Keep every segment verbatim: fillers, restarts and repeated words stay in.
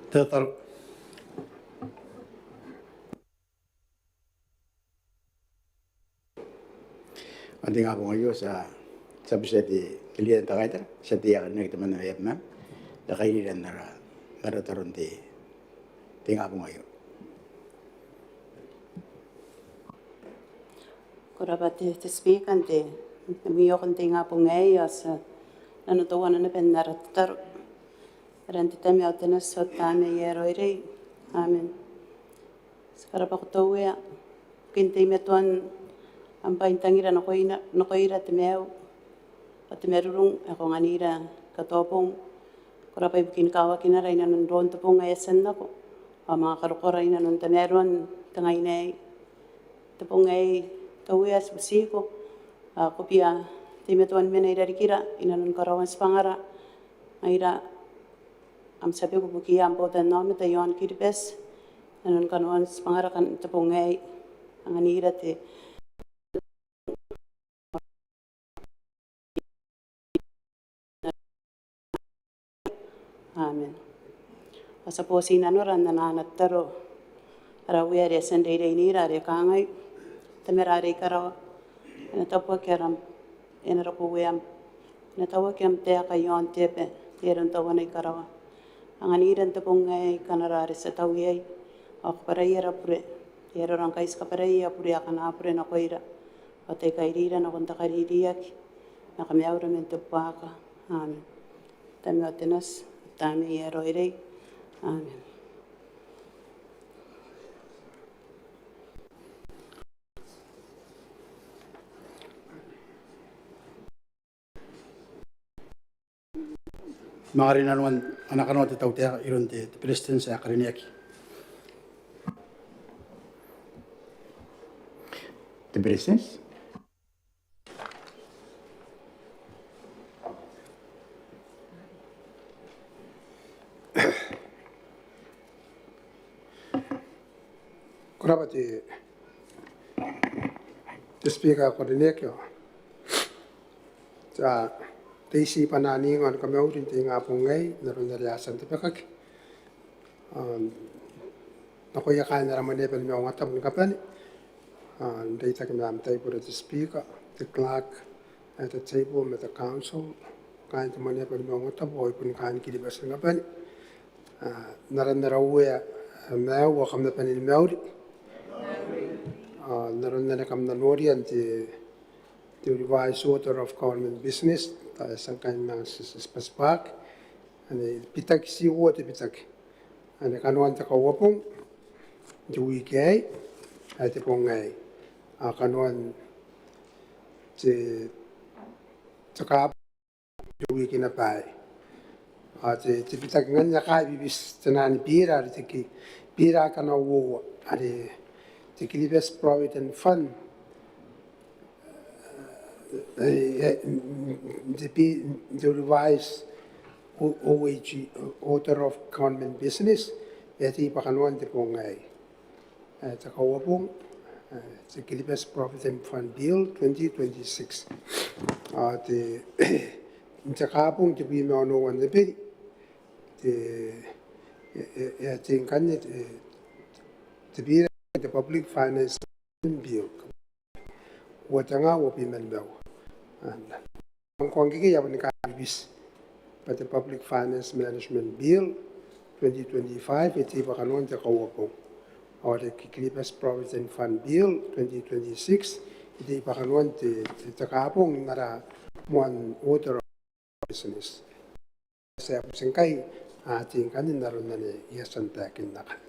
Tataro. Ao n te ingabong aio ti a, ti a butiia te, te Leader n te Kaitara, ti a tia n karineaki temanna mai Abemama, ni kairira n ara, n ara tataro n te, te ingabong aio. Ko rabwa te, te Speaker, n te, n te mwioko n te ingabong aei ao ti a nano teuana naba n ara tataro. Aran te Tama ao te Nati ao te Tamnei ae Raoiroi. Amen. Ti karabwa ko Uea ibukin teimatoan am bwaintangira nakoina, nakoira te maiu ao te marurung ae ko anganira ni katoa bong. Ko rabwa ibukin kawakinara inanon roon te bong ae e a tia n nako ao manga karokoa inanon tamaroan te ngaina aei. Te bong aei, te Uea, ti butiko ao ko bia teimatoa ni mena i rarikira inanon karaoan tibwangara ngaira am tia beku ibukiia am botannaomata i aon Kiribati, inanon kanoan tibwangara n te bong aei. Anganira te Amen. Ao ti a boti nanora n ana tataro ara Uea are e a tia n reireinira are kangai: Tamara are i karawa, e na tabuaki aram, e na roko ueam, e na tauaki am taeka i aon te aba n te aro n tauana i karawa. Anganira n te bong aei kanara are ti a tau iai, ao kabwarai ara bure, e aera ngkai ti kabwarai aia bure akana bure nakoira, ao tai kairira nakon te kaririaki, ma kamaiura man te buaka. Amen. Te Tama ao te Nati, te Tamnei ae Raoiroi. Amen. Manga rin nanoan ana kanoa te tautaeka iroun te, te Beretitenti ae karineaki. Te Beretitenti. Ko rabwa te, te Speaker ae karineaki. Ti a reitibwa n aninga ni kamauri n te ingabong aei n aron are a tia n tabekaki nakoia kaain ara Mwaneaba ni Maungatabu ni kabane, n reitaki ma am taibora te Speaker, te Clerk at the table ma te Council, kaain te Mwaneaba ni Maungatabu ao ai bon kaain Kiribati ni kabane. N aran ara Uea ae maiu ao kam na bane ni mauri. N aron are kam na noria n te, te Revised Order of Government Business, tao e a tia ngkai n manga tibwatibwaaki, ane bitaki, ti uoua te bitaki. Ane kanoan te Kauabong n te wiki aei, ae te bong aei. Ao kanoan te, te Kaabong n te wiki naba aei. Ao te, te bitaki ngkanne ae kaibibiti, te naan bira are te ki, bira ae kanga uoua, are te Kiribati Provident Fund, e, e, the, the revised O-, O A G, Order of Government Business, e a tei bwa kanoan te bong aei. E, te Kauabong, e, te Kiribati Provident Fund Bill twenty twenty-six. Ao te, te Kaabong tebwi ma onoua n Eberi, te, e, e, e a tei ngkanne te, te bira, te Public Finance Bill, uoua tenga uabwi ma nimaua. Ao ngkoa ngkekei e a boni kaibibiti bwa te Public Finance Management Bill twenty twenty-five e tei bwa kanoan te Kauabong. Ao te Kiribati Provident Fund Bill twenty twenty-six e tei bwa kanoan te, te, te Kaabong n ara moan Order of Business. Ti a buti ngkai, a, ti ngkanne n aron ane I a tia n taekinna akanne.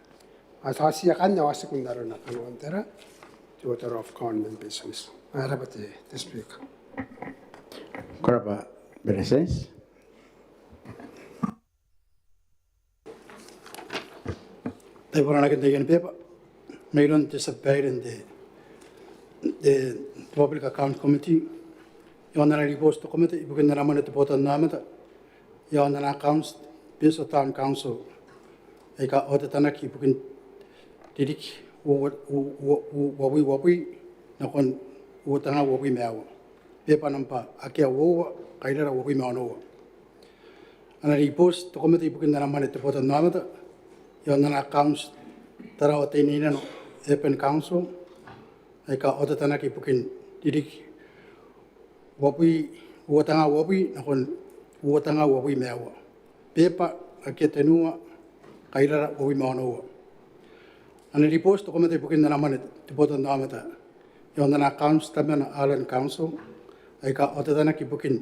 A, ti a tia akanne, a, ti kona n aron kanoan tera, te Order of Government Business. A, ko rabwa te, te Speaker. Ko rabwa Beretitenti. Taiborakin taian beba mairoun te tia babaire n te, te, te Public Account Committee, i aon ana ribooti te komete ibukin ana mwane te botannaomata i aon ana accounts Betio Town Council aika otetanaki ibukin ririki uoua, uoua, uoua, uabwi, uabwi nakon uoua tenga uabwi ma aua. Beba nambwa akea uoua, kairara uabwi ma onoua. Ana ribooti te komete ibukin ana mwane te botannaomata iaon ana accounts Tarawa Teinainano Urban Council aika otatanaki ibukin ririki uabwi, uoua tenga uabwi nakon uoua tenga uabwi ma aua. Beba akea tenua, kairara uabwi ma onoua. Ana ribooti te komete ibukin ana mwane te botannaomata iaon ana accounts Tamana Island Council aika otatanaki ibukin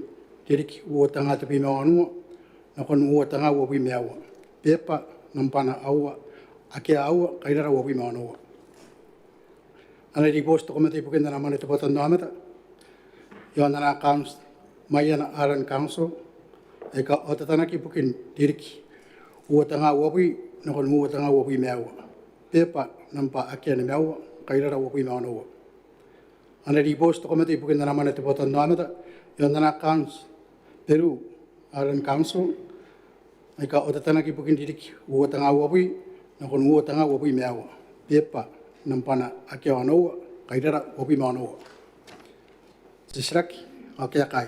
ririki uoua tenga tebwi ma onoua nakon uoua tenga uabwi ma aua. Beba nambwana aua, akea aua, kairara uabwi ma onoua. Ana ribooti te komete ibukin ana mwane te botannaomata iaon ana accounts Maiana Island Council aika otatanaki ibukin ririki uoua tenga uabwi nakon uoua tenga uabwi ma aua. Beba nambwa akea nimaua, kairara uabwi ma onoua. Ana ribooti te komete ibukin ana mwane te botannaomata iaon ana accounts Beru Island Council aika otatanaki ibukin ririki uoua tenga uabwi nakon uoua tenga uabwi ma aua. Beba nambwana akea onoua, kairara uabwi ma onoua. Titiraki ao kaeka.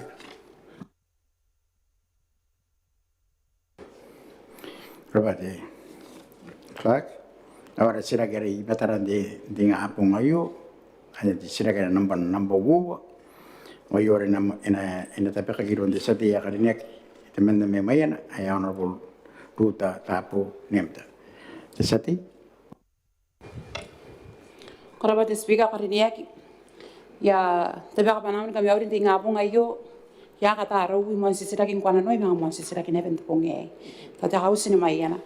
Ko rabwa te Clerk. Ao ara titiraki are i bataran te, te ingabong aio, ae te titiraki are nambwa, nambwa uoua. Ao aio are e na, e na, e na tabekaki iroun te tia tei ae karineaki temanna mai Maiana, ae Honourable Ruta Tabu Nemta. Te tia tei. Ko rabwa te Speaker ae karineaki. I a tabeka bwanaau ni kamauri n te ingabong aio. I a kataa raoi moan titiraki ngkoananoa, I manga moan titiraki naba n te bong aei. Tao te kauti ni Maiana.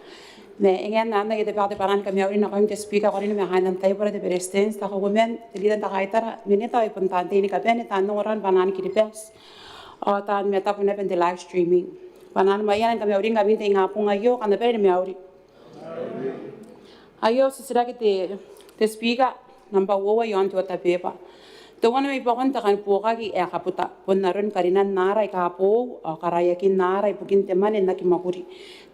Ma e ngae n anne I a tabeka te bwanaa ni kamauri nakoim te Speaker ae karineaki ma kaain am taibora, te Beretitenti, te Kauoman, te Leader n te Kaitara, Minita ao ai bon taan tei ni kabane, taan ongora ni bwanaa ni Kiribati ao taan mataku naba n te live streaming. Bwanaan Maiana ni kamauringkami n te ingabong aio, kam na bane ni mauri. Aio titiraki te, te Speaker, nambwa uoua iaon te order paper. Teuana mai buakon te kan buokaki ae kabuta bon aron karinan aara aika boou ao karaiakin aara ibukin te mwane n aki mwakuri,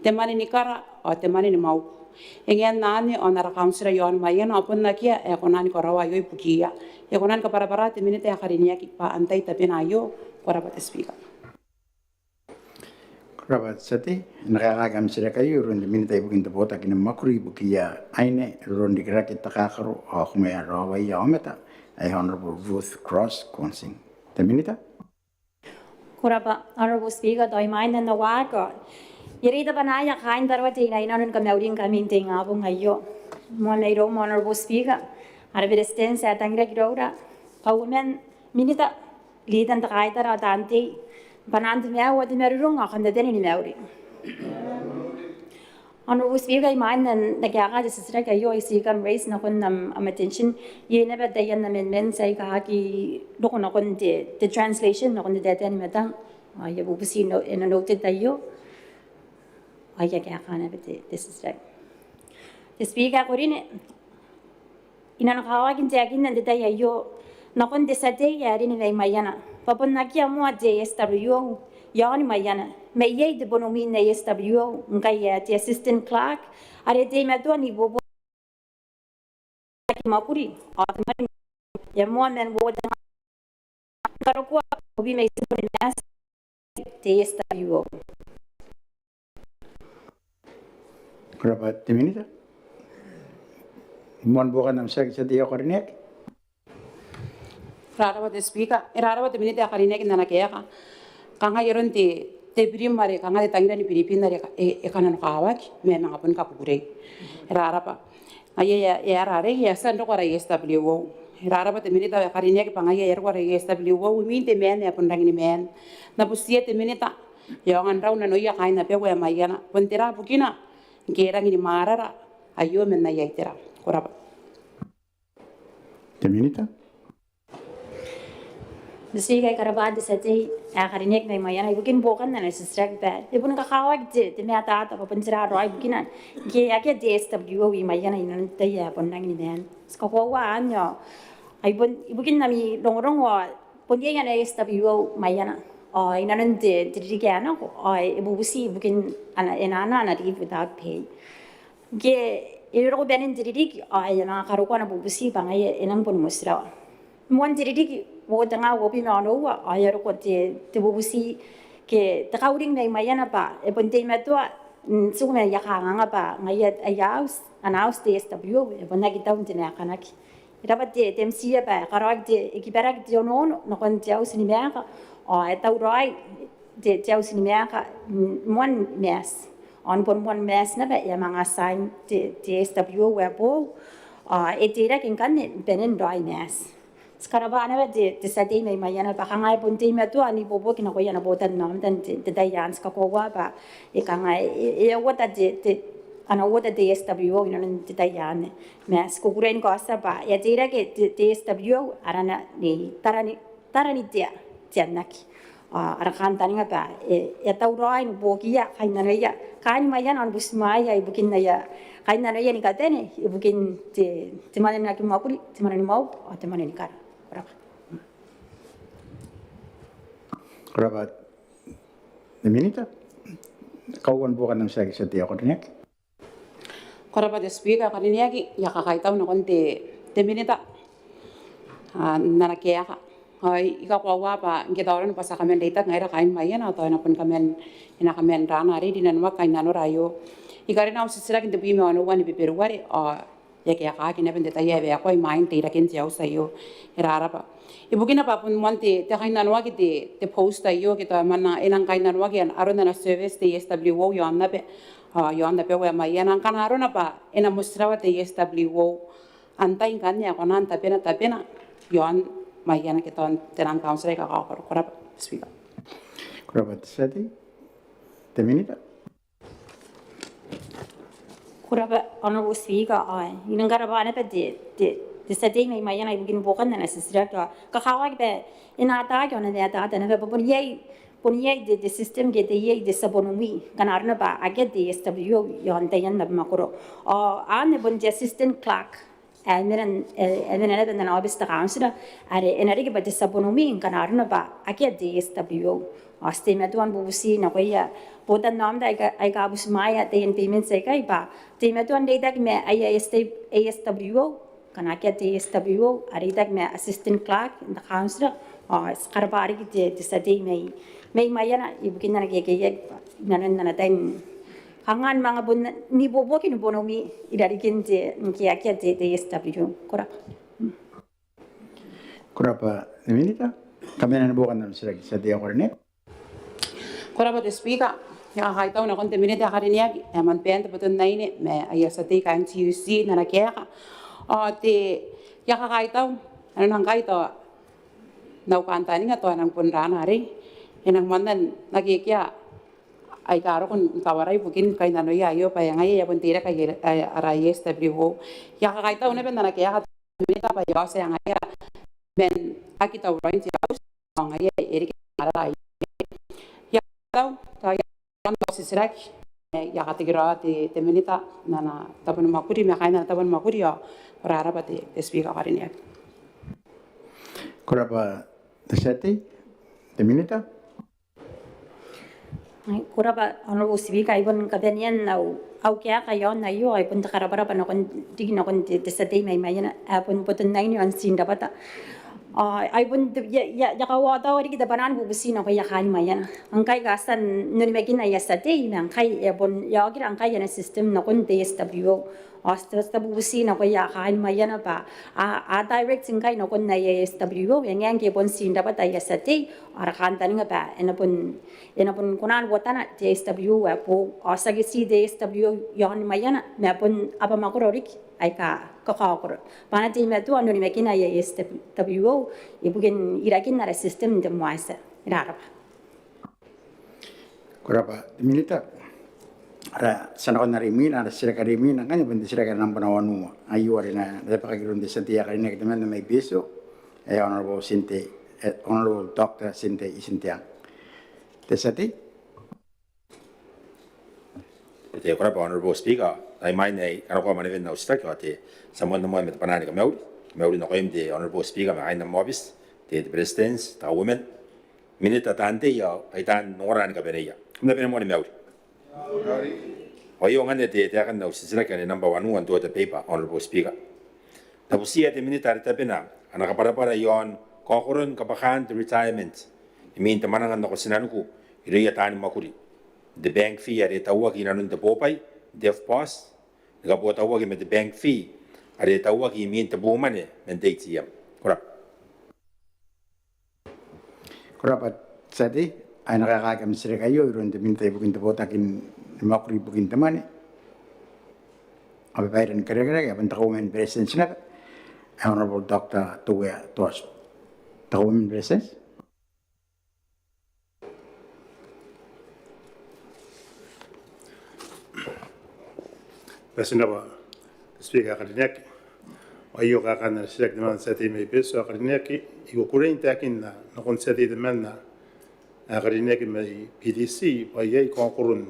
te mwane ni kara ao te mwane ni mwauku. E ngae n anne ao n ara kauntira iaon Maiana ao bon akea ae kona ni karaoa aio ibukiia. E kona ni kabwarabwara te Minita ae karineaki bwa antai tabena aio? Ko rabwa te Speaker. Ko rabwa te tia tei. E na kaekaaki am titiraki aio iroun te Minita ibukin te botaki ni mwakuri ibukiia aine, roronrikirake, takakaro ao kumearaoaia aomata, ae Honourable Ruth Cross Kwansing. Te Minita. Ko rabwa Honourable Speaker, tao imwain ae N na waaki, I a reita bwanaia kaain Tarawa Teinainano ni kamauringkami n te ingabong aio. Moan mairoum Honourable Speaker, ara Beretitenti ae tangiraki iroura, Kauoman, Minita, Leader n te Kaitara ao taan tei, bwanaan te maiu ao te marurung ao kam na bane ni mauri. Honourable Speaker, imwain ae N na kaeka te titiraki aio, I seek and raise nakon am, am attention iai naba taian amendments aika aki roko nakon te, te translation nakon te taetae ni matang. Ao I a bubuti no, e na noted aio. Ao I a kaeka naba te, te titiraki. Te Speaker ae karineaki, I nanokawaki n taekinna n te tai aio nakon te tia tei ae karineaki mai Maiana bwa bon akea moa te S W O iaoni Maiana. Ma iai te bonomwi n S W O ngkai ae te assistant clerk are e teimatoa n ibuobuoki mwakuri ao te mwane e a moa man uoua tenga. Karokoa ubi mai tiku ni maati te S W O. Ko rabwa te Minita. Moan buokan am titiraki te tia tei ae karineaki. Ko rabwa te Speaker, e rabwa te Minita ae karineaki n ana kaeka. Kanga aron te, te birim are kanga te tangira ni biribin are e, e kananokawaki ma e manga boni kakukurei. E rabwa. Ngaia e a, e a roko arei, e a tia n roko ara S W O. E rabwa te Minita ae karineaki bwa ngaia e a roko ara S W O imwin te maan ae bon rangi ni maan. N na butiia te Minita, e aonga n rau nanoia kaain abau ae Maiana, bon tera bukina ngke e rangi ni mwarara aio man aia itera. Ko rabwa. Te Minita. Te Speaker, ko rabwa te tia tei ae karineaki mai Maiana ibukin buokan ana titiraki bwa e boni kakawaki te, te matata bwa bon tera raoi bukina ngke e akea te S W O i Maiana inanon te tai ae bon rangi ni maan. Ti kakoaua anne ao ai bon ibukin ami rongorongo ao bon iai ana S W O Maiana ao inanon te, te ririki ae nako ao e bubuti ibukin ana, e na anaa ana leave without pay. Ngke e roko banen te ririki ao e a manga karokoa ana bubuti bwa ngaia e nang boni motirawa. Moan te ririki uoua tenga uabwi ma onoua ao e a roko te, te bubuti ke te kauring mai Maiana bwa e bon teimatoa N tiku ma I a kanganga bwa ngaia aia auti, ana auti te S W O e bon aki tau n te maekanaki. E rabwa te, te M C bwa e karaoaki te, e kibaraki te onoono nakon te auti ni maeka ao e tauraoi te, te auti ni maeka n moan Maati. Ao n bon moan Maati naba e a manga sign te, te S W O ae boou ao e teirake ngkanne ni banen raoi Maati. Ti karabwa naba te, te tia tei mai Maiana bwa kanga e bon teimatoa n ibuobuoki nakoia ana botannaomata n te, te tai anne. Ti kakoaua bwa e kanga e, e, e a uota te, te, ana uota te S W O inanon te tai anne. Ma ti kukurei ni kaotia bwa e a teirake te, te S W O arana Nei Tarani, Tarani Tea, Teannaki. Ao ara kantaninga bwa e, e a tauraoi ni buokiia kainnanoia kaain Maiana ao ni butimwaea ibukin aia kainnanoia ni kabane ibukin te, te mwane ni mwakuri, te mwane ni mwakuri ao te mwane ni kara. Ko rabwa. Ko rabwa te Minita. Kauoua ni buokan am titiraki te tia tei ae karineaki. Ko rabwa te Speaker ae karineaki, I a kakaitau nakon te, te Minita n ana kaeka. Ao I kakoaua bwa ngke tao arona bwa ti a kaman reitaki ngaira kaain Maiana ao tao e na bon kaman, e na kaman raana arei rinanoaki kainnanora aio. I karina au titiraki n tebwi ma onoua ni Beberuare ao e a kaekaaki naba n te tai ae waekoa imwain teiraken te auti aio. E rarabwa. Ibukina bwa bon moan te, te kainnanoaki te, te post aio ke tao e nang kainnanoaki aron ana service te S W O iaon aba, iaon abau ae Maiana. Ngkana arona bwa e na motirawa te S W O, antai ngkanne ae kona n tabena, tabena iaon Maiana ke tao n te nang kauntira aika kakaokoro? Ko rabwa Speaker. Ko rabwa te tia tei. Te Minita. Ko rabwa Honourable Speaker, ao I nang karabwa naba te, te, te tia tei mai Maiana ibukin buokan ana titiraki. Ao kakawaki bwa e na ataaki ao e na mataata naba bwa bon iai, bon iai te, te system ke te, iai te tia bonomwi ngkana arona bwa akea te S W O iaon taian abamwakoro. Ao anne bon te assistant clerk ae mena, ae mena naba n ana aobiti te kauntira are e na riki bwa te tia bonomwi ngkana arona bwa akea te S W O. Ao ti teimatoa ni bubuti nakoia botannaomata aika, aika butimwaea taian payments aikai bwa teimatoa n reitaki ma aia S W O, ngkana akea te S W O a reitaki ma assistant clerk n te kauntira. Ao ti karabwa riki te, te tia tei mai, mai Maiana ibukin ana kekeiaki inanon ana tai kanga ni manga bon n ibuobuoki ni bonomwi irarikin te, ngke akea te, te S W O. Ko rabwa. Ko rabwa te Minita. Kamena ni buokan am titiraki te tia tei ae karineaki. Ko rabwa te Speaker. I a kakaitau nakon te Minita ae karineaki ae man baen te boton aine ma aia tia tei kaain T U C n ana kaeka. Ao te, I a kakaitau, arona ngkai tao n au kantaninga tao e nang bon raana arei, e nang moanna n akekea aika roko n tawarai ibukin kainnanoia aio bwa ngaia e a bon teirake ara S W O. I a kakaitau naba n ana kaeka te Minita bwa e a oti ngaia man aki tauraoin te auti ao ngaia e reke ara aio. I a kakaitau, tao I a, au titiraki, I a katekeraoa te, te Minita n ana tabo ni mwakuri ma kaain ana tabo ni mwakuri ao ko rarabwa te, te Speaker ae karineaki. Ko rabwa te tia tei. Te Minita. Ko rabwa Honourable Speaker, ai bon kabanean au, au kaeka iaon aio, ai bon te karabwarabwa nakon, riki nakon te, te tia tei mai Maiana ae bon boton aine ao n tii n rabwata. Ao ai bon te, I a, I a, I a kaotaua riki te bwanaa ni bubuti nakoia kaain Maiana. Ngkai ngkana ti a onimakina aia tia tei ma ngkai e a bon, e a okira ngkai ana system nakon te S W O. Ao ti a, ti a bubuti nakoia kaain Maiana bwa a, a direct ngkai nakon aia S W O, e ngae ngke e bon tii n rabwata aia tia tei, ara kantaninga bwa e na bon, e na bon kona ni uotana te S W O ae boou. Ao tiaki tii te S W O iaon Maiana ma bon abamwakoro riki aika kakaokoro bwa a na teimatoa n onimakina aia S W O ibukin irakin ara system n te moan tia. E rarabwa. Ko rabwa te Minita. Ara, ti a nakon are imwina, ara titiraki are imwina ngkanne bon te titiraki ae nambwa wanua. Aio are e na tabekaki iroun te tia tei ae karineaki temanna mai Betio, ae Honourable Tinte, ae Honourable Doctor Tinte Itinteang. Te tia tei. Te, ko rabwa Honourable Speaker. Ai imwain ae I karokoa mwanewen au titiraki ao te, ti a moanna moa ma te bwanaa ni kamauri. Kamauri nakoim te Honourable Speaker ma kaain am aobiti, te, te Beretitenti, te Kauoman, Minita, taan tei ao ai taan ongora ni kabaneia. Kam na bane moa ni mauri. Ao aio ngkanne te, taekan au titiraki are nambwa wanua n te order paper, Honourable Speaker. N na butiia te Minita are tabena ana kabwarabwara iaon kaokoron kabwakaan te retirement imwin te mwananga nako tinaniku irouia taani mwakuri. te bank fee are tauaki inanon te bobwai n te FBOSS ni kabotauaki ma te bank fee are tauaki imwin te boo mwane man te ATM. Ko rabwa. Ko rabwa te tia tei. Ao e na kaekaaki am titiraki aio iroun te Minita ibukin te botaki ni mwakuri ibukin te mwane ao babaire ni kerikarekai, ae bon te Kauoman ni Beretitenti naba, ae Honourable Doctor Teuea Toatu. Te Kauoman ni Beretitenti. Bati n rabwa te Speaker ae karineaki. Ao aio kaekaan ana titiraki temanna te tia tei mai Betio ae karineaki. I kukurei n taekinna nakon te tia tei temanna ae karineaki mai PDC bwa iai kaokoron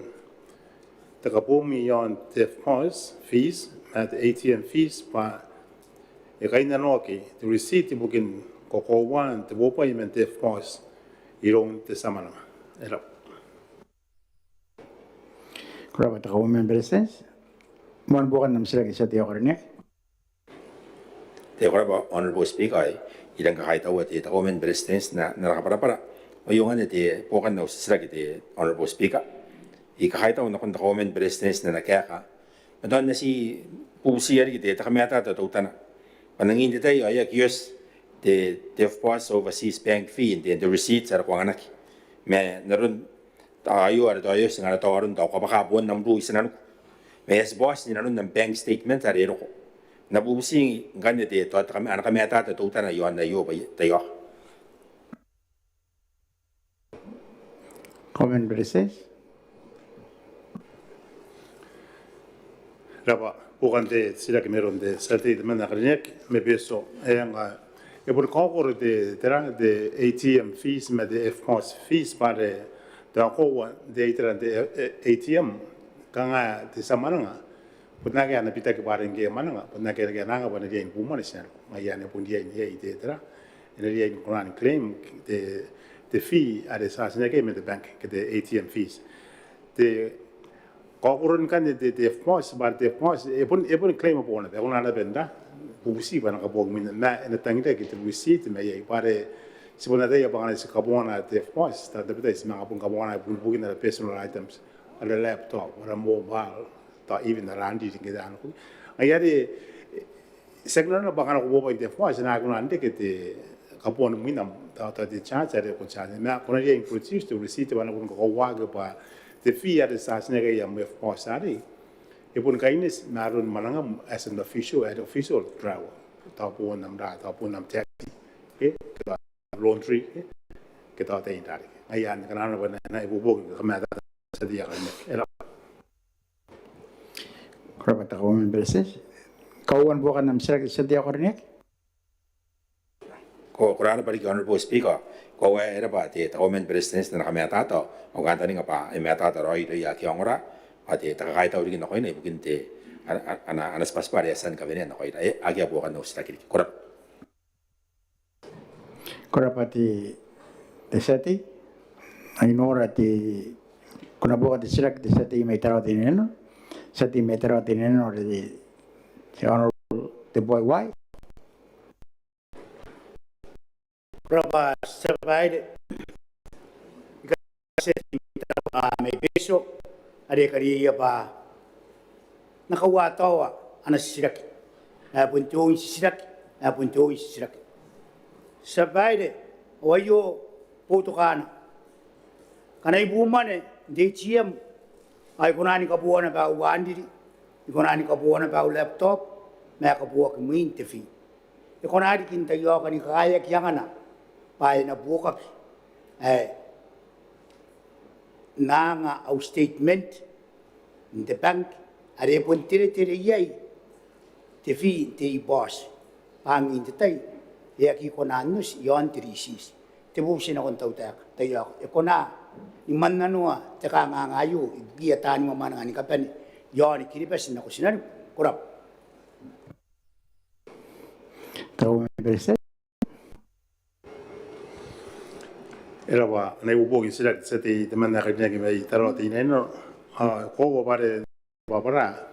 te kaboomi iaon te FBOSS fees ma te ATM fees bwa e kainnanoaki te receipt ibukin kakoauaan te bobwai man te FBOSS iroun te tia mwananga. E rabwa. Ko rabwa te Kauoman ni Beretitenti. Moan buokan am titiraki te tia tei ae karineaki. Te, ko rabwa Honourable Speaker, ao I rangi ni kakaitaua te Kauoman ni Beretitenti n ana kabwarabwara. Ao aio ngkanne te buokan au titiraki te Honourable Speaker. I kakaitau nakon te Kauoman ni Beretitenti n ana kaeka ma tao N na ti bubutia riki te, te kamatata teutana bwa n angin te tai ao e aki oti te, te FBOSS overseas bank fee n te, n te receipt are ko anganaki. Ma n aron tao aio are tao e oti ngkana tao aron tao kabwaka boon am ruu i tinaniku ma e a tibwa oti n aron am bank statement are e roko. N na bubuti ngkanne te, tao te kam-, ana kamatata teutana iaon aio bwa e, tao aio. Kauoman ni Beretitenti. Rabwa, buokan te titiraki mairoun te tia tei temanna ae karineaki mai Betio. Eng, e boni kaokoro te, te rang te ATM fees ma te FBOSS fees bwa are tao koaua n te itera n te, e, e, ATM kanga te tia mwananga bon akea ana bitaki bwa are ngke e mwananga bon akea ana anga bwa e na riai ni boo mwane tinaniku. Ngaia anne bon riai n iai te itera e na riai ni kona ni claim te, te fee are e charge-naki iai man te bank ke te ATM fees. Te kaokoron ngkanne te, te FBOSS bwa are te FBOSS e bon, e boni claim-abo naba, e kona naba n bubuti bwa e na kabooaki mwina ma e na tangiraki te receipt mai iai bwa are ti bon ataia bwa ngkana ti kabongana te FBOSS, tabetai ti manga bon kabongana ibukin ara personal items, ara laptop, ara mobile, tao even ara handwritten ke tao anne. Ngaia are ti aki nanona bwa ngkana ko bobwai n te FBOSS e na aki kona n reke te kabooan mwina, tao, tao te charge are ko charge ma ko na riai n produce te receipt bwa e na bon kakauaki bwa te fee are e charge-naki iai am FBOSS arei e boni kaineti ma aron mwanangam as an official, at official travel, tao boon am ra, tao boon am taxi, ke tao laundry, ke tao taian rariki. Ngaia anne ngkana nanona bwa e na ibuobuoki kamatata te tia tei ae karineaki. E rabwa. Ko rabwa te Kauoman ni Beretitenti. Kauoua ni buokan am titiraki te tia tei ae karineaki. Ko, ko rabwa riki Honourable Speaker. Ko, e rabwa te, te Kauoman ni Beretitenti n ana kamatata. Au kantaninga bwa e matata raoi irouia ake a ongora ao te, te kakaitau riki nakoina ibukin te, ana, ana, ana tibwatibwa are e a tia ni kawenea nakoira. E, akea buokan au titiraki riki. Ko rabwa. Ko rabwa te, te tia tei. I nora te, ko na buoka te titiraki te tia tei mai Tarawa Teinainano. Tia tei mai Tarawa Teinainano are te, te Honourable Teboa Iwai. Ko rabwa tia babaire. I katea te tia tei mai Betio are e kariaia bwa N na kaua taoa ana titiraki. E bon te oin titiraki, e bon te oin titiraki. Tia babaire, ao aio boutokaana. Ngkana I boo mwane n te ATM ao I kona ni kabooa naba au handwritten, I kona ni kabooa naba au laptop ma e kabooaki mwin te fee. E kona riki n taiaoka ni kakaeaki angana bwa e na buokaki ae N na anga au statement n te bank are e bon teretere iai te fee n te e-BOSS bwa angin te tai e aki kona n oti iaon te receipt. Te bubuti nakon tautaeka, taiaoka e kona ni mannanoa te kanganga aio ibukiia taani mwamwananga ni kabane iaoni Kiribati nako tinaniku? Ko rabwa. Tau Beretitenti. E rabwa, ana ibuobuoki titiraki te tia tei temanna ae karineaki mai Tarawa Teinainano. Ao e koaua bwa are bwabwara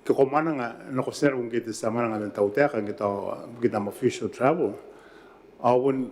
ke ko mwananga nako tinaniku ngke te tia mwananga man tautaeka ngke tao ibukin am official travel ao bon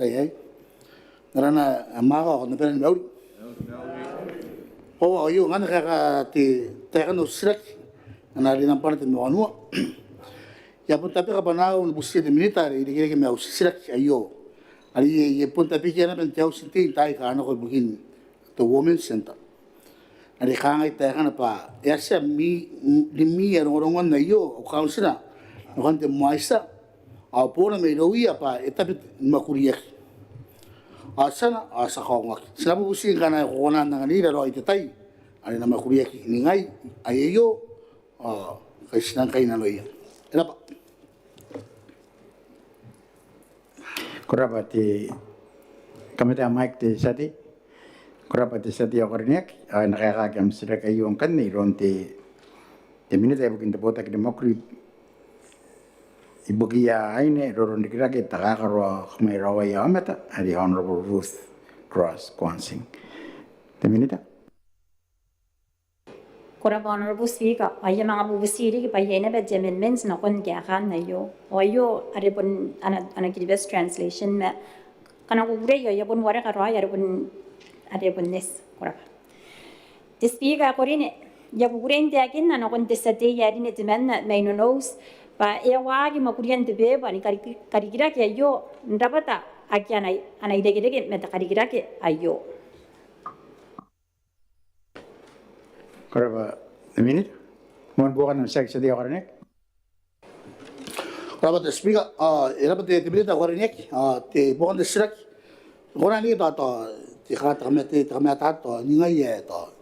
tai aei. N arana ae mwaaka ao kam na bane ni mauri. Ao aio ngkanne kaekaan te, taekan au titiraki, ana rin nambwa te moanua. I a bon tabeka bwanaau ni butia te Minita are irekereke ma au titiraki aio, are I a bon tabekia naba n te Auti n Tei n taai aika a nako ibukin te Women Centre. Are kangai taekana bwa e a tia n rimwi ae rongorongon aio au kauntira nakon te MWYSSA, ao boona mairouia bwa e tabe ni mwakuriaki. Ao tiana ao ti a kaongoaki. Ti na bubuti ngkana e kona n anganira raoi te tai are e na mwakuriaki ningai aio, ao ngkai ti na ngkai nanoia. E rab'a. Ko rab'a te, kam ata Mike te tia tei. Ko rab'a te tia tei ae ko karineaki, ao e na kaekaaki am titiraki aio ngkanne iroun te, te Minita ibukin te botaki ni mwakuri ibukia aine, roro n rikirake, takakaro ao kamweraoia aomata, are Honourable Ruth Cross Kwansing. Te Minita. Ko rab'a Honourable Speaker, ao I a manga bubuti riki bwa iai naba te amendments nakon kaekaan aio. Ao aio are bon ana, ana Kiribati translation ma ngkana ko kukurei ao I a bon wareka raoi are bon, are bon eti. Ko rab'a. Te Speaker ae ko rine, I a kukurei n taekinna nakon te tia tei ae rine temanna mai Nonouti bwa e a waaki mwakurian te beba ni kari-, karikirake aio n rabwata ake a na, a na irekereke ma te karikirake aio. Ko rab'a te Minita. Moan buokan am titiraki te tia tei ae ko karineaki. Ko rab'a te Speaker, ao e rab'a te, te Minita ae ko karineaki, ao te buokan te titiraki. Ko na ni tao, tao, te ka, te kamata, te kamata tao ningai ae tao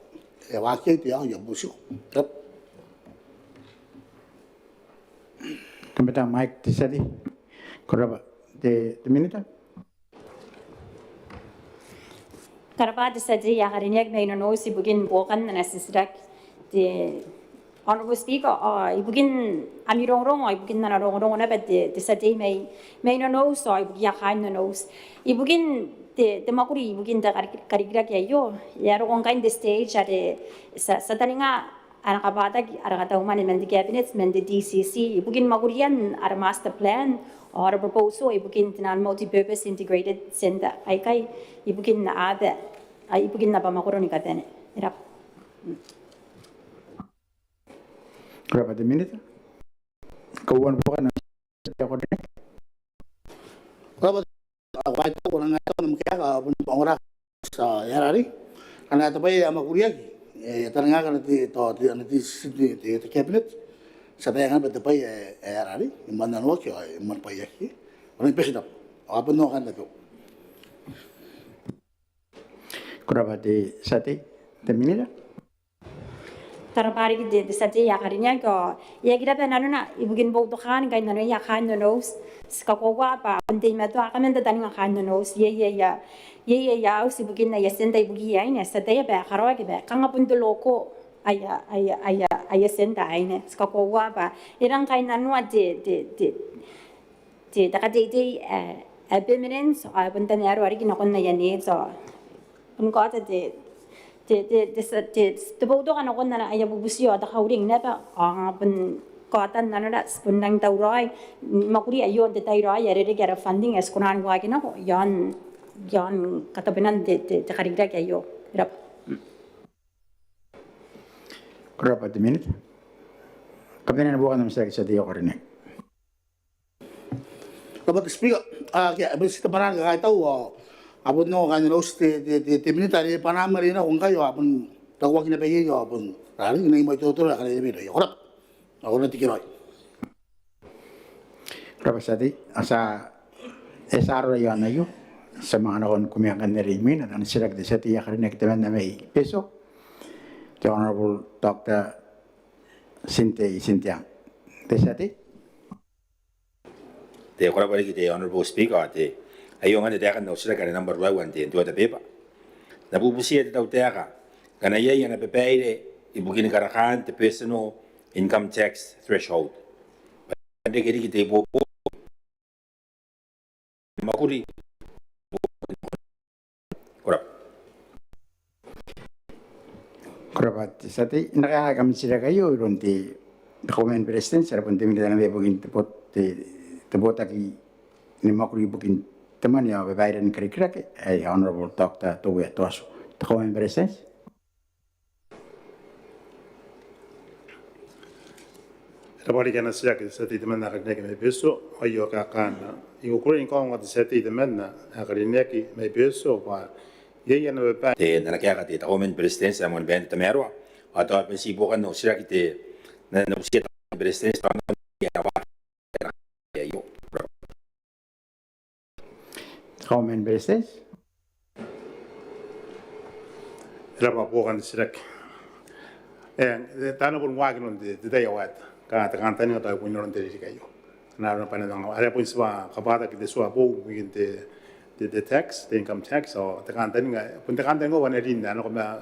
e waaki iai te, ao I a butiko. Rab'a. Kam ata Mike te tia tei. Ko rab'a te, te Minita. Ko rab'a te tia tei ae ko karineaki mai Nonouti ibukin buokan ana titiraki. Te Honourable Speaker, ao ibukin ami rongorongo, ao ibukin ana rongorongo naba te, te tia tei mai, mai Nonouti, ao ibukia kaain Nonouti. Ibukin te, te mwakuri, ibukin te kari-, karikirake aio, e a roko ngkai n te stage are ti a, ti a taninga ana kabwataki ara katau mwane man te Cabinet, man te DCC, ibukin mwakurian ara master plan, ao ara proposal ibukin te naan multi-purpose integrated centre aikai, ibukin aba, ai ibukin aba makoro ni kabane. E rab'a. Ko rab'a te Minita. Kauoua ni buokan te tia tei ae ko karineaki. Ko rab'a, ao ko a tia, ko nang ata, ko nang kaeka, ao bon ongora, ti a ea arei. Ngkana te bwai ae mwakuriaki, e, e taningaaki ana te, tao, te, ana te, te, te, te Cabinet, ti a taekinna bwa te bwai ae, e, ea arei, e mwananoaki, ao e mwanibwaiaki. Ko nang bati naba. Ao bon nao ngkanne te Ko rabwa te tia tei. Te Minita. Ko rabwa riki te tia tei ae karineaki. Ao e aki raba nanona ibukin boutokaan kainnanoia kaain Nonouti. Ti kakoaua bwa bon teimatoa kaman tataninga kaain Nonouti iai aia auti ibukin aia centre ibukiia aine. Ti ataia bwa e karaoaki bwa kanga bon te local aia centre aine. Ti kakoaua bwa e rang kainnanoa te te te te kateitei ae permanent ao e bon tamaroa riki nakon aia needs ao bon kaota te te te te boutoka nakon aia bubuti ao te kauring naba ao bon kaotan nanora ti bon rangi n tauraoi ni mwakuri aio n te tai raoi are reke ara funding ae ti kona ni waaki nako iaon iaon katabwenan te te karikirake aio. Ko rabwa. Ko rabwa te Minita. Kabanean buokan am titiraki te tia tei ae karineaki. Ko rabwa te Speaker. A kia, bon ti te bwanaa ni kakaitau ao a bon ongo kaain Nonouti te te te Minita are e bwanaa ma are e nako ngkai ao a bon takuaki naba iai ao a bon rariki n ai mai totoro ae karineaki. Ko rabwa. Ao ko na tikiraoi. Ko rabwa te tia tei. A tia e tia arora iaon aio. Ti a manga nakon kumea ngkanne are imwina, ana titiraki te tia tei ae karineaki temanna mai Betio, te Honourable Doctor Tinte Itinteang. Te tia tei. Te ko rabwa riki te Honourable Speaker, te aio ngkanne taekan au titiraki are nambwa ruaiwa n te order paper. N na bubutia te tautaeka ngkana iai ana babaire ibukin karakaan te personal income tax threshold. Bwa e reke riki te ibuobuoki ni mwakuri. Ko rabwa. Ko rabwa te tia tei. E na kaekaaki am titiraki aio iroun te Kauoman ni Beretitenti are bon te Minita naba ibukin te botaki ni mwakuri ibukin te mwane ao babairean karikirake ae Honourable Doctor Toea Toatu, te Kauoman ni Beretitenti. E rabwa riki ana titiraki te tia tei temanna ae karineaki mai Betio. Aio kaekaana. I kukurei ni kaongoa te tia tei temanna ae karineaki mai Betio bwa iai ana babaire. Te n ana kaeka te Kauoman ni Beretitenti ae moan bain te tamaroa. Ao tao bon ti buokan au titiraki te n na bubutia te Kauoman ni Beretitenti tao n ana waaki aio. Kauoman ni Beretitenti. E rabwa buokan te titiraki. E tao e na bon waaki inanon te tai ae uaeta. Kanga te kantaninga tao e bon inanon te ririki aio. N aron bwa e na manga are bon tibwa kabwataki te tua boou ibukin te te tax, te income tax, ao te kantaninga bon te kantaninga bwa e na rin ae nako ma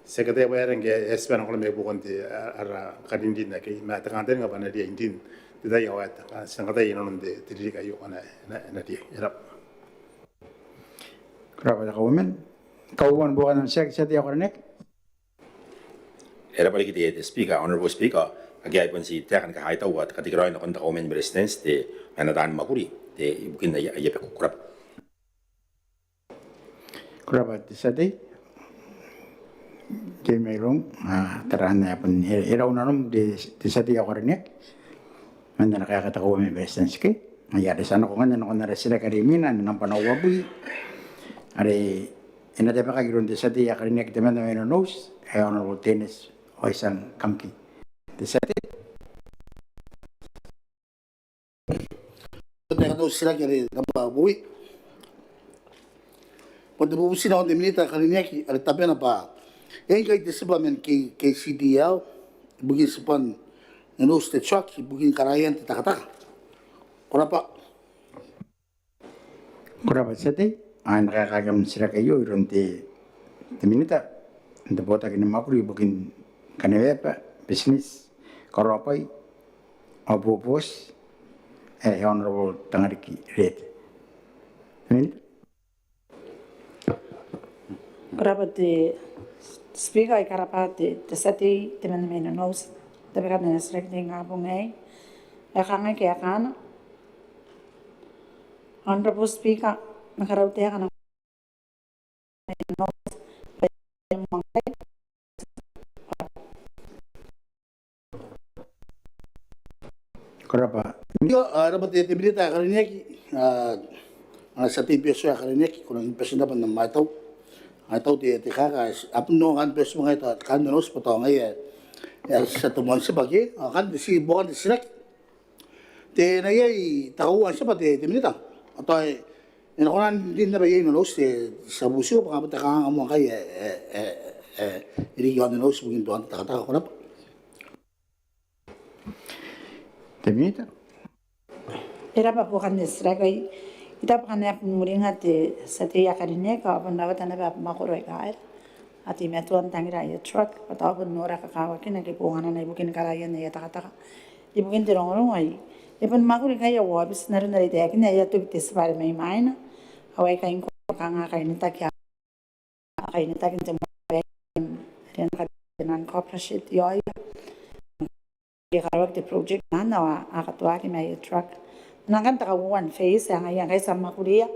ti aki ataia bwa e aera ngke e tibwa nako ma ibukin te ara karinrin ake ma te kantaninga bwa e na riai n rin n te tai ae uaeta. Ti na kataia inanon te ririki aio bwa e na riai. E rabwa. Ko rabwa te Kauoman. Kauoman buokan am titiraki te tia tei ae karineaki. E rabwa riki te Speaker, Honourable Speaker, ake ai bon ti taeka ni kaitau ao te katekeraoi nakon te Kauoman ni Beretitenti te ana taan mwakuri te ibukin aia beku. Ko rabwa. Ko rabwa te tia tei. Te mairong, a taraana e bon e rau nanom te tia tei ae karineaki. Man ana kaeka te Kauoman ni Beretitenti ke. Ai are ti a nako ngkanne nakon ara titiraki are imwina, nambwa uabwi. Are e na tabekaki iroun te tia tei ae karineaki temanna mai Nonouti, ae Honourable Dennis Oisang Kamki. Te tia tei. Te kaeka n au titiraki are nambwa uabwi. Bon te bubuti nakon te Minita ae karineaki are tabena bwa e ngkai te tibwa man K-, KCDL ibukin tibwan Nonouti te tuaki ibukin karaoan te takataka. Ko rabwa. Ko rabwa te tia tei. Ao e na kaekaaki am titiraki aio iroun te Minita n te botaki ni mwakuri ibukin kaneweaba, bitineti, karaobwai ao boboti, ae Honourable Tangariki Reete. Minita. Ko rabwa te Speaker, ai ko rabwa te tia tei temanna mai Nonouti. Tabekana ana titiraki n te ingabong aei. E kangai kaekaana. Honourable Speaker, ma karau taeka na Ko rabwa. Io, a, rabwa te, te Minita ae karineaki, a, ana tia tei Betio ae karineaki, ko na bati n rabwa n am kaitau. Kaitau te, te kaeka, a bon ongo kaain Betio ma ngaia tao kaain Nonouti bwa tao ngaia, e, e a tia te moan tibwa ke, a, kanga ti buokan te titiraki. Te na iai te kauoua n tibwa te, te Minita. Ao tao e, e na kona n rin naba iai Nonouti, te tia bubutiiko, bwa kanga bon te kanganga moa ngkai ae e riki iaon Nonouti ibukin taian takataka. Ko rabwa. Te Minita. E rab'a buokan te titiraki. I taku bwa kanga e a bon uringa te tia tei ae karineaki, ao a bon rawata naba mwakuri aika a teimatoa n tangira aia truck, bwa tao a bon nora kakawakina ke bonganana ibukin karaoan aia takataka ibukin te rongorongo aei. E bon mwakuri ngkai au aobiti n aron are I taekinna, e a toki te tibwa are mai mwaina, ao ai kaingoa kanga kainetaki a kainetaki n te moan bae are a na katenan copra shed iaoia. E karaoaki te project anne ao a katoaki ma aia truck. Ngkanne te kauoua n phase ae ngaia ngkai ti a mwakuria,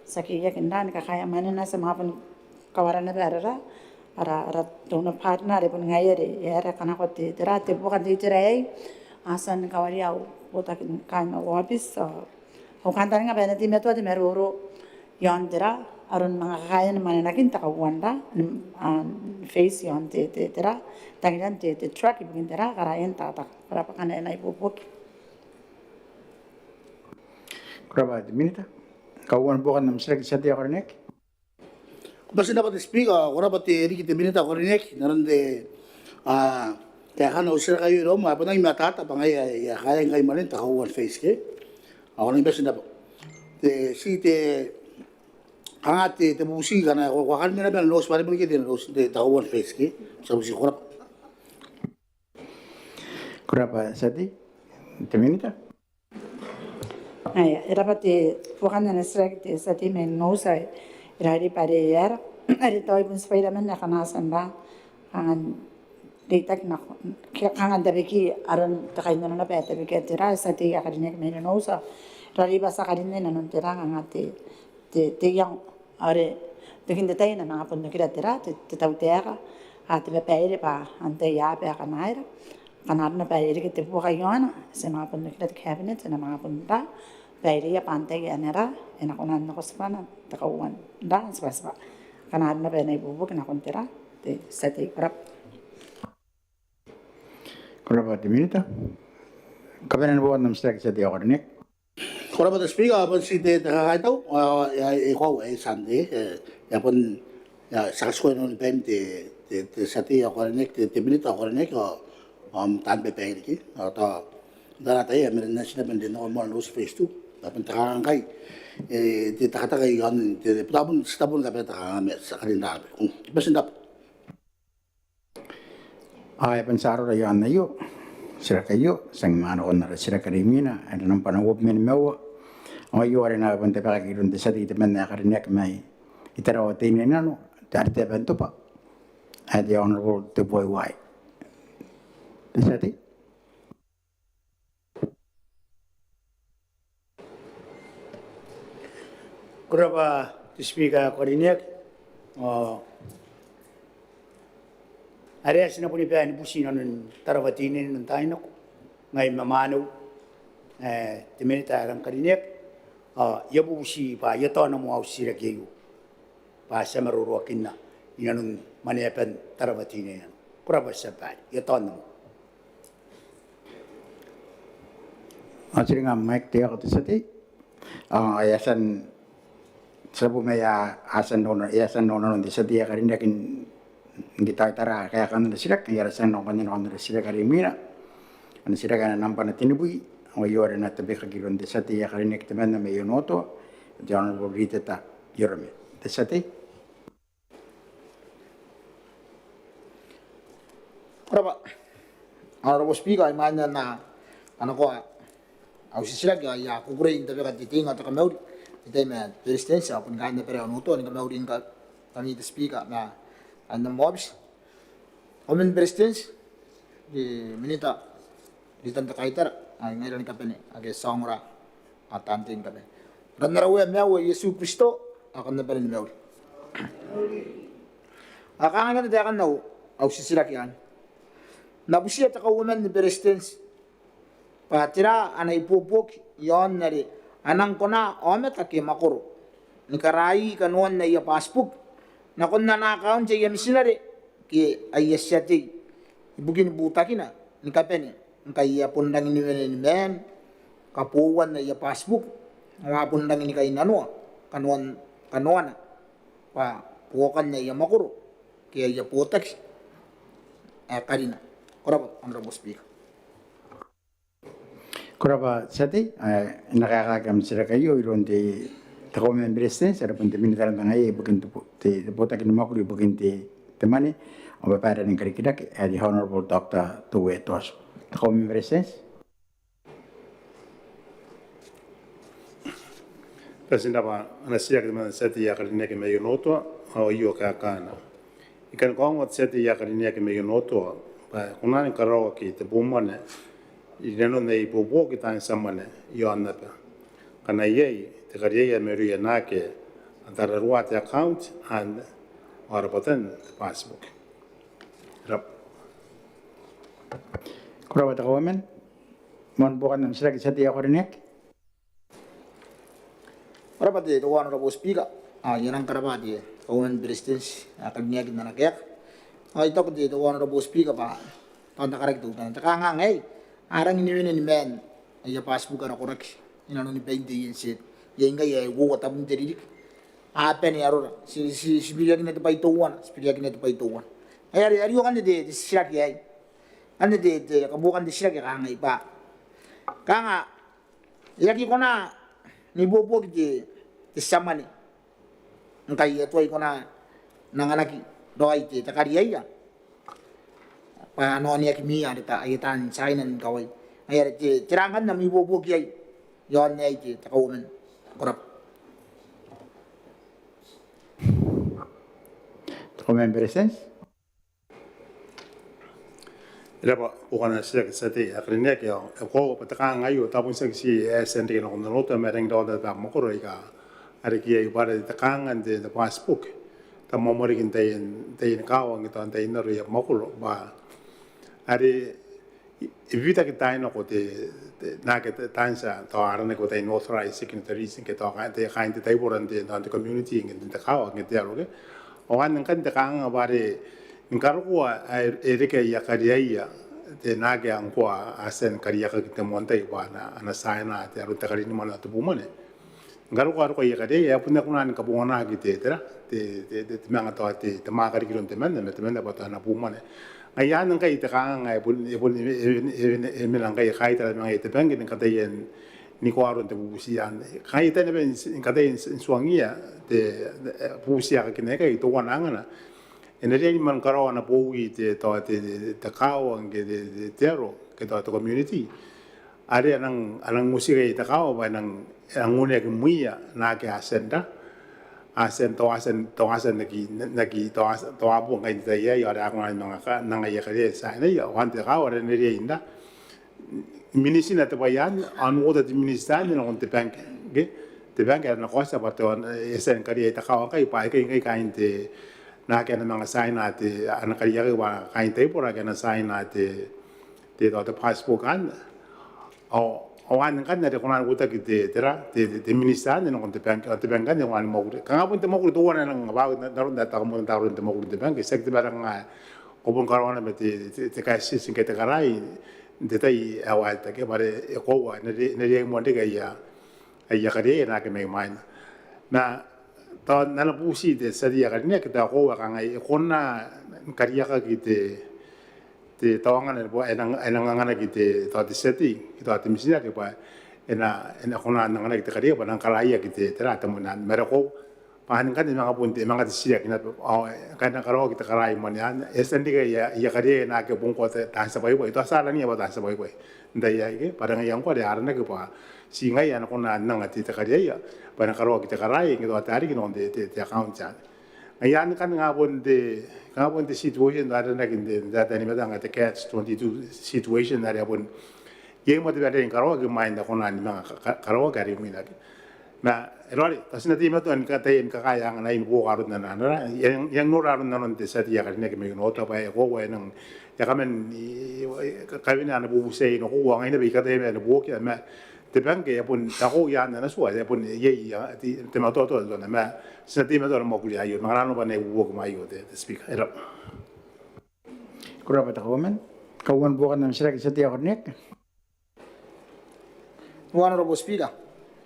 ti a keiaki n ra ni kakaea mwanena, ti a manga bon kawara naba ara, ara, ara donor partner are bon ngaia are e a kanakoa te, te ra, te buoka n te itera aei. A tia ni kawaria au botaki kaain au aobiti ao au kantaninga bwa e na teimatoa te maroro iaon te ra, aron manga kakaean mwanenakin te kauoua n ra, n, a, phase iaon te, te, te ra, tangiran te, te truck ibukin te ra, karaoan takataka. Ko rabwa. Kanga e na ibuobuoki. Ko rabwa te Minita. Kauoua ni buokan am titiraki te tia tei ae karineaki. Ko bati n rabwa te Speaker, ko rabwa te, riki te Minita ae karineaki n aron te, a, taekan au titiraki aio iroum, a bon aki matata bwa ngaia ae e a kaea ngkai mwanen te kauoua n phase ke. Ao ko na bati n rabwa. Te, ti te, kanga te, te bubuti kanga ko, ko a kani mena bwa Nonouti, bwa are bon ke te Nonouti, te kauoua n phase ke. Ti a bubuti, ko rabwa. Ko rabwa te tia tei. Te Minita. Aia, e rab'a te buokan ana titiraki te tia tei mai Nonouti. E rairi bwa are e aera, are tao e bon tibwa iraman akana a tia n ra, kanga n reitaki nako, kanga n tabeki aron te kainnano naba ae tabekia te ra, te tia tei ae karineaki mai Nonouti. E rairi bwa ti a karinna inanon te ra, kanga te, te, te iango are tokin te tai e na manga bon okira te ra, te, te tautaeka, a, te babaire bwa antai aaba akana aera, akana arona bwa e reke te buoka iaona, ti a manga bon okira te cabinet, e na manga bon ra, baireia bwa antai ae e na ra, e na kona n nako tibwana n te kauoua n ra, tibwatibwa. Akana arona bwa e na ibuobuoki nakon te ra, te tia tei. Ko rabwa. Ko rabwa te Minita. Kabanean buokan am titiraki te tia tei ae karineaki. Ko rabwa te Speaker, a bon ti te, te kakaitau, a, e, e koaua, e tia n te, e, e a bon, e a, ti a katikua inanon bain te, te, te tia tei ae karineaki, te, te Minita ae karineaki, ao, ao taan babaire riki, ao tao, n taraa tao e a mena n tina bwa n rin nako moa Nonouti phase two, a bon te kanganga ngkai, e, te takataka iaon, te, te, tao bon, ti a bon kabane te kanganga ma ti a karin naba. Mm, e bati n rabwa. Ao e a bon tia arora iaon aio titiraki aio, ti a manga nakon ara titiraki are imwina, are nambwana uabwi ma nimaua. Ao aio are e na bon tabekaki iroun te tia tei temanna ae karineaki mai Tarawa Teinainano, are te aba n tobwa, ae te Honourable Tebuai Uaai. Te tia tei. Ko rabwa te Speaker ae karineaki. Ao are ti na boni bae ni buti inanon Tarawa Teinainano n taai nako, ngai ma mwaneu, e, te Minita ae rang karineaki, ao I a bubuti bwa I a taona moa au titiraki aio bwa ti a maroroakinna inanon mwaneaban Tarawa Teinainano. Ko rabwa te tia babaire, I a taona moa. Ao tiringa am mic te, ao te tia tei. Ao e a tia n, ti a bo ma e a tia n nano, e a tia n nano nanon te tia tei ae karineaki ngke tao e tara kaekaan ana titiraki, ngaia are ti a nako n nakon ara titiraki are imwina. Ana titiraki ae nambwana tenibwi, ao aio are e na tabekaki iroun te tia tei ae karineaki temanna mai Onotoa, te Honourable Riteta Iorome. Te tia tei. Ko rabwa. Honourable Speaker, imwain ae N na kanakoa au titiraki ao I a kukurei n tabeka te teinga ao te kamauri, te tai ma te Beretitenti ao boni kaain abara ae Onotoa, ni kamauri ngkami te Speaker ma kaain am aobiti. Komen Beretitenti, te Minita, Ritan te Kaitara, ao ngaira ni kabane ake ti a ongora, ao taan tei ni kabane. N aran ara Uea ma ae Iesu Kristo, ao kam na bane ni mauri. Ao kanga ngkanne taekan au, au titiraki anne. N na butiia te Kauoman ni Beretitenti bwa tera ana ibuobuoki iaon are a nang kona aomata ke mwakoro ni karaoi kanoan aia passport nakon ana account aia mitinare ke aia tia tei ibukin butakina ni kabane ngkai a bon rangi ni wene ni maan kabouan aia passport ao a bon rangi ni kainnanoa kanoan, kanoana bwa buokan aia mwakoro ke aia botaki ae karina. Ko rabwa Honourable Speaker. Ko rabwa te tia tei. E na kaekaaki am titiraki aio iroun te Kauoman ni Beretitenti are bon te Minita n Tangaiai ibukin te, te botaki ni mwakuri ibukin te, te mwane ao babaire ni karikirake, ae te Honourable Doctor Toue Toatu. Te Kauoman ni Beretitenti. Bati n rabwa ana titiraki te mwaane te tia tei ae karineaki mai Onotoa, ao aio kaekaana. I kan kaongoa te tia tei ae karineaki mai Onotoa bwa e kona ni karaoaki te buu mwane rinanon aia ibuobuoki taan tia mwane iaon aba ngkana iai te kariaia mairouia naake a tararua te account anne ao rabwatan te passbook. Ko rabwa. Ko rabwa te Kauoman. Moan buokan am titiraki te tia tei ae karineaki. Ko rabwa te Honourable Speaker. Ao I a nang karabwa te Kauoman ni Beretitenti ae karineaki n ana kaeka. Ao I taku te Honourable Speaker bwa tao n takaraki teutana te kanganga aei a rangi ni wene ni maan aia passbook ara koraki inanoni bain te E N Z. Iai ngkai ae uoua tabun te ririki. A bane arora, ti, ti, ti biriakina te bwai teuana, ti biriakina te bwai teuana. Ae are, are ngkanne te, te titiraki aei. Ngkanne te, te kabuokan te titiraki e kangai bwa kanga e aki kona n ibuobuoki te, te tia mwane ngkai e tuai kona n anganaki raoi te, te kariaia bwa a na oneaki mwiia are ta, aia taan tiaina n ikawai. Ngaia are te, tera ngkanne am ibuobuoki iai iaon aei te, te Kauoman? Ko rabwa. Te Kauoman ni Beretitenti. E rabwa buokan ana titiraki te tia tei ae karineaki. Ao e koaua bwa te kanganga aio tao bon tiaki ti ae e a tia n reke nakon Onotoa ma e rangi n rawata naba mwakoro aika a riki iai bwa are te kanganga n te, te passbook tao moa moa riki n taian, taian kaawa ngke tao n taian aro aia mwakoro bwa are e, e bibitaki taai nako te, te, naake te, taan tia tao aranaki bwa taian authorised signatories ngke tao kaain te, kaain te taibora n te, tao n te community ngke n te kaawa ngke te aro ke. Ao anne ngkanne te kanganga bwa are ni karokoa ae e reke aia kariaia te naake ngkoa a tia ni kariaiakaki n te moan tai bwa a na, a na tiaina te aro n te karin mwane ao te buu mwane. Ni karokoa, karokoa aia kariaia ae bon aki kona ni kabonganaki te, tera, te, te, te, te manga tao te, te mwaaka riki iroun temanna ma temanna bwa tao ana buu mwane. Ngaia anne ngkai te kanganga ae bon, e bon, e, e, e, e mena ngkai e kaitara ma ngaia te bangke ni kataia ni, ni kaoa aron te bubuti anne. Ngaia tao naba ni kataia n, n tuangiia te, te, e, bubuti ae kakinna aikai, teuana angana. E na riai ni manga karaoa ana bowi te, tao te, te, te kaawa ngke te, te, te aro ke tao te community are a nang, a nang uotaki iai te kaawa bwa e nang, e nang oneaki mwiia naake a tia n ra, a tia n, tao a tia n, tao a tia n aki, n aki, tao a tia, tao a bua ngkai n te tai aei ao are a kona ni manga ka, n anga aia kariaia n tiainaia. Ao anne te kaawa are e na riai n ra, minitina te bwai anne ao n uota te miniti anne nakon te bangke. Ke te bangke are e na kaotia bwa tao e a tia ni kariaia te kaawa ngkai bwa aikai ngkai kaain te, naake a na manga tiaina te, a na kariaiakaki bwa kaain taibora ake a na tiaina te, te, tao te passbook anne. Ao, ao anne ngkanne are e kona ni uotaki te, tera, te, te, te miniti anne nakon te bangke, ao te bangke anne e kona ni mwakuri. Kanga bon te mwakuri teuana ae nang abau n aron ae taku moa n aron te mwakuri n te bangke, tiaki te bwai ae kanga ko bon karaoana ma te, te, te kaetieti ke te karaai n te tai ae waetaki bwa are e koaua e na riai, e na riai moa n reke aia, aia kariaia naake mai mwaina. Ma tao n ana bubuti te tia tei ae karineaki, tao e koaua kangai e kona ni kariaiakaki te, te tao angana bwa e nang, e nang anganaki te, tao te tia tei ke tao te mitinare bwa e na, e na kona n anganaki te kariaia bwa e nang karaiaki te, tera, te mwane anne. Ma are e koaua bwa anne ngkanne e manga bon te, e manga te titiraki naba, ao ngkai e nang karaoaki te karaai mwane anne, e a tia n reke aia, aia kariaia naake bon ngkoa taan tia bwaibwai, tao ti a arania bwa taan tia bwaibwai n tai aei ke, bwa are ngaia ngkoa are a aranaki bwa ti ngaia ae na kona n anga te, te kariaia bwa e na karaoaki te karaai ngke tao tae riki nakon te, te, te account anne. Ngaia anne ngkanne kanga bon te, kanga bon te situation are aranaki n te, n te, n te, n te, n te catch twenty-two situation are a bon iai moa te bwai are e riai ni karaoaki imwain ae a kona ni manga ka, ka, karaoaki are imwina ke. Ma e raoiroi, tao ti na teimatoa ni kataia ni kakaea angana aei ni buoka aron ana, ana, e a, e a nora aron nanon te tia tei ae karineaki mai Onotoa bwa e koaua e nang, e a kaman, e, e, ka, kawenea ana bubuti aei nakoiu ao ngai naba I kataia naba ni buokia, ma te bangke e a bon taku iaan ana tua, e a bon iai, iai te, te matoatoa n tona, ma ti na teimatoa ni mwakuri aio, ma ngkana arona bwa N na ibuobuoki ma aio te, te Speaker. E rabwa. Ko rabwa te Kauoman. Kauoman buokan am titiraki te tia tei ae karineaki. Honourable Speaker,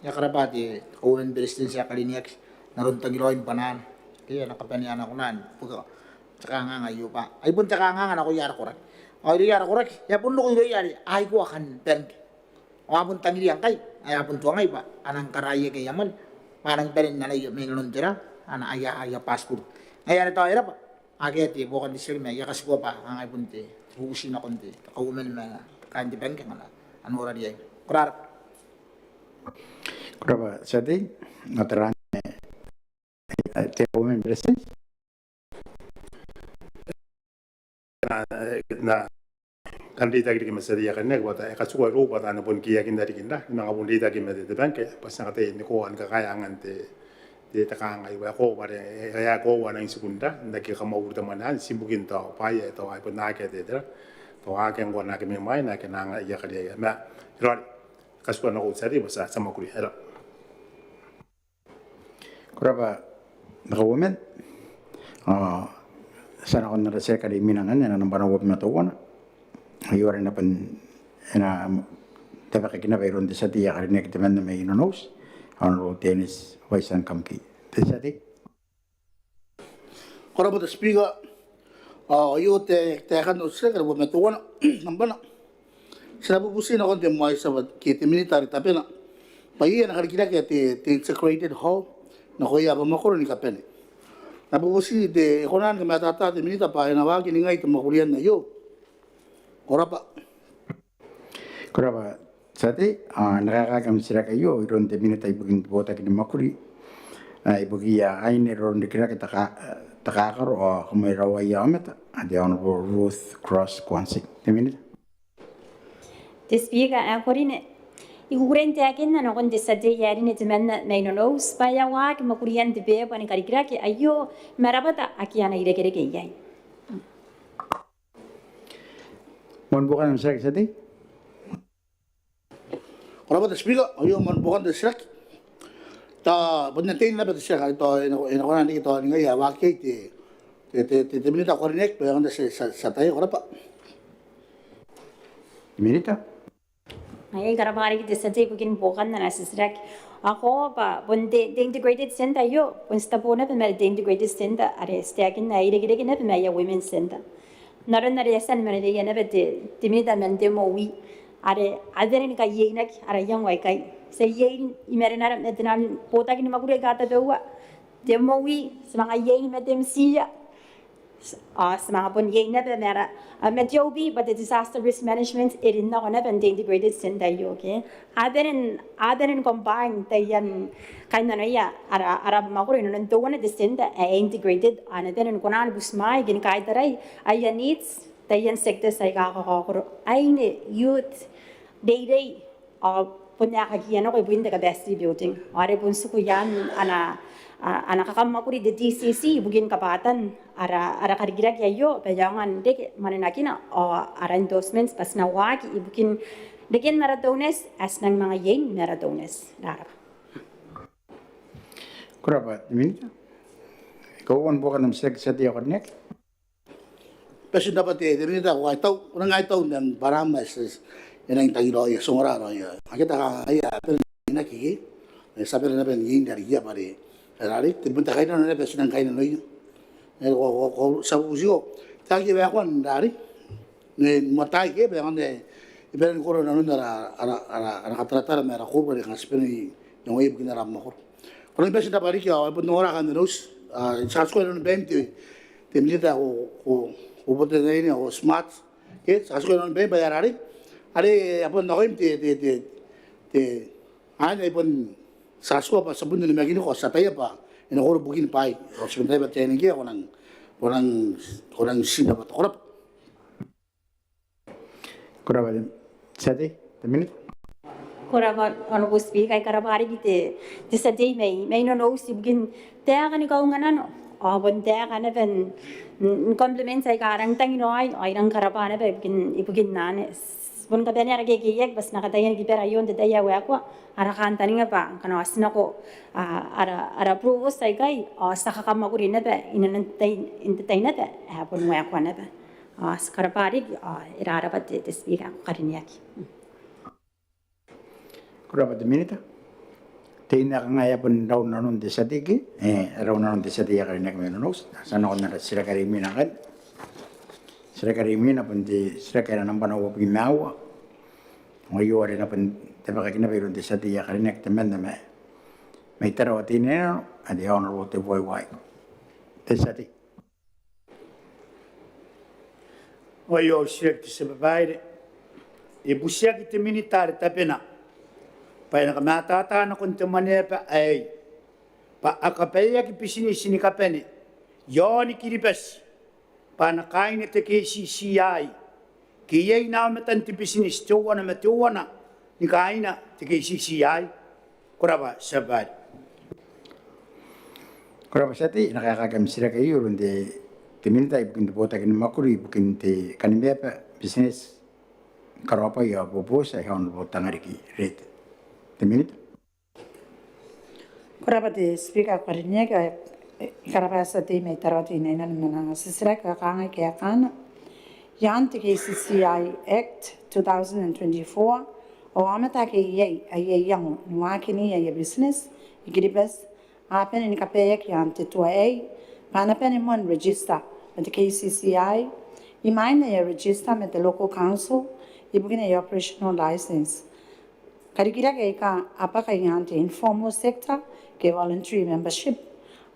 I a karabwa te Kauoman ni Beretitenti ae karineaki n aron tangiraoin bwanaan. Ke e na kabanea nako naba bukin te kanganga aio bwa ai bon te kanganga nakoia ara koraki. Ao irouia ara koraki e a bon roko irouia are a ikoa kan bangke. Ao a bon tangiria ngkai ae a bon tuangai bwa a nang karaoia ke aia mwane bwa a nang bane n anaia mai nanon tera, ana aia, aia passport. Ngaia are tao e raba ake te buokan te titiraki ma I a katikua bwa a ngai bon te bubuti nakon te Kauoman ma kaain te bangke ngkana a nora riai. Ko rabwa. Ko rabwa te tia tei. N na tara te Kauoman ni Beretitenti. N na kan reitaki riki ma te tia tei ae karineaki bwa e katikua irou bwa tao a na bon keiakinna riki n ra ni manga bon reitaki ma te bangke bwa ti na kataia ni koaua ni kakaea angan te te kanganga aio bwa e koaua bwa are e a koaua n aing tiku n ra n aki kamwakuri te mwane anne ibukin tao bwaai ae tao ai bon akea te tera, tao akea ngkoa naake mai mwaina ake a na anga aia kariaia ma e raoiroi. Katikua nakoiu te tia tei bwa ti a mwakuria. Ko rabwa. Ko rabwa te Kauoman. Ao ti a nakon ara titiraki are imwina ngkanne, ae nambwa uabwi ma teuana. Aio are e na bon, e na tabekaki naba iroun te tia tei ae karineaki temanna mai Nonouti, Honourable Dennis Waisan Kamki. Te tia tei. Ko rabwa te Speaker. Ao aio te, te kaeka n au titiraki are uabwi ma teuana, nambana. Ti na bubuti nakon te Minita are tabena bwa iai ana karikirake ae te, te integrated hall nakoia aba makoro ni kabane. N na bubuti te, e kona ni kamatata te Minita bwa e na waaki ningai te mwakurian aio? Ko rabwa. Ko rabwa te tia tei. Ao e na kaekaaki am titiraki aio iroun te Minita ibukin te botaki ni mwakuri, ao ibukiia aine, roronrikirake, taka-, takakaro ao kamweraoaia aomata, ao te Honourable Ruth Cross Kwansing. Te Minita. Te Speaker ae karineaki, I kukurei n taekinna nakon te tia tei ae karineaki temanna mai Nonouti bwa e a waaki mwakurian te beba ni karikirake aio ma rabwata ake a na irekereke iai. Moan buokan am titiraki te tia tei. Ko rabwa te Speaker, aio moan buokan te titiraki. Tao bon ae tein naba te titiraki, tao e na, e na kona n riki tao ningai ae waaki iai te, te, te, te, te Minita ae karineaki bwa e aonga n tia, tia, tia ataia. Ko rabwa. Minita. Ai, ko rabwa riki te tia tei ibukin buokan ana titiraki. Ao ko rabwa. Bon te, te integrated centre aio bon ti tabo naba ma te integrated centre are ti taekinna ae irekereke naba ma aia women centre. N aron are e a tia ni maneweia naba te, te Minita man te MOE are a bane ni kaieinaki ara iango aikai. Ti a iein i marenara ma te nang botaki ni mwakuri aika tabeua. Te MOE ti manga iein ma te MCIA. Ao ti manga bon iein naba ma ara, a, ma te OB, bwa te disaster risk management e rin nako naba n te integrated centre aio, ke. A bane n, a bane ni combine taian kainnanoia ara, ara aba makoro inanon teuana te centre ae integrated, ao a na bane ni kona ni butimwaea ke ni kaitarai aia needs taian sectors aika kakaokoro. Aine, youth, reirei, ao bon aekakiia nako ibukin te capacity building. Ao are bon tiku iaan ana, a, ana kakammwakuri te DCC ibukin kabwatan ara, ara karikirake aio, bwa e aonga n reke mwanenakina ao ara endorsements bwa ti na waaki ibukin reken ara donors, ae ti nang manga iein ma ara donors. Ko rabwa. Ko rabwa te Minita. Kauoua ni buokan am titiraki te tia tei ae karineaki. Bati n rabwa te, te Minita ae ko kaitau, ko nang kaitau n am bwanaa ma ti, ti, e nang tangiraoia, ti ongora raoi. Akea te kangaanga ae a bane n aki, e, ti a bane naba n iein rarikiia bwa are, e, are te, bon te kainnano naba ae ti nang kainnanoia. E, ko, ko, ko, ti a bubutiko. Te aki waekoa n rari. N, n moan tai ke, bwa e aonga n, e, e bane ni koro nanon ara, ara, ara, ara kataratara ma ara koru are kanga ti bane n iangoia ibukin ara aba makoro. Ko nang bati n rabwa riki ao e bon ongora kaain Nonouti. A, ti a katikua inanon baim te, te Minita ae ko, ko, ko boto n aine ao ko smart. Ke, ti a katikua inanon baim bwa e a rare. Are, a bon nakoim te, te, te, te, aine ai bon ti a katikua bwa ti a bon onimakiniko, ti ataia bwa e na koro bukin bwaai. Ao ti bon ataia bwa te aine ngkoa ko nang, ko nang, ko nang ti n rabwa. Ko rabwa. Ko rabwa te tia tei, te Minita. Ko rabwa Honourable Speaker, ai ko rabwa riki te, te tia tei mai, mai Nonouti ibukin taeka ni kaunganano. Ao bon taeka naba n, n compliment aika a rang tangiraoi, ao I rang ko rabwa naba ibukin, ibukin anne. Bon kabanea ara kekeiaki bwa ti na kataia ni kibara iaon te tai ae waekoa ara kantaninga bwa ngkana ti nako, a, ara, ara approvals aikai, ao ti a kakammwakuri naba inanon te tai, n te tai naba ae bon waekoa naba. Ao ti karabwa riki, ao e rarabwa te, te Speaker ae ko karineaki. Ko rabwa te Minita. Te ina kanga e a bon rau nanon te tia tei ke, e, rau nanon te tia tei ae karineaki mai Nonouti. Ti a nakon ara titiraki are imwina ngkai. Titiraki are imwina bon te titiraki ae nambwa uabwi ma aua. Ao aio are e na bon tabekaki naba iroun te tia tei ae karineaki temanna mai, mai Tarawa Teinainano, ae te Honourable Tebuai Uaai. Te tia tei. Ao aio au titiraki te tia babaire. E butiaki te minita are tabena bwa e na kamatata nakon te mwaneaba aei bwa a kabaeaki bitineti ni kabane iaoni Kiribati bwa a na kaaina te K C C I, ke iai inaomatan te bitineti teuana ma teuana ni kaaina te K C C I? Ko rabwa, tia babaire. Ko rabwa tia tei. E na kaekaaki am titiraki aio iroun te, te minita ibukin te botaki ni mwakuri ibukin te kanimaeaba, bitineti, karaobwai ao bobooti, ae Honourable Tangariki Reete. Te minita. Ko rabwa te Speaker ae karineaki, ao I karabwa tia tei mai Tarawa Teinainano n ana titiraki ae kangai kaekaana. Iaan te K C C I Act two thousand and twenty-four, ao aomata ake iai aia iango ni waakina aia bitineti i Kiribati a bane ni kabaeaki iaan te tua aei bwa a na bane moa n register ma te K C C I imwain aia register ma te local council ibukin aia operational license. Karikirake aika a bwaka iaan te informal sector ke voluntary membership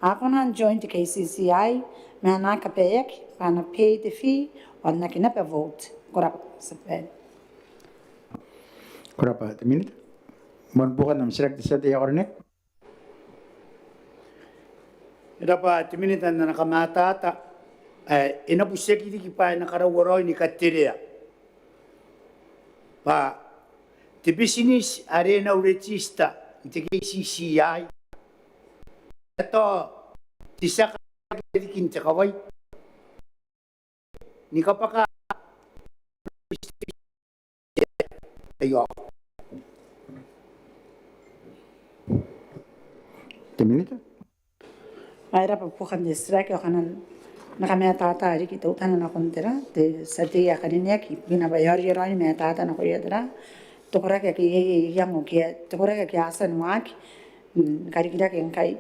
a kona n join te K C C I ma a na kabaeaki bwa a na pay te fee ao n aki naba vote. Ko rabwa, tia babaire. Ko rabwa te minita. Moan buokan am titiraki te tia tei ae karineaki. E rabwa te minita n ana kamatata. E, e na butiaki riki bwa e na karaua raoi ni katerea bwa te bitineti are e na register n te K C C I e tao te tia kawai riki n te kawai ni kabwaka aio. Te minita. Ao e rabwa buokan te titiraki, ao kanga N na kamatata riki teutana nakon tera, te tia tei ae karineaki, ibukina bwa e a riai raoi ni matata nakoia tera, te koraki ake iai aia iango ke te koraki ake a tia ni waaki, mm, karikirake ngkai,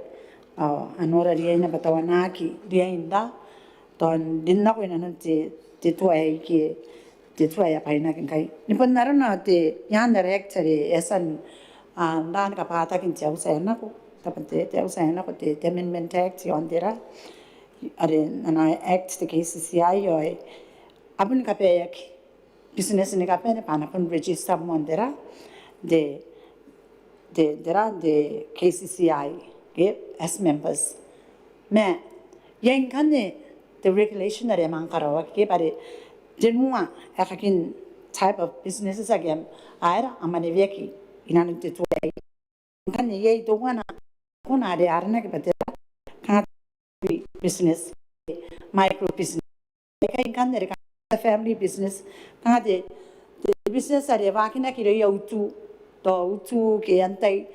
ao a nora riaina bwa tao a na aki riai n tao n rin nako inanon te, te tua aei ke te tua ae a bwainaki ngkai. Ni bon arona te, iaan ara act are e a tia n, a, n rin ni kabwataki n te auti ae nako, tao bon te, te auti ae nako, te, te Amendment Act iaon tera, are ana act te K C C I, ao e a bon kabaeaki bitineti ni kabane bwa a na bon register moa n tera, te, te, tera, te K C C I ke as members. Ma iai ngkanne te regulation are e a manga karaoaki ke bwa are tenua aekakin type of businesses ake a aera a mwaneweaki inanon te tua aei. Ngkanne iai teuana, kona are aranaki bwa te kanga business, micro business. Aikai ngkanne are kanga family business, kanga te, te business are waakinaki irouia utu, tao utu ke antai,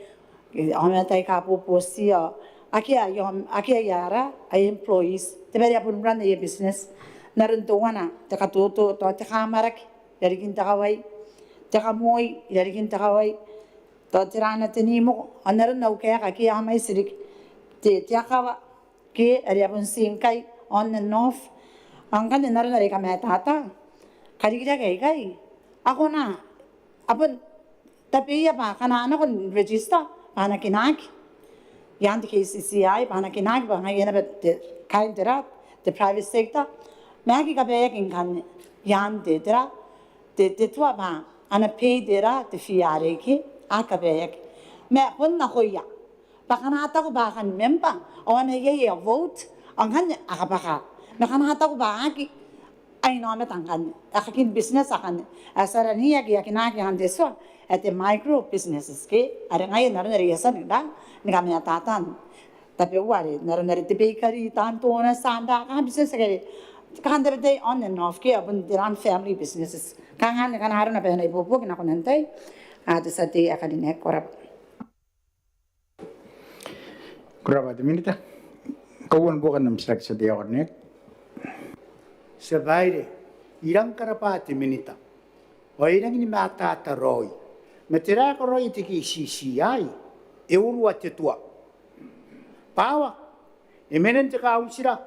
ke aomata aika bobotia, akea aia, akea aia ara, aia employees, te bwai are a bon run aia business n aron teuana te katoto, tao te kaamwarake i rarikin te kawai, te kamoi i rarikin te kawai, tao tera ana tenimoko, ao n aron au kaeka ake a mwaiti riki, te, te akawa ke are a bon tii ngkai on and off. Ao ngkanne n aron are I kamatata, karikirake aikai a kona, a bon tabeia bwa akana a nako n register bwa a na kinaaki iaan te K C C I, bwa a na kinaaki bwa ngaia naba te kaain tera, te private sector, ma a aki kabaeaki ngkanne iaan te tera, te, te tua bwa a na pay tera, te fee arei ke, a aki kabaeaki. Ma bon nakoia bwa akana a taku bwa a kan member ao a na iai aia vote, ao ngkanne a kabwaka. Ma akana a taku bwa a aki, ai inaomata ngkanne aekakin business akanne ae ti arana ake a kinaaki iaan te tua ae te micro businesses ke, are ngaia n aron are I a tia n tera, ni kamatata n tabeua are n aron are te bakery, taan donut, taan tera, kanga business ake a kan tabetai on and off ke a bon tera, family businesses. Kanga anne, kanga arona bwa e na ibuobuoki nakon antai, a, te tia tei ae karineaki. Ko rabwa. Ko rabwa te minita. Kauoua ni buokan am titiraki te tia tei ae karineaki. Tia Babaire, I rang karabwa te minita ao I rangi ni matata raoi ma tera ae karaoia te K C C I e urua te tua. Bwa e mena n te kauntira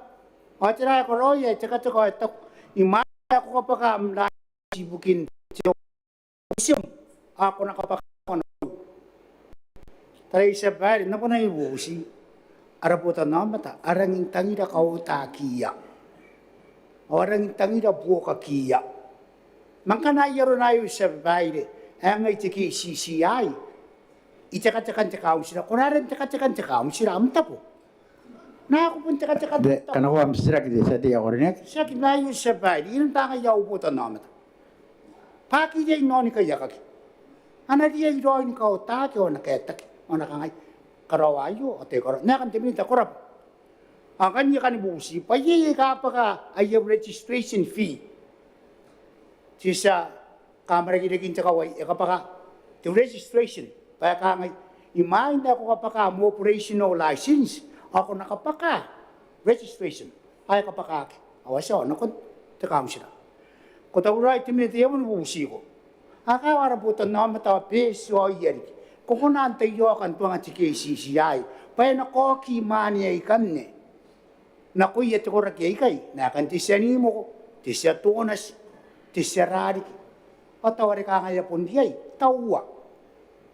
ao tera ae e karaoia? E tekateka ao e taku, imwain ae ko kabwaka am license ibukin te tourism ao ko na kabwaka. Taraia Tia Babaire, N na bon ibuobuoki, ara botannaomata a rangi n tangira kaotakiia ao a rangi n tangira buokakiia. Ma ngkana ai arona aio, Tia Babaire, ae ngai te KCCI I tekateka n te kauntira. Ko na aera n tekateka n te kauntira? Am tabo. Nako bon tekateka n te kauntira. Kanakoa am titiraki te tia tei ae ko rineaki. Titiraki mai, Tia Babaire, I nang taku ngaia au botannaomata bwa aki riai n aoni kaiakaki. A na riai raoi ni kaotaki ao a na kaetaki ao a na kangai, karaoa aio ao tai karaoa. N na kan te Minita, ko rabwa. Ao ngkanne I kan bubuti bwa iai aika a kabwaka aia registration fee. Te tia kamwarakirakina te kawai e kabwaka te registration bwa e kangai, imwain ae ko kabwaka am operational license ao ko na kabwaka registration. Ao e kabwakaki ao a tia ao nakon te kauntira. Ko tauraoi te Minita, I a bon bubutiko, a kawa ara botannaomata ao Betio ao ia riki, ko kona n taiaoka n tuanga te KCCI bwa e na kaoki mwaane aikanne nakoia te koraki aikai, nakan te tia nimoko, te tia tonati, te tia rariki. Ao tao are kanga e a bon riai, taua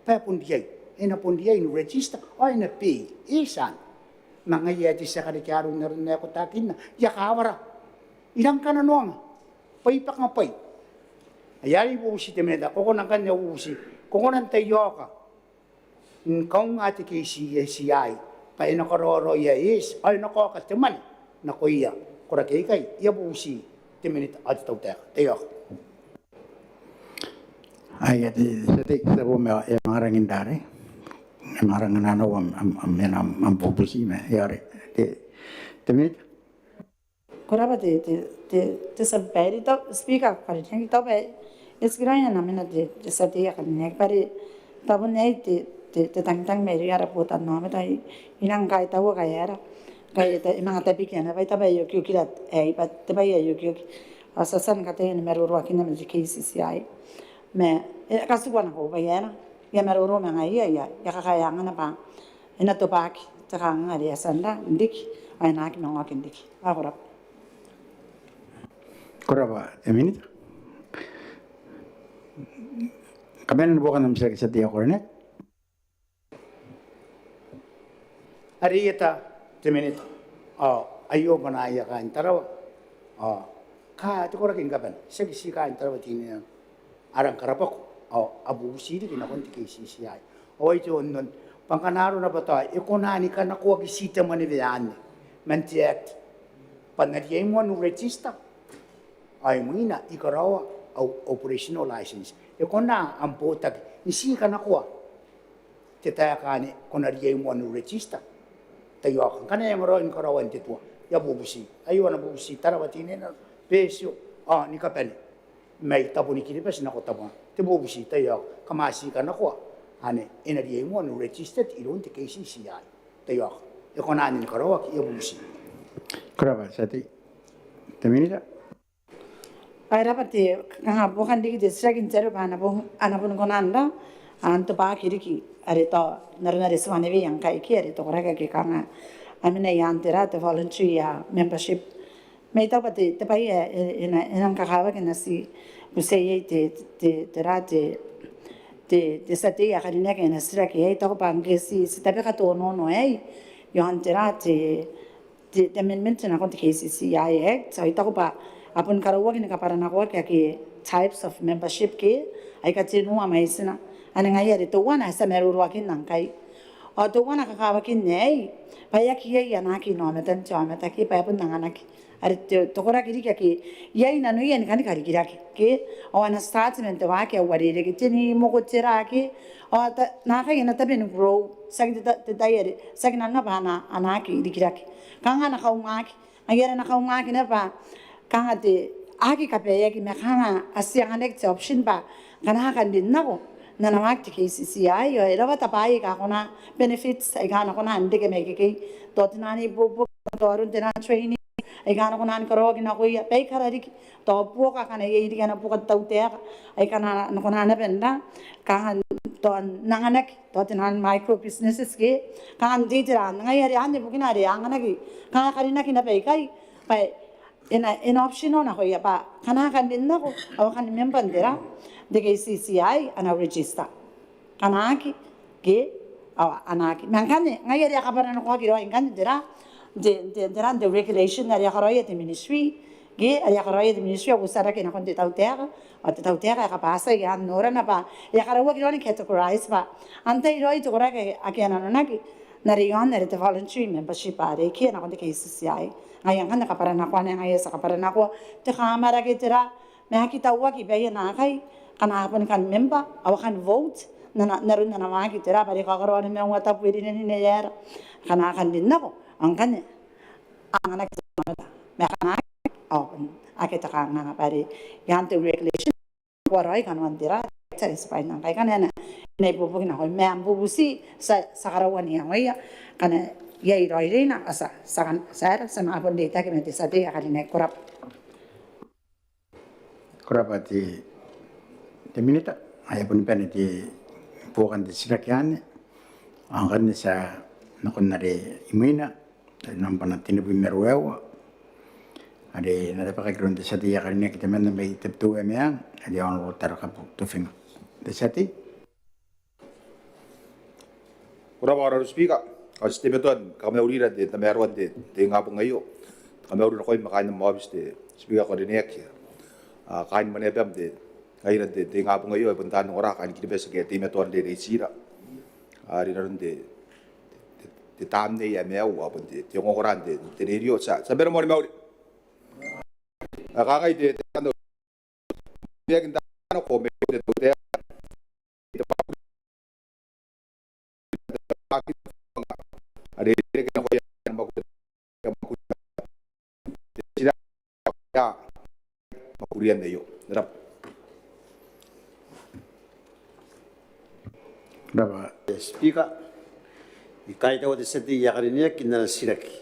bwa e bon riai, e na bon riai n register ao e na pay, e tia. Ma ngaia ae te tia karekea aron ae ko taekinna, I a kawara, I rang kananoanga bwa I bwaka bwai. Ai are I bubuti te Minita, ko kona ngkanne, I bubuti, ko kona n taiaoka n kaunga te KCCI bwa e na karaoraoia, e tia, ao e na kaoka te mwane nakoia koraki aikai. I a bubuti te Minita ao te tautaeka. Taiaoka. Aia, te tia tei, te tia tei, e a manga rangi n rare, e a manga rangi n nanona am, am, am, am bubuti ma e a ore. Te, te Minita. Ko rabwa te, te, te, te Tia Babaire, tao Speaker, ko karineaki, tao bwa e tikiraoi ana mena te, te tia tei ae karineaki bwa are tao bon iai te, te, te tangitang mairouia ara botannaomata. I nang kaitaua ngkai e aera, ngkai e manga tabekia naba bwa e okioki ra, e, bwa te bwai ae okioki. Ao ti a tia ni kataia ni maroroakinna ma te KCCI. Ma e katikua nako bwa e aera, I a maroro ma ngaia, I a, I a kakaea angana bwa e na tobwaki te kanganga are e a tia n riki ao e na aki manga oki n riki. Ao ko rabwa. Ko rabwa te Minita. Kabanean buokan am titiraki, te tia tei ae ko rineaki. Are i eta te Minita. Ao aio bwanaaia kaain Tarawa. Ao ka te koraki ni kabane, tiaki ti kaain Tarawa Teinainano, a rang karabwako ao a bubuti riki nakon te KCCI. Ao ai te onnon bwa ngkana arona bwa tao e kona ni kanakoaki ti te mwanewe anne man te Act bwa N na riai moa n register ao imwina I karaoa au operational license. E kona am botaki n ti kanakoa te taeka anne, ko na riai moa n register. Taiaoka, ngkana e angaraoi ni karaoan te tua. I a bubuti, aio ana bubuti Tarawa Teinainano, Betio ao ni kabane mai tabo ni Kiribati nako tabona. Te bubuti, taiaoka, kam a ti kanakoa anne, e na riai moa n register iroun te KCCI. Taiaoka, e kona anne ni karaoaki? I a bubuti. Ko rabwa te tia tei. Te Minita. Ao e rabwa te, kanga buokan riki te titiraki n te aro bwa a na bon, a na bon kona n ra, a, n tobwaki riki are tao n aron are ti wanewea ngkai ke are te koraki ake kanga a mena i aan te ra, te voluntary, a, membership. Ma I taku bwa te, te bwai ae e, e na, e nang kakawaki n na ti butia iai te, te, te ra, te, te, te tia tei ae karineaki ae na titiraki iai. I taku bwa ngke ti, ti tabeka te onoono aei i aan te ra, te, te, te amendment nakon te KCCI Act, ao I taku bwa a bon karauaki ni kabwaranakoaki ake types of membership ke aika tenua mwaitina. Anne ngaia are teuana ae ti a maroroakinna ngkai. Ao teuana kakawakin aei bwa e aki iai anaaki inaomatan te aomata ke bwa e bon anganaki. Are te, te koraki riki ake iai nanoia ni kani karikirake ke, ao a na start man te waaki ae uarereke, te nimoko, te ra ke, ao ta, naakai e na tabe ni grow. Tiaki te ta, te tai are, tiaki nanona bwa a na, anaaki rikirake. Kanga a na kaungaki, ngaia are a na kaungaki naba bwa kanga te, aki kabaeaki ma kanga a tia n anganaki te option bwa ngkana a kan rin nako n ana waaki te KCCI ao e rawata bwaai aika a kona, benefits aika a na kona n reke mai ikekei. Tao te naan ibuobuoki, tao aron te naan training aika a na kona ni karaoaki nakoia baikara riki, tao buoka akana iai riki ana buoka te tautaeka aika a na, a na kona naba n ra, kanga tao n anganaki, tao te naan micro businesses ke, kanga n te itera, ngaia are anne bukina are a anganaki, kanga karinaki naba ikai, bwa e na, e na optional nakoia bwa ngkana a kan rin nako, ao a kan member n tera, n te K C C I, a na register. Ngkana aki, ke, ao a na aki. Ma ngkanne, ngaia are a kabwaranakoaki raoi ngkanne n tera, n te, n te, n tera, n te regulation are a karaoia te ministry, ke, are a karaoia te ministry, ao uotarake nakon te tautaeka, ao te tautaeka e kabwatiai n norana bwa e a karaoaki raoi ni categorize bwa antai raoi te koraki ake a nanonaki n are iaon are te voluntary membership are ikai nakon te K C C I. Ngaia ngkanne kabwaranakoana, ngaia ti a kabwaranakoa te kamwarake tera, ma aki tauaki baia naakai, ngkana a boni kan member, ao a kan vote, n ana, n aron ana waaki tera, bwa are kakaraoan maungatabu, e rinerine aera, ngkana a kan rin nako, ao ngkanne a anganaki te kamwarake. Ma ngkana aki, ao bon akea te kanganga bwa are iaon te regulation, ko a raoi kanoan tera, tera ti bwaina ngkai ngkanne e na, e na ibuobuoki nako, ma am bubuti, ti a, ti a karaua n iangoia, ngkana iai raoiroina, ao ti a, ti a kan, ti a aera, ti a manga bon reitaki ma te tia tei ae karineaki, ko rabwa. Ko rabwa te, te minita, ae boni bane te buokan te titiraki anne. Ao ngkanne ti a nakon are imwina, are nambwa tenibwi ma ruaiwa. Are e na tabekaki iroun te tia tei ae karineaki temanna mai Tabiteuea Meang, are Honourable Tarakabu Tofinga. Te tia tei. Ko rabwa Honourable Speaker, ao ti teimatoa ni kamaurira n te tamaroan te, te ingabong aio. Kamauri nakoim ma kaain am aobiti te Speaker ae karineaki. Ao kaain Maneaba n te, ngaira n te, te ingabong aio, e bon taan ongora kaain Kiribati ake a teimatoa n reireitira. Ao rinanon te, te, te tamnei ae maiu, ao bon te, te ongongora n te, te rerio, ti a, ti a bane ni mauri. Ao kangai te, te, Ko rabwa. Speaker, I kaitaua te tia tei ae karineaki n ana titiraki.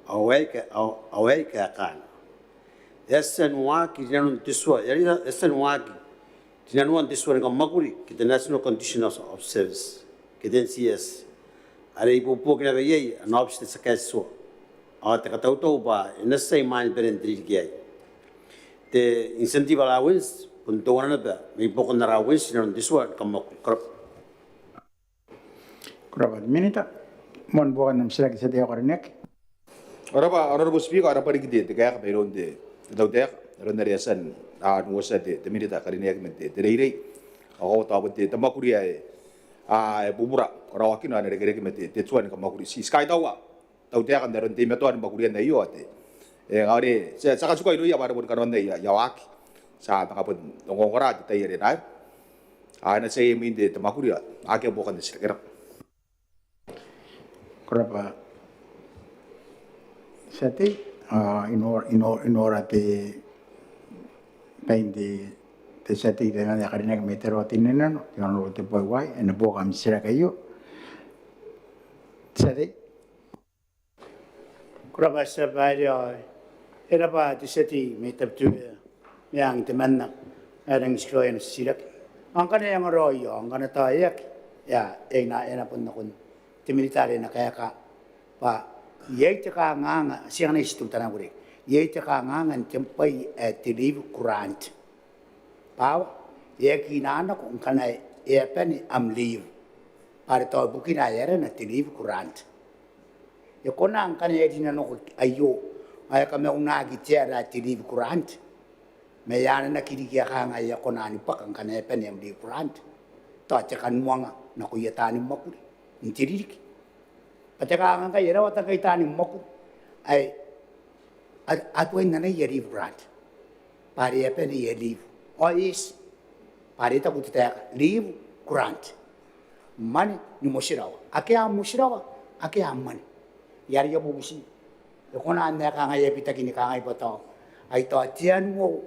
Ao aei ka, ao, ao aei kaekaana. E a tia n waaki rinanon te tua, e a tia n waaki rinanoan te tua ni kamwakuri ke te National Conditions of Service, ke te N C S, are ibuobuoki naba iai ana aobiti te tia kaeti tua. Ao te katautau bwa e na tia imwain bane n te ririki aei. Te incentive allowance bon teuana naba mai buakon allowance rinanon te tua ni kamwakuri. Ko rabwa. Ko rabwa te minita. Moan buokan am titiraki te tia tei ae karineaki. Ko rabwa Honourable Speaker, ko rabwa riki te, te kaeka mairoun te, te tautaeka, n aron are e a tia n, a, n uotia te, te minita ae karineaki man te, te reirei. Ao tao bon te, te mwakuri ae, a, e bubura karaoakina ao e na irekereke ma te, te tua ni kamwakuri. Ti, ti kaitaua tautaeka n aron teimatoan mwakuriana aio ao te, e, ngaia are ti a, ti a katukua irouia bwa a na boni kanoanna aia, aia waaki. Ti a manga bon ongongora te tai are e na, a, e na tia imwin te, te mwakuri. Akea buokan te titiraki. Ko rabwa te tia tei. A, I nora, I nora, I nora te, bain te, te tia tei temanna ae karineaki mai Tarawa Teinainano, te Honourable Teboiwai, e na buoka am titiraki aio. Te tia tei. Ko rabwa te tia babaire, ao e rabwa te tia tei mai Tabiteuea Meang temanna ae rangi n tikiraoi ana titiraki. Ao ngkana e angaraoi, ao ngkana tao e aki, e a, e na, e na bon nakon te minita are e na kaeka bwa iai te kanganga, ti anganai ti teutana n uarereke, iai te kanganga n te bwai ae te leave grant. Bwa e aki inanako ngkana e a bane am leave. Bwa are tao bukina ae arana te leave grant. E kona ngkana e rinanoko aio ao e kamaunaki te ara ae te leave grant, ma e ananaki riki ae kanga e a kona ni bwaka ngkana e bane am leave grant. Tao te kanuanga nakoia taani mwakuri n te ririki. Bwa te kanganga ngkai e rawata ngkai taani mwakuri ae a, a tuai n anaia leave grant. Bwa are e a bane aia leave. Ao e eti. Bwa are e taku te taeka, leave grant. Mwane ni motirawa. Akea am motirawa, akea am mwane. Ai are I a bubuti. E kona n ae kangai, e a bitaki ni kangai bwa tao ai tao te annual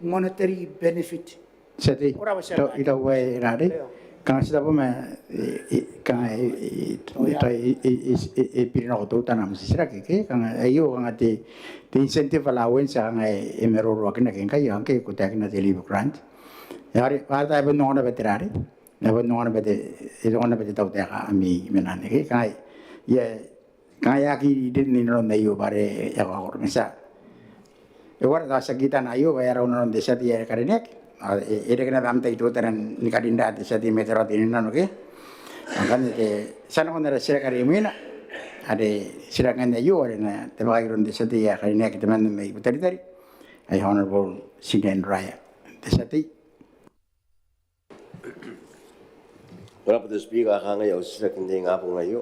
monetary benefit. Te tia tei, ko rabwa te tia tei. Tao, I taku bwa e rarei. Eng. Kanga ti taku bwa ma, e, e, kanga e, e, e biri nako teutana am titiraki ke, kanga aio kanga te, te incentive allowance kanga e, e maroroakinaki ngkai, ao ngke ko taekina te leave grant. Ai are, bwa are tao e bon ongo naba te rarei. N na bon ongo naba te, e ongo naba te tautaeka ami mena n eke. Kangai, ia, kangai aki rin inanon aio bwa are e a kakorometia. E uara tao ti a kitana aio bwa e a rau nanon te tia tei ae karineaki. Ao e, e reke naba am tai teutana ni karinra te tia tei mai Tarawa Teinainano ke. Ao ngkanne te, ti a nakon ara titiraki are imwina. Are titiraki ngkanne aio are e na tabekaki iroun te tia tei ae karineaki temanna mai Butaritari. Ae Honourable Tinian Reiher. Te tia tei. Ko rabwa te Speaker, ao kangai au titiraki n te ingabong aio.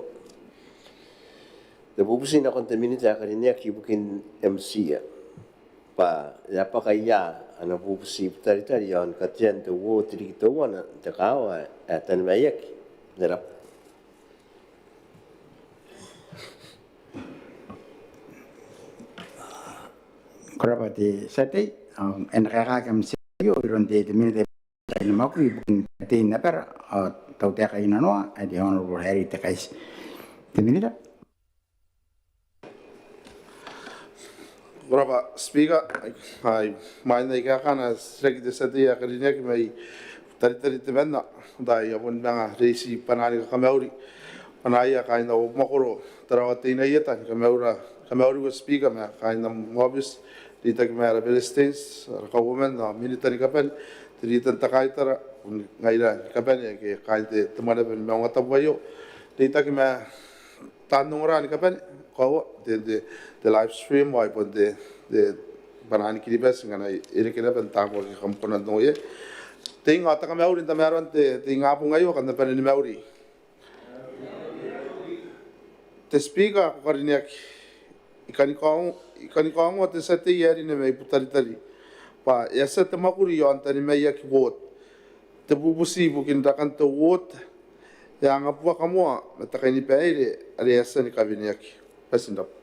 Te bubuti nakon te Minita ae karineaki ibukin MCIA bwa e a bwaka ia ana bubuti Butaritari iaon katean te ward riki teuana n te kaawa ae Tanimaiaki. Ko rabwa. Ko rabwa te tia tei, ao e na kaekaaki am titiraki aio iroun te, te Minita ae karineaki ibukin katean abara ao tautaeka inanoa, ae te Honourable Harry Tekaiti. Te Minita. Ko rabwa Speaker, ai, imwain ae I kaeka ana titiraki te tia tei ae karineaki mai Butaritari temanna, ao I a bon manga reiti bwanaan kakamauri bwanaia kaain au mwakoro Tarawa Teinainano, ni kamaura, kamauri Speaker ma kaain am office, reitaki ma ara Beretitenti, ara Kauoman, ao Minita ni kabane, te Leader n te kaitara, ngaira ni kabane ake kaain te, te mwaneaba ni maungatabu aio, reitaki ma taan ongora ni kabane, koaua te, te, te live stream, ao ai bon te, te bwanaan Kiribati ngkana e reke naba n taabo ake kam kona n ongo iai. Te ing ao te kamauri n tamaroan te, te ingabong aio, kam na bane ni mauri. Te Speaker ae ko karineaki, I kani kaong-, I kani kaongoa te tia tei ae karineaki mai Butaritari bwa e a tia te mwakuri iaon Tanimaiaki ward. Te bubuti ibukin rakan te ward e a anga buaka moa ma te kainibaire are e a tia ni kaweneaki. Bati n rabwa.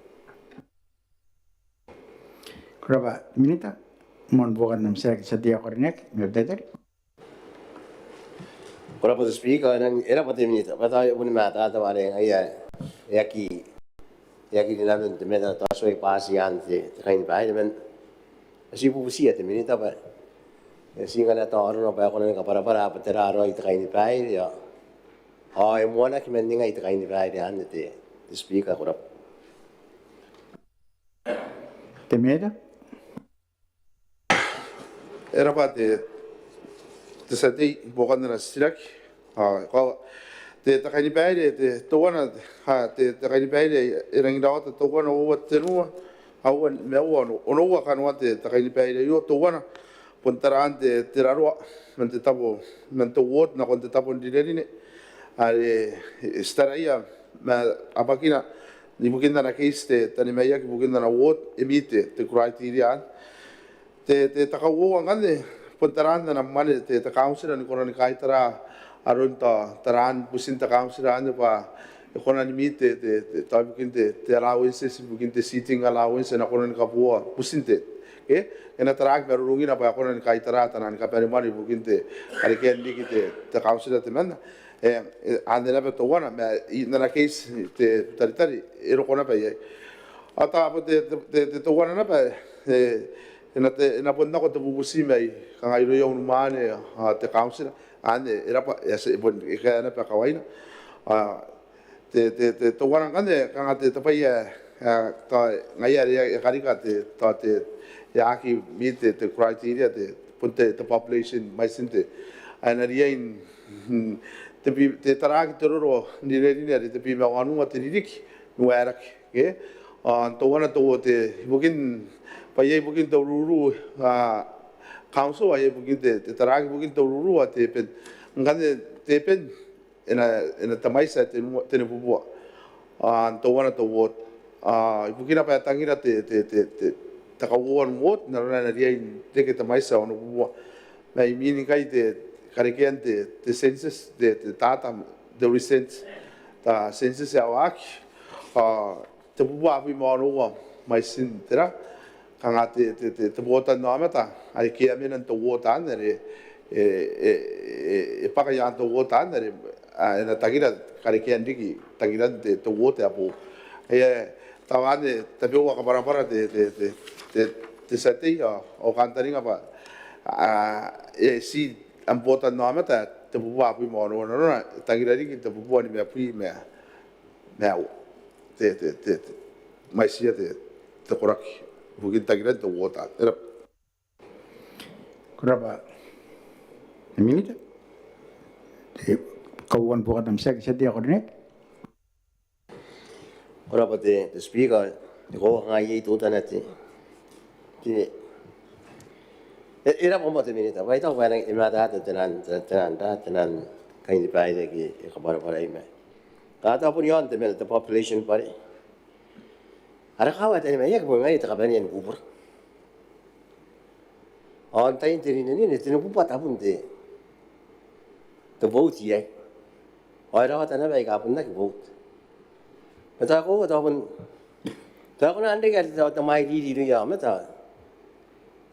Ko rabwa Minita, moan buokan am titiraki te tia tei ae karineaki mai Butaritari. Ko rabwa te Speaker, e rang, e rabwa te Minita bwa tao e boni matata bwa are ngaia e aki, e aki rinanon te meta tao tuai bati iaan te, te kainibaire man. Ti bubutia te Minita bwa e ti ngkana tao arona bwa e kona ni kabwarabwara bwa tera raoi te kainibaire, ao e moanaki man ningai te kainibaire anne te, te Speaker, ko rabwa. Te Minita. E rabwa te, te tia tei, buokan ana titiraki. A, ko, te, te kainibaire, te, teuana, a, te, te kainibaire, e rangi n rawata teuana, uoua, tenua, aua, nimaua, onoua kanoan te, te kainibaire aio, teuana bon taraan te, te raroa man te tabo, man te ward nakon te tabo n rinerine. Are e, ti taraia ma abwakina ibukin ana case te, Tanimaiaki ibukin ana ward, e meet te, te criteria anne. Te, te, te kauoua ngkanne bon taraan ana mwane te, te kauntira ni kona ni kaitara aron tao taraan butin te kauntira anne bwa e kona ni meet te, te, te, tao ibukin te, te allowances, ibukin te sitting allowance, e na kona ni kabooa butin te, ke, e na taraaki marurungina bwa e kona ni kaitara taian kabanemwane ibukin te, karekean riki te, te kauntira temanna. E, e, anne naba teuana, ma i, n ana case te, Butaritari, e roko naba iai. Ao tao bon te, te, te, te teuana naba, e, e na te, e na bon nako te bubuti mai, kanga irouia unimwaane, a, te kauntira, anne, e rabwa, e a tia, e bon, e kaea naba kawaina. A, te, te, te teuana ngkanne, kanga te, te bwai ae, a, tao, ngaia are e karika te, tao te, e aki meet te, te criteria, te, bon te, te population, mwaitin te, ae na riai n, mm, te bi, te taraaki te roro n rinerine are tebwi ma wanua te ririki, n waerake, ke? Ao n teuana te, te, ibukin, bwa iai ibukin te ururu, a, council, ao iai ibukin te, te taraaki ibukin te ururu, a, te ben. Ngkanne te ben, e na, e na te mwaiti ae tenua, tenibubua. A, n teuana te ward. A, ibukina bwa e tangira te, te, te, te, te kauoua n ward, n arona ae na riai n reke te mwaiti ae onobubua. Ma imwin ngkai te, karekean te, te census, te, te data, te recent, te census ae waaki. A, tebubua abwi ma onoua mwaitin tera, kanga te, te, te, te botannaomata are ke a mena n te ward anne are, e, e, e, e bwaka iaan te ward anne are, a, e na tangira, karekean riki, tangiran te, te ward ae boou. E, tao anne tabeua kabwarabwara te, te, te, te, te tia tei, ao, ao kantaninga bwa, a, e, ti am botannaomata, tebubua abwi ma onoua, nanona e tangira riki tebubua nimabwi ma, ma aua te, te, te, te, mwaitiia te, te koraki ibukin tangiran te uota. E rab'a. Ko rab'a te Minita. Te kauoua ni buokan am titiraki, te tia tei ae karineaki. Ko rab'a te, te Speaker. Ko a ngai iai teutana te, te, e, e rab'a moa te Minita bwa I taku bwa e nang, e matata te nang, te, te nang, te nang kainibaire ae e kabwarabwarai ma. Kanga tao bon iaon te mena te population bwa are ara kaawa ae tani maiaki bon ngaia te kabanea ni bubura. Ao n tain te rinerine, tenibubua tabun te, te vote iai. Ao e rawata naba aika bon aki vote. Ma tao ko, tao bon, tao ko na anreke are tao te mwairiri irouia aomata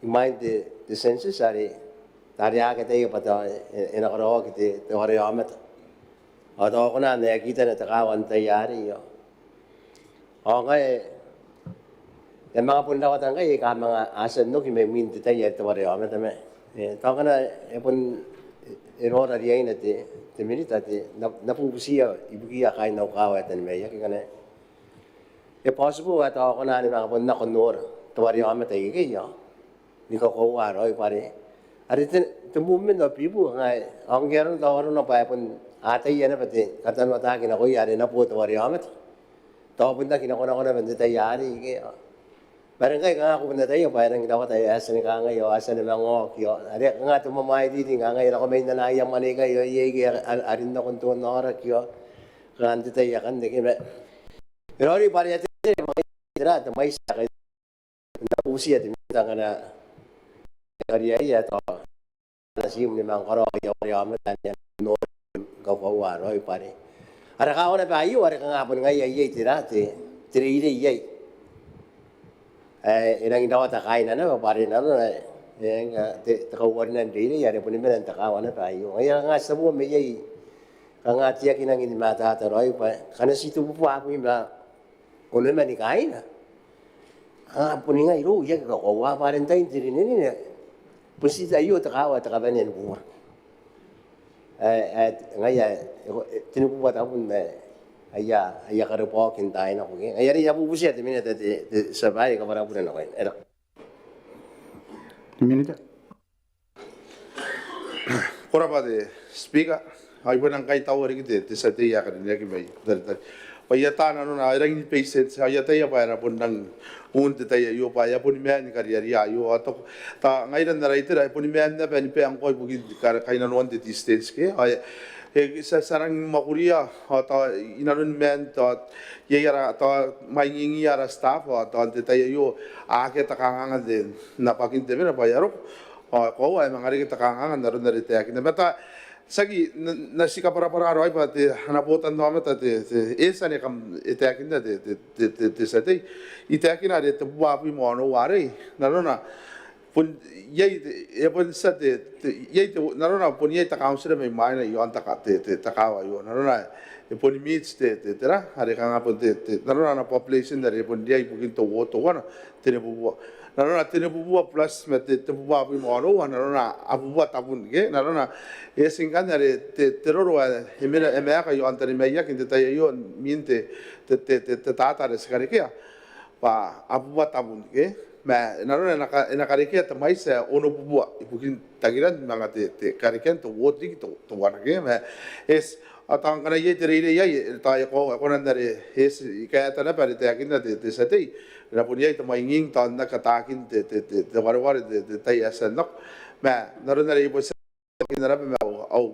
imwain te, te census are, are a aki ataia bwa tao e, e na karaoaki te, te ware aomata. Ao tao ko na mena kitana te kaawa n tai arei ao. Ao ngaia e manga bon rawata ngkai aika manga a tia n oki mai imwin te tai are te ware aomata ma. E, tao ngkana e bon, e nora riaina te, te Minita te, N na, N na bubutiia ibukiia kaain au kaawa ae tani maiaki ngkana e possible ae tao ko na ni manga bon nako n nora te ware aomata ikekei ao ni kakoaua raoi bwa are, are te, te movement of people, ngaia ao ngke arona tao arona bwa e bon ataia naba te katanoataki nakoia are e na bo te ware aomata. Tao bon aki nakonako naba n te tai arei ke. Ma are ngkai kanga ko bon ataia bwa e rangi n rawata ae a tia ni kangai ao a tia ni manga oki ao are kanga te mwamwairiri kanga e nako mai n ana aia mwane ikai ao iai ke a, a, a rin nakon te onaoraki ao kanga n te tai akanne ke ma. E raoiroi bwa are a tia n tera te mwaiti ae N na butiia te Minita ngkana e kariaia tao ana tiim ni manga karaoa aia ware aomata ni kakoaua raoi bwa are ara kaawa naba aio are kanga bon ngaia iai tera te, te reirei iai ae e rangi n rawata kaaina naba bwa are nanona e, e, te, te kauarinan reirei are boni mena n te kaawa naba aio. Ngaia kanga ti a boo ma iai kanga te aki nangi ni matata raoi bwa kanga ti tebubua abwi ma onoua ni kaaina. A boni ngai irou I aki kakoaua bwa are n tain te rinerine bon ti aio te kaawa ae te kabanea ni bubura ae, ae ngaia e, e, tenibubua tabun ae aia, aia karabwaoki n taai nako ke. Ngaia are I a bubutiia te Minita te, te tia babaire ae kabwarabure nakoina. E rab'a. Minita. Ko rabwa te Speaker. Ao I bon nang kaitaua riki te, te tia tei ae karineaki mai Butaritari bwa I ata nanona e rangi ni patient, ao I ataia bwa e na bon nang un te tai aio bwa e a boni maan ni kariaria aio. Ao tao ngaira n ara itera e boni maan naba ni bae ngkoa ibukin kainnanoan te distance ke. Ao e, e, ti a, ti a rangi ni mwakuria ao tao inanon maan tao iai ara, tao mwaingingia ara staff ao tao n te tai aio akea te kanganga n nabakin te mena bwa e a roko. Ao e koaua ae manga reke te kanganga n aron are e taekinna. Ma tao tiaki n na, n na ti kabwarabwara raoi bwa te ana botannaomata te, te, e tia ni kam, e taekinna te, te, te, te, te tia tei. I taekina are tebubua abwi ma onoua arei, nanona bon iai te, e bon tia te, te, iai te, nanona bon iai te kauntira mai mwaina iaon te ka, te, te, te kaawa aio. Nanona e boni meet te, te, tera, are kanga bon te, te, nanona ana population are e bon riai ibukin te ward teuana, tenibubua. Nanona tenibubua plus ma te, tebubua abwi ma onoua, nanona abubua tabun ke. Nanona e eti ngkanne are te, te roro ae e mena, e maeka iaon tani maiaki n te tai aio, imwin te, te, te, te, te data are ti karekea bwa abubua tabun ke. Ma nanona e na ka, e na karekea te mwaiti ae onobubua ibukin tangiran manga te, te karekean te ward riki teuana ke. Ma e eti, ao tao ngkana iai te reirei ae tao e koaua, e kona n are e eti, I kaeta naba are e taekinna te, te tia tei, e na bon iai te mwainging tao n aki ataakin te, te, te, te wareware n te, te tai ae e tia n nako. Ma n aron are I bon tia n taekinna naba ma au, au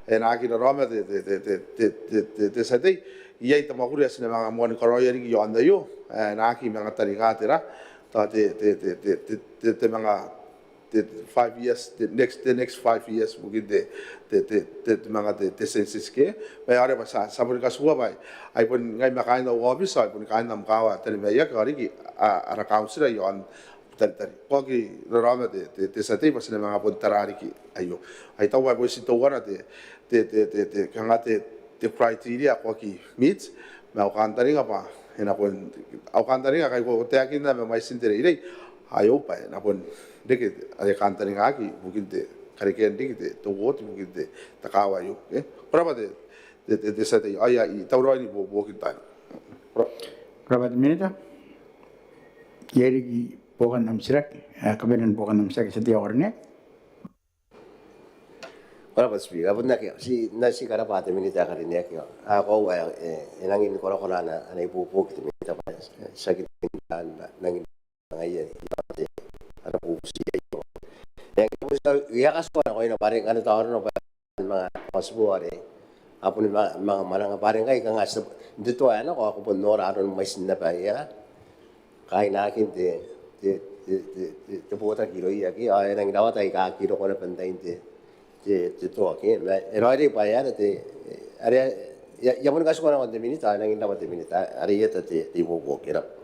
e na aki raraoma te, te, te tia tei, iai te mwakuri ae ti na manga moani karaoia riki iaon aio, e na aki manga taninga tera, tao te, te, te manga te five years, te next, te next five years ibukin te, te, te, te, te manga te, te census ke. Ma are bwa ti a, ti a boni katikua bwa ai bon ngai ma kaain au office, ai bon kaain am kaawa ae tani maiaki ao riki a, ara kauntira iaon Butaritari. Ko aki raraoma te, te, te tia tei bwa ti na manga bon tara riki aio. Ai tao bwa e bon ti teuana te, te, te, te, te, kanga te, te criteria ae ko aki meet, ma au kantaninga bwa e na bon, au kantaninga ngkai ko taekinna ma mwaitin te reirei aio bwa e na bon reke are kantaningaki ibukin te, karekean riki te, te ward ibukin te, te kaawa aio. Ko rabwa te, te, te tia tei, ao I a tauraoi n ibuobuoki n taai. Ko rabwa te Minita. Iai riki buokan am titiraki, kabanean buokan am titiraki tia tei ae ko karineaki? Ko rabwa Speaker, bon akea, ti na ti karabwa te Minita ae karineaki. Ao koaua e nangi ni korakora ana ibuobuoki te Minita bwa tiaki te Minita ae nangi n ngaia te ara bubuti aio. E nangi ni bubuti aio, e a katikua nakoina bwa are ngkana tao arona bwa manga kaotiboo are a boni manga mwananga bwa are ngkai kanga ti n te tua ae nako ao ko bon nora aron mwaitin naba aia kaainakin te, te, te, te, te botaki irouia ke, ao e nangi rawata aika aki roko naba n tain te, te, te toa ke. Ma e raoiroi bwa e aera te, are e a boni katikua nakon te Minita, e nangi n rabwa te Minita are e eta te, te ibuobuoki. Ko rabwa.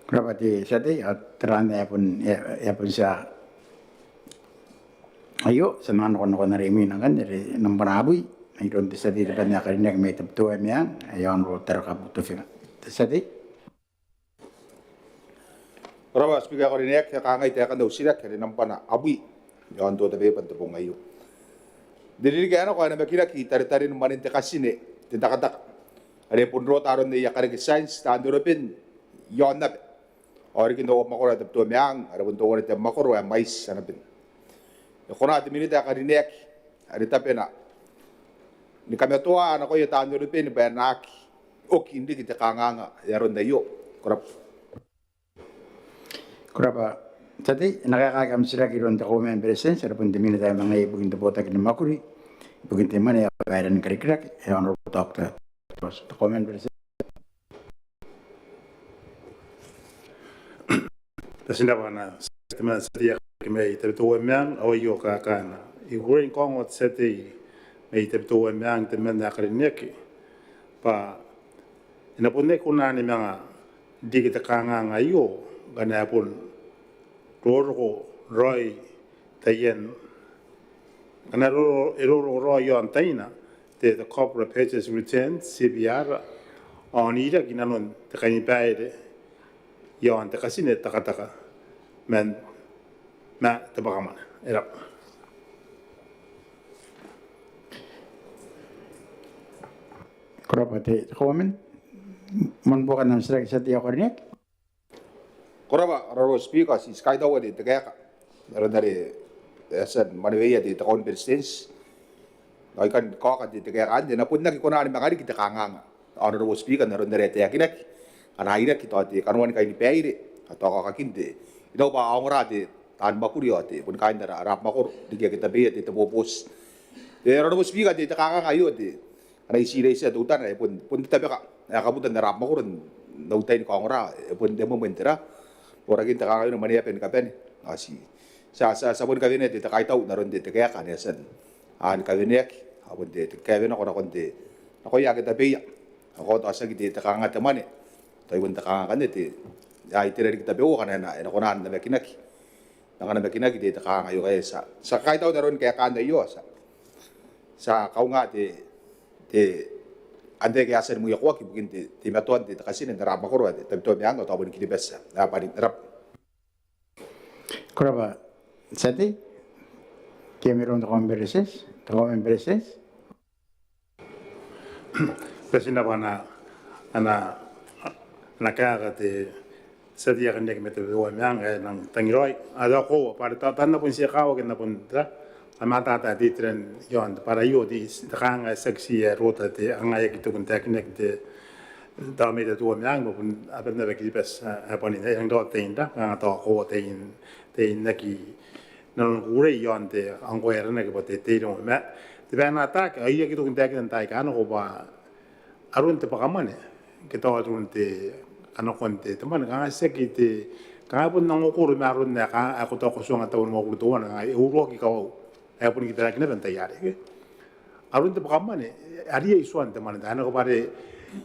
Ko rabwa te tia tei, ao tera ae e a bon, e a bon tia. Aio, ti a manga nako nakon are imwina ngkanne, are nambwa abwi, mairoun te tia tei te banna ae karineaki mai Tabiteuea Meang, ae Honourable Taraka Butofinga. Te tia tei. Ko rabwa Speaker ae ko karineaki, e kangai taekan au titiraki are nambwa abwi iaon te order paper n te bong aio. N te ririki ae nako ao e namakinaki taratarain mwanen te katine, te takataka, are bon rota aron aia kareke tiainti taan European iaon aba ao riki n au mwakoro ae Tabiteuea Meang, are bon teuana te mwakoro ae mwaiti ana ben. E kona te Minita ae karineaki are tabena ni kamatoa nakoia taan European bwa e na aki oki n riki te kanganga ae aron aio? Ko rabwa. Ko rabwa te tia tei, e na kaekaaki am titiraki iroun te Kauoman ni Beretitenti, are bon te Minita ae manga ibukin te botaki ni mwakuri ibukin te mwane ao babaire ni karikirake, ae Honourable Doctor Te Kauoman ni Beretitenti. Bati n rabwa ana titiraki te tia tei ae karineaki mai Tabiteuea Meang, ao aio kaekaana. I kukurei n kaongoa te tia tei mai Tabiteuea Meang, te mwaane ae karineaki, bwa e na bon aki kona ni manga riki te kanganga aio ngkana e bon roroko raoi taian, ngkana e roro, e roroko raoi iaon taina te, te corporate purchase return, C P R, ao n iraki nanon te kainibaire iaon te katine, te takataka man, ma te bwakamwane. E rabwa. Ko rabwa te, te Kauoman. Moan buokan am titiraki te tia tei ae ko karineaki. Ko rabwa, ko rabwa Speaker, ti, ti kaitaua te, te kaeka n aron are e a tia ni maneweia te, te Kauoman ni Beretitenti. Ao I kan kaoka te, te kaeka anne, e na bon aki kona ni manga riki te kanganga, ao ko rabwa Speaker, n aron are e taekinaki, ngkana a iraki tao te kanoan kainibaire, ao tao kaokakin te, I taku bwa a ongora te, taan mwakuri ao te, bon kaain ara, ara mwakoro, riki ake tabeia te, te boboti. Te, ko rabwa Speaker, te, te kanganga aio te, ana itiretia teutana, e bon, bon te tabeka ae kabuta n ara mwakoro n au tai ni kaongora, e bon te mwemwe n tera, norakin te kanganga aio ni mwaneaba ni kabane. Ao ti, ti a, ti a, ti a boni kawenea te, te kaitau n aron te, te kaeka anne, e a tia ni kaweneaki, ao bon te, te kawenako nakon te, nakoia ake tabeia. Ao tao tiaki te, te kanganga te mwane, tao bon te kanganga anne te, ai tera riki tabeua ngkana e na, e na kona n namakinaki. N na namakinaki te, te kanganga aio. Ngaia ti a, ti a kaitau n aron kaekaan aio, ti a, ti a kaunga te, te, antai aika a tia ni mwiakoaki ibukin te, teimatoan te, te katine n ara mwakoro ae Tabiteuea Meang ao tao bon Kiribati ae bane. E rabwa. Ko rabwa te tia tei. Te mwaane iroun te Kauoman ni Beretitenti, te Kauoman ni Beretitenti. Bati n rabwa ana, ana, ana kaeka te tia tei ae karineaki mai Tabiteuea Meang, ae nang tangira raoi. Ao tao koaua bwa are tao, tao N na bon tia kawa ke N na bon tera, a matata te, te ran iaon te bwai aio, te, te kanganga ae tiaki ti ae rota te, a kangai aki toki n taekinaki te, tao mai Tabiteuea Meang, ma bon aban naba Kiribati ae bane, ae nang tao tein ra, kanga tao koaua tein, tein aki nanon kukurei iaon te, ngkoa e aranaki bwa te, te irongo. Ma te bwai ae na ataaki, ao I aki toki n taekina n taai aika a nako bwa aron te bwakamwane ke tao aron te kanakoan te, te mwane, kanga tiaki te, kanga e bon nang okoro ma aron ae, ae ko tao ko tuanga tao n mwakuri teuana, kanga e uruaki kawau ae bon kitarakinaba n tai arei ke. Aron te bwakamwane, a riai tuan te mwane, tao e nako bwa are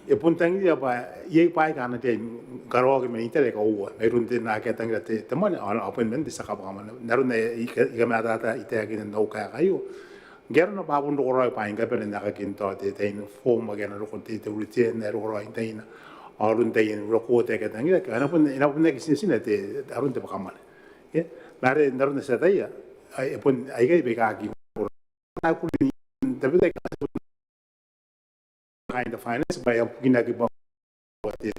e bon tangiria bwa iai bwaai aika a na riai ni karaoaki man itera aika uoua mairoun te, naake a tangira te, te mwane, ao a bon man te tia kabwakamwane. N aron ae I ka, I kamatata I taekina n au kaeka aio, ngke arona bwa a bon roko raoi bwaai ni kabane n aekakin tao te, te, tain form ake a na roko, te, te return ae roko raoi n taina, aron taian roko aika a tangira, ke e na bon, e na bon aki tinetine te, aron te bwakamwane. Ke? Ma are n aron ae ti ataia, ai, e bon, aikai baika aki kona. A kuri n tabetai kaain te finance bwa e a bukina ke bwa te,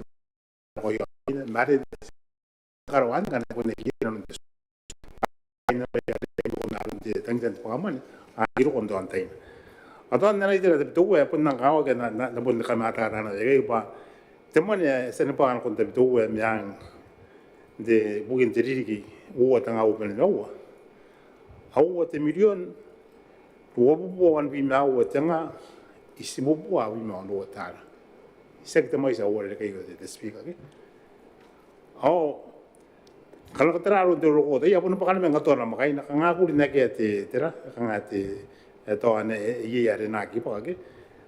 ma are karaoan ngkana e bon aki iai nanon te, aron te tangiran te bwakamwane, a aki roko n te aontaian. Ao tao n aron ae itera Tabiteuea, e bon nang kakawaki, na, na, na bon kamatataa naba aikai bwa te mwane ae e a tia ni bwaka nakon Tabiteuea meang n te, ibukin te ririki uoua tenga uabwi ma nimaua, a uoua te mirion, uabubua wanibwi ma aua tenga, itibubua abwi ma onoua te ara. Tiaki te mwaiti ae uarereke aio te, te Speaker, ke? Ao ngkana ko tara aron te roko, tao a bon bwaka naba ngkana tao namwakaina, kanga a kuri n akea te, tera, kanga te, e, tao ane, e, iai are e na aki bwaka, ke?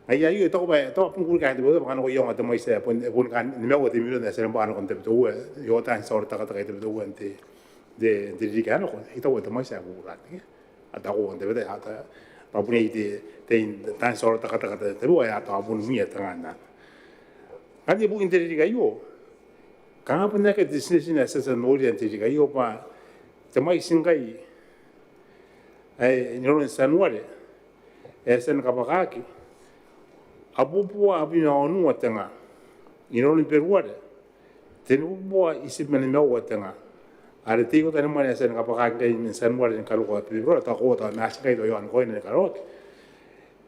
Ngaia aio I taku bwa, e, tao a bon kuri kaain te botaki bwa ngkana ko aonga te mwaiti ae bon, e, bon kaain nimaua te mirion ae e a tia ni bwaka nakon Tabiteuea, e, iotan tia ora takataka i Tabiteuea n te, te, te ririki ae nako, I taku bwa te mwaiti ae kukurate, ke? A taku n tabetai, a ta, bwa bon iai te, te, taan tia ora takataka tabeua ae a tao bon mwiia tenga anne. Ngkanne ibukin te ririki aio, kanga bon akea te tinetine ae ti a tia n noria n te ririki aio bwa te mwaiti ngkai ae inanon Tianuare ae e a tia ni kabwakaki, abubua abwi ma onoua tenga. Inanon Beruare, tenibubua itibwi ma nimaua tenga. Are te ikotaki ni mwane ae e a tia ni kabwakaki ngkai man Tianuare ni karokoa Beruare, tao koaua tao Maati ngkai tao iaon koina ni karaoaki.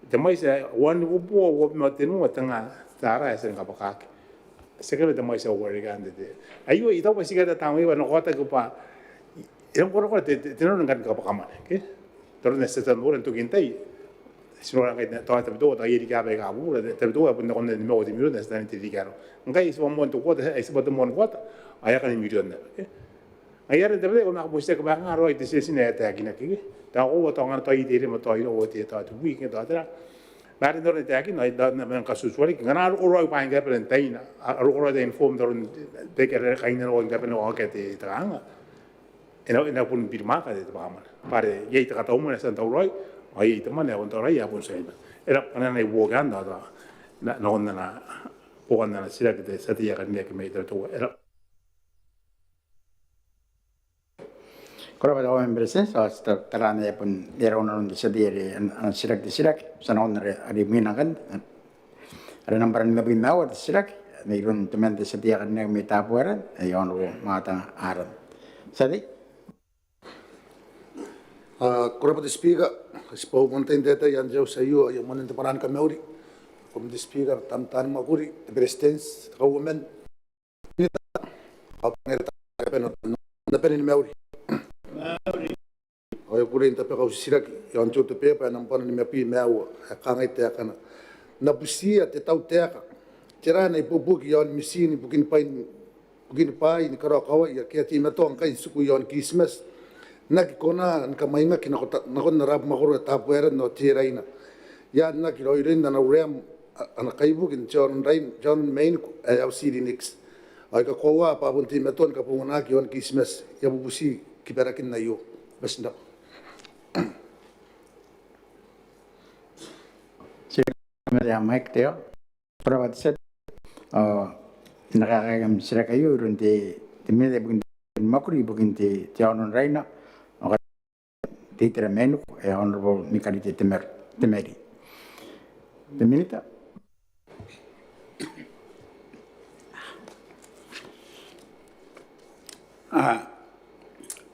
Te mwaiti ae wanibubua uabwi ma tenua tenga te ara ae e a tia ni kabwakaki. Tiaki naba te mwaiti ae uarereke anne te, te. Aio I taku bwa ti katatamwai bwa e na kaotaki bwa e rang korakora te, te, te nano ngkanne ni kabwaka mwane, ke? Tao aron ae ti a tia n noria n tokin tai, ti nora ngkai tao Tabiteuea, tao iai riki aaba aika a bubura, Tabiteuea e bon nakon nimaua te mirion ae ti a tia n noria n te ririki ae nako. Ngkai tibwa moan te kuata, ai tibwa te moan kuata, ao e a kani mirion naba, ke? Ngaia are n tabetai ko na kabotiaki bwa e kanga raoi te tinetine ae e taekinaki, ke? Tao koaua tao ngkana tao iai te irema tao iraua te, tao te wiki, tao tera. Ma are n aron ae e taekinaki, ao e na manga katutuariki ngkana a roko raoi bwaai ni kabane n taina, a roko raoi taian form n aron te, te kainnanoan kabane ao akea te, te kanganga. E na, e na bon birimwaaka te, te bwaka mwane. Bwa are iai te katau mwane ae e a tia n tauraoi, ao iai te mwane ae bon tauraoi ae bon tia n iba. E raba, anne ana ibuobuoki anne, tao, na, nakon ana, buokan ana titiraki te tia tei ae karineaki mai Tabiteuea. E raba. Ko rabwa te Kauoman ni Beretitenti, ao ti tara, tara anne e bon, e rau nanon te tia tei are ana, ana titiraki te titiraki. Ti a nakon are, are imwina ngkanne. Are nambwa nimabwi ma aua te titiraki, mairoun temanna te tia tei ae karineaki mai Tabuaeran, ae Honourable Mataanga Aaron. Tia tei. Aa, ko rabwa te Speaker, tibwauan te tai n te tai aei, ao ti a tia n manin te bwanaa ni kamauri. Ko rabwa te Speaker, Tamataani mwakuri, te Beretitenti, te Kauoman, ao bane ni mauri. Ao I a kukurei n tabeka au titiraki iaon te order paper ae nambwana nimabwi ma aua, ae kangai taekana: N na butiia te tautaeka, tera ae na ibuobuoki iaon mitiin ibukin bwaai, ibukin bwaai ni karaokawai ake a teimatoa ngkai n tiku iaon Kiritimati, n aki kona ni kamwaingaki nako ta, nakon ara abamwakoro ae Tabuaeran ao Teraina. E a n aki raoiroi n ana uream, a, ana kaibuke n te aono n Raina, te aono ni mainiku ae Auti Rinikiti. Ao I kakoaua bwa a bon teimatoa ni kabonganaki iaon Kiritimati. I a bubuti kibarakin aio. Bati n rabwa. Ko rabwa te tia tei. Ao I na kaekaaki am titiraki aio iroun te, te Minita ibukin te mwakuri ibukin te, te aono n Raina ao Teitei Mainiku, ae Honourable Mikarite Temari, Temari. Te Minita. Aa,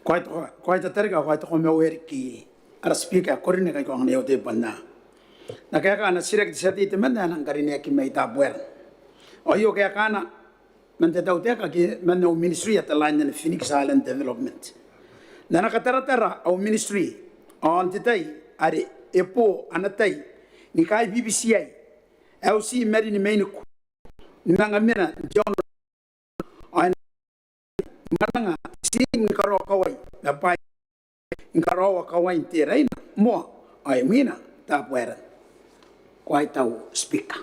ko a tia, ko a tia n tatarika, ko a tia ni kamauea riki ara Speaker ae karineaki ae ko anganai au tei bwa N na, N na kaeka ana titiraki te tia tei temanna ae nang karineaki mai Tabuaeran. Ao aio kaekana man te tautaeka ke man au Ministry ae te line ana Phoenix Island Development. N ana kataratara au Ministry ao n te tai are e bo ana tai ni kaibibiti iai ae Auti Marini Mainiku ni manga mena n te aono, ao e na mwananga tii ni karaokawai ma bwaai ni karaoa kawain Teraina moa ao imwina Tabuaeran. Ko a tia, Speaker.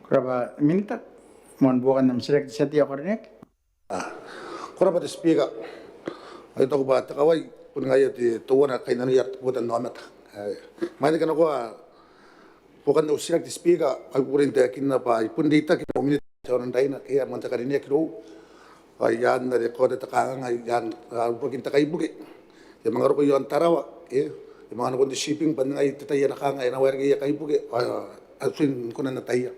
Ko rabwa Minita. Moan buokan am titiraki te tia tei ae karineaki. Aa, ko rabwa te Speaker. Ao I taku bwa te kawai bon ngaia te teuana kainnanoia ara botannaomata. Aa, imwain ae I kanakoa Buokan au titiraki te Speaker, I kukurei n taekinna bwa I bon reitaki ma au Minita te aono n Raina, ke e a moan te karineaki irou. Ao I a na record te kanganga, I a na, a, uruakin te kaibuke. E a manga roko i aon Tarawa, e a manga nakon te shipping, bwa n ngai te tai ae na kanga, e na waerake aia kaibuke, ao, a, a tuai n kona n ataia.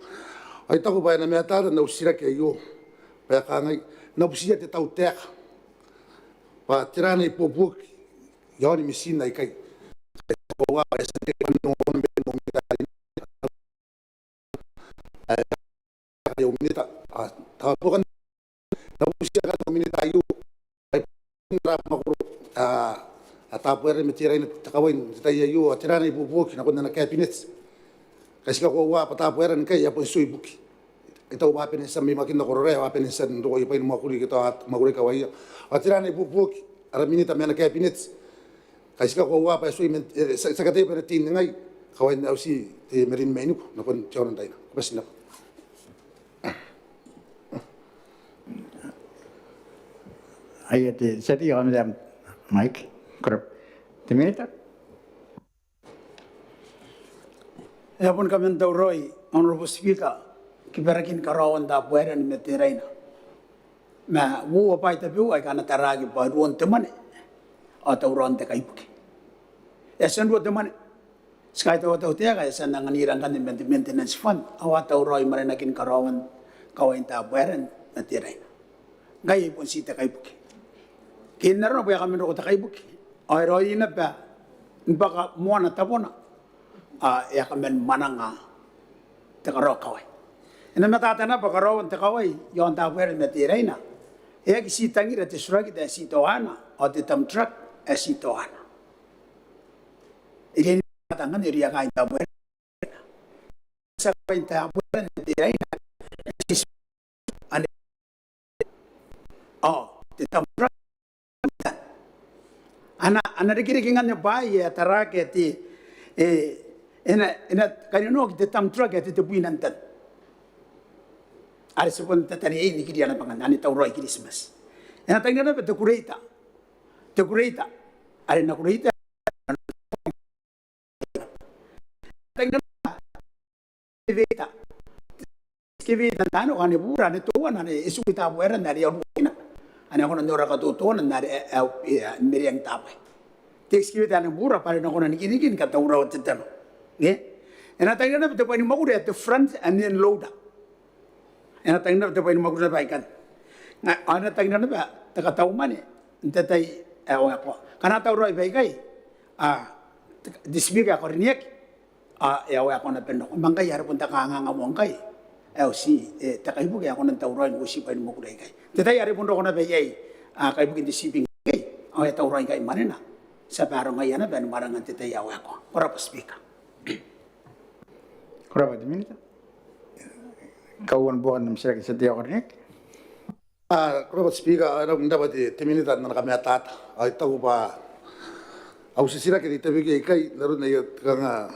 Ao I taku bwa e na matata n au titiraki aio, bwa e kangai, N na butiia te tautaeka bwa tera ana ibuobuoki iaon mitin aikai. Koaua bwa e a tia n reke bwa n ongo ma bwa n ongo ae, ae au Minita, a, tao buokan, N na butiia kaain au Minita aio, ai, n ara mwakoro, a, a Tabuaeran ma Teraina te kawai n te tai aio, ao tera ana ibuobuoki nakon ana cabinet. Ngkai ti kakoaua bwa Tabuaeran ngkai e a bon tio ibuki. I taku bwa a bane n tia mai Makin ao Kororae, ao a bane n tia n roko aia bwai ni mwakuri ke tao a mwakuri kawaia. Ao tera ana ibuobuoki ara Minita ma ana cabinet. Ngkai ti kakoaua bwa e tuai man, e, ti, ti kataia bwa e na tei n ningai kawain auti te marine mainiku nakon te aono n Raina. Ko bati n rabwa. Aia te, tia tei, kam na mic. Ko rabwa. Te Minita. E a bon kaman tauraoi, Honourable Speaker, kibarakin karaoan Tabuaeran ma Teraina. Ma uoua bwai tabeua aika a na taraaki bwa ruon te mwane ao tauraon te kaibuke. E a tia n rua te mwane. Ti kaitaua te tautaeka, e a tia n anganira ngkanne man te maintenance fund, ao a tauraoi marenakin karaoan kawain Tabuaeran ma Teraina. Ngkai e bon ti te kaibuke. Ke n arona bwa e a kaman roko te kaibuke ao e raoiroi naba ni bwaka moana tabona, ao e a kaman mwananga te karaokawai. E na matata naba karaoan te kawai iaon Tabuaeran ma Teraina. E aki ti tangira te turakita ae ti toana ao te dump truck ae ti toana. E riai ni matata ngkanne irouia kaain Tabuaeran. Ti a kawain Tabuaeran ma Teraina. Ane, ao te dump truck a na, a na rekereke ngkanne bwaai ae taraaki ae te, e, e na, e na kainnanoaki te dump truck ae te tebwina n tan. Are ti bon tatariai nikiria naba ngkanne, ane tauraoi Kiritimati. E na tangira naba te kureita. Te kureita are e na kureita excavator. Excavator n taai nako ane bura, ane teuana ane e tiku i Tabuaeran are e a uruaki naba. Ane a kona n nora katotoana n are e, e, e, e mereang taabo. Te excavator ane bura bwa are e na kona n nikiniki ni katauraoa te tano. Ke? E na tangira naba te bwai ni mwakuri ae te front and end loader. E na tangira naba te bwai ni mwakuri naba aikai. Ao e na tangira naba te katau mwane n te tai ae waekoa. Ngkana a tauraoi baikai, a, te, te Speaker ae karineaki, ao e a waekoa naba n roko. Ma ngkai are bon te kanganga moa ngkai ae uti, e, te kaibuke ae kona n tauraoi n uti bwai ni mwakuri aikai. Te tai are bon roko naba iai, a, kaibuke n te shipping aikai, ao e a tauraoi ngkai mwanena. Ti a barongaia naba ni mwananga n te tai ae waekoa. Ko rabwa Speaker. Ko rabwa te Minita. Kauoua ni buokan am titiraki te tia tei ae karineaki. A, ko rabwa Speaker, a, e rabwa te, te Minita n ana kamatata. Ao I taku bwa au titiraki are I tabekia ikai n aron aia kanga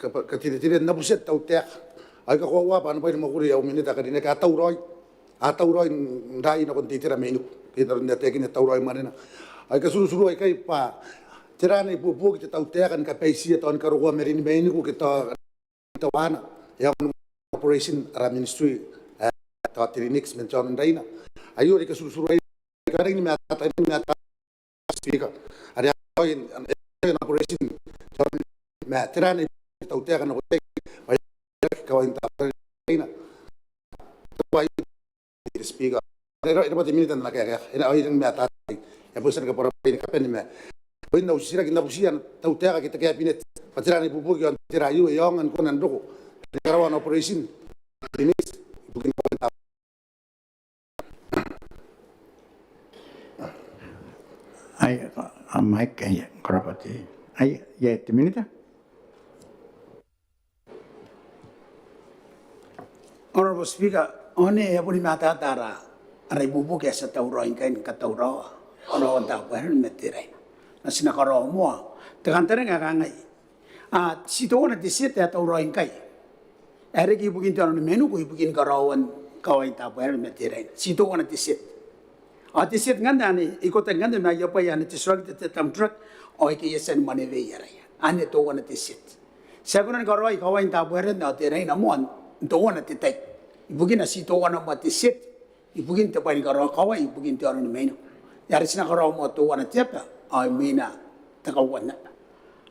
ka, kateretere n na butia te tautaeka. Ao I kakoaua bwa ana bwai ni mwakuri au Minita ae karineaki a tauraoi. A tauraoi n raai nakon te itera mainiku. Ke n aron ae taekinna, tauraoi mwanena. Ao I katuruturua ikai bwa tera ana ibuobuoki te tautaeka ni kabaitia tao ni karokoa marine mainiku ke tao teuana, e aonga n operation ara ministry, e, tao te Linnix man te aono n Raina. Aio are I katuruturua iai, I karangi ni matata, ni matata Speaker. Are a, e, e, operation, tao, ma tera ana ibuobuoki te tautaeka nako iai bwa e kawain Tabuaeran ma Teraina. Tao aio te Speaker. E rabwa, e rabwa te Minita n ana kaeka. E na, ao I rangi ni matata. E a bon tia ni kabwarabwara ni kabane ma bon au titiraki n na butia te tautaeka ke te cabinet bwa tera ana ibuobuoki iaon te itera aio, e aonga ni kona n roko ni karaoa ana operation te Linnix ibukin kawain Tabuaeran. Ai, a, a, Mike, ai, ko rabwa te, ai, ia te Minita. Honourable Speaker, ao anne e a boni matata ara, ara ibuobuoki ae ti a tauraoi ngkai ni katauraoa karaoan Tabuaeran ma Teraina. Ma ti na karaoa moa. Te kantaninga ae kangai, a, ti teuana te set ae tauraoi ngkai ae reke ibukin te aono ni mainiku ibukin karaoan kawain Tabuaeran ma Teraina. Ti teuana te set. Ao te set ngkanne anne e ikotaki ngkanne ma aia bwai anne te turakita, te dump truck, ao ike e a tia ni mwanewei araia. Anne teuana te set. Ti a kona ni karaoi kawain Tabuaeran ao Teraina moa n teuana te tai. Ibukina ti teuana moa te set ibukin te bwai ni karaoi kawai ibukin te aono ni mainiku. Are ti na karaoa moa teuana te aba ao imwina te kauoman.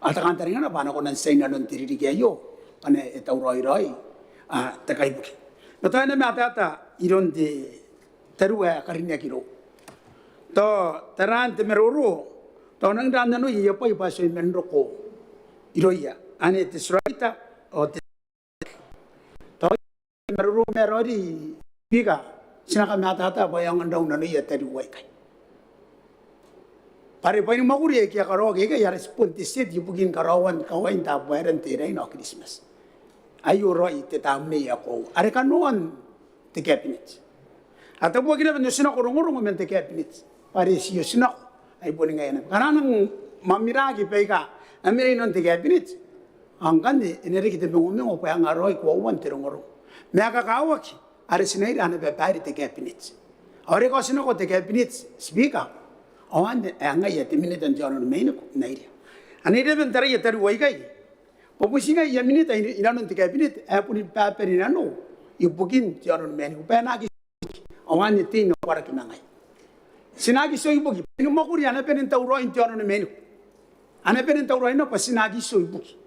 Ao te kantaninga bwa a na kona n tia inanon te ririki aio bwa e na tauraoi raoi te kaibuke. N na matata iroun te tariu ae karineaki irou. Tao taraan te maroro, tao nangi ran nanoia aia bwai bwa ti a manga roko irouia, anne te Turaita ao te, tao te maroro ma raoiroi Speaker, ti na kamatata bwa e aonga n rau nanoia tariu aikai. Bwa are bwai ni mwakuri aike a karaoaki aikai are ti bon te set ibukin karaoan kawain Tabuaeran, Teraina ao Kiritimati. Aio raoi te tamnei ae koaua are kanoan te Cabinet. A tabuaki naba n otinako rongorongo man te Cabinet bwa are ti otinako, ai boni ngaia naba ngkana a nang mamiraki baika a mena inanon te Cabinet. Ao ngkanne e na reke te mengomengo bwa e anga raoi koauan te rongorongo. Ma e kakawaki are ti na ira ana babaire te Cabinet. Ao are e kaotinako te Cabinet, Speaker, ao anne ae ngaia te Minita n te aono ni mainiku n na iria. Ane I raba n taraia tariu aikai bwa bon ti ngaia aia Minita inanon te Cabinet ae boni babaire nanou ibukin te aono ni mainiku bwa e na aki tio ibuki. Ao anne te ina uaraki ma ngaia. Ti na aki tio ibuki. Bwai ni mwakuri a na bane n tauraoi n te aono ni mainiku. A na bane n tauraoi naba bwa ti na aki tio ibuki.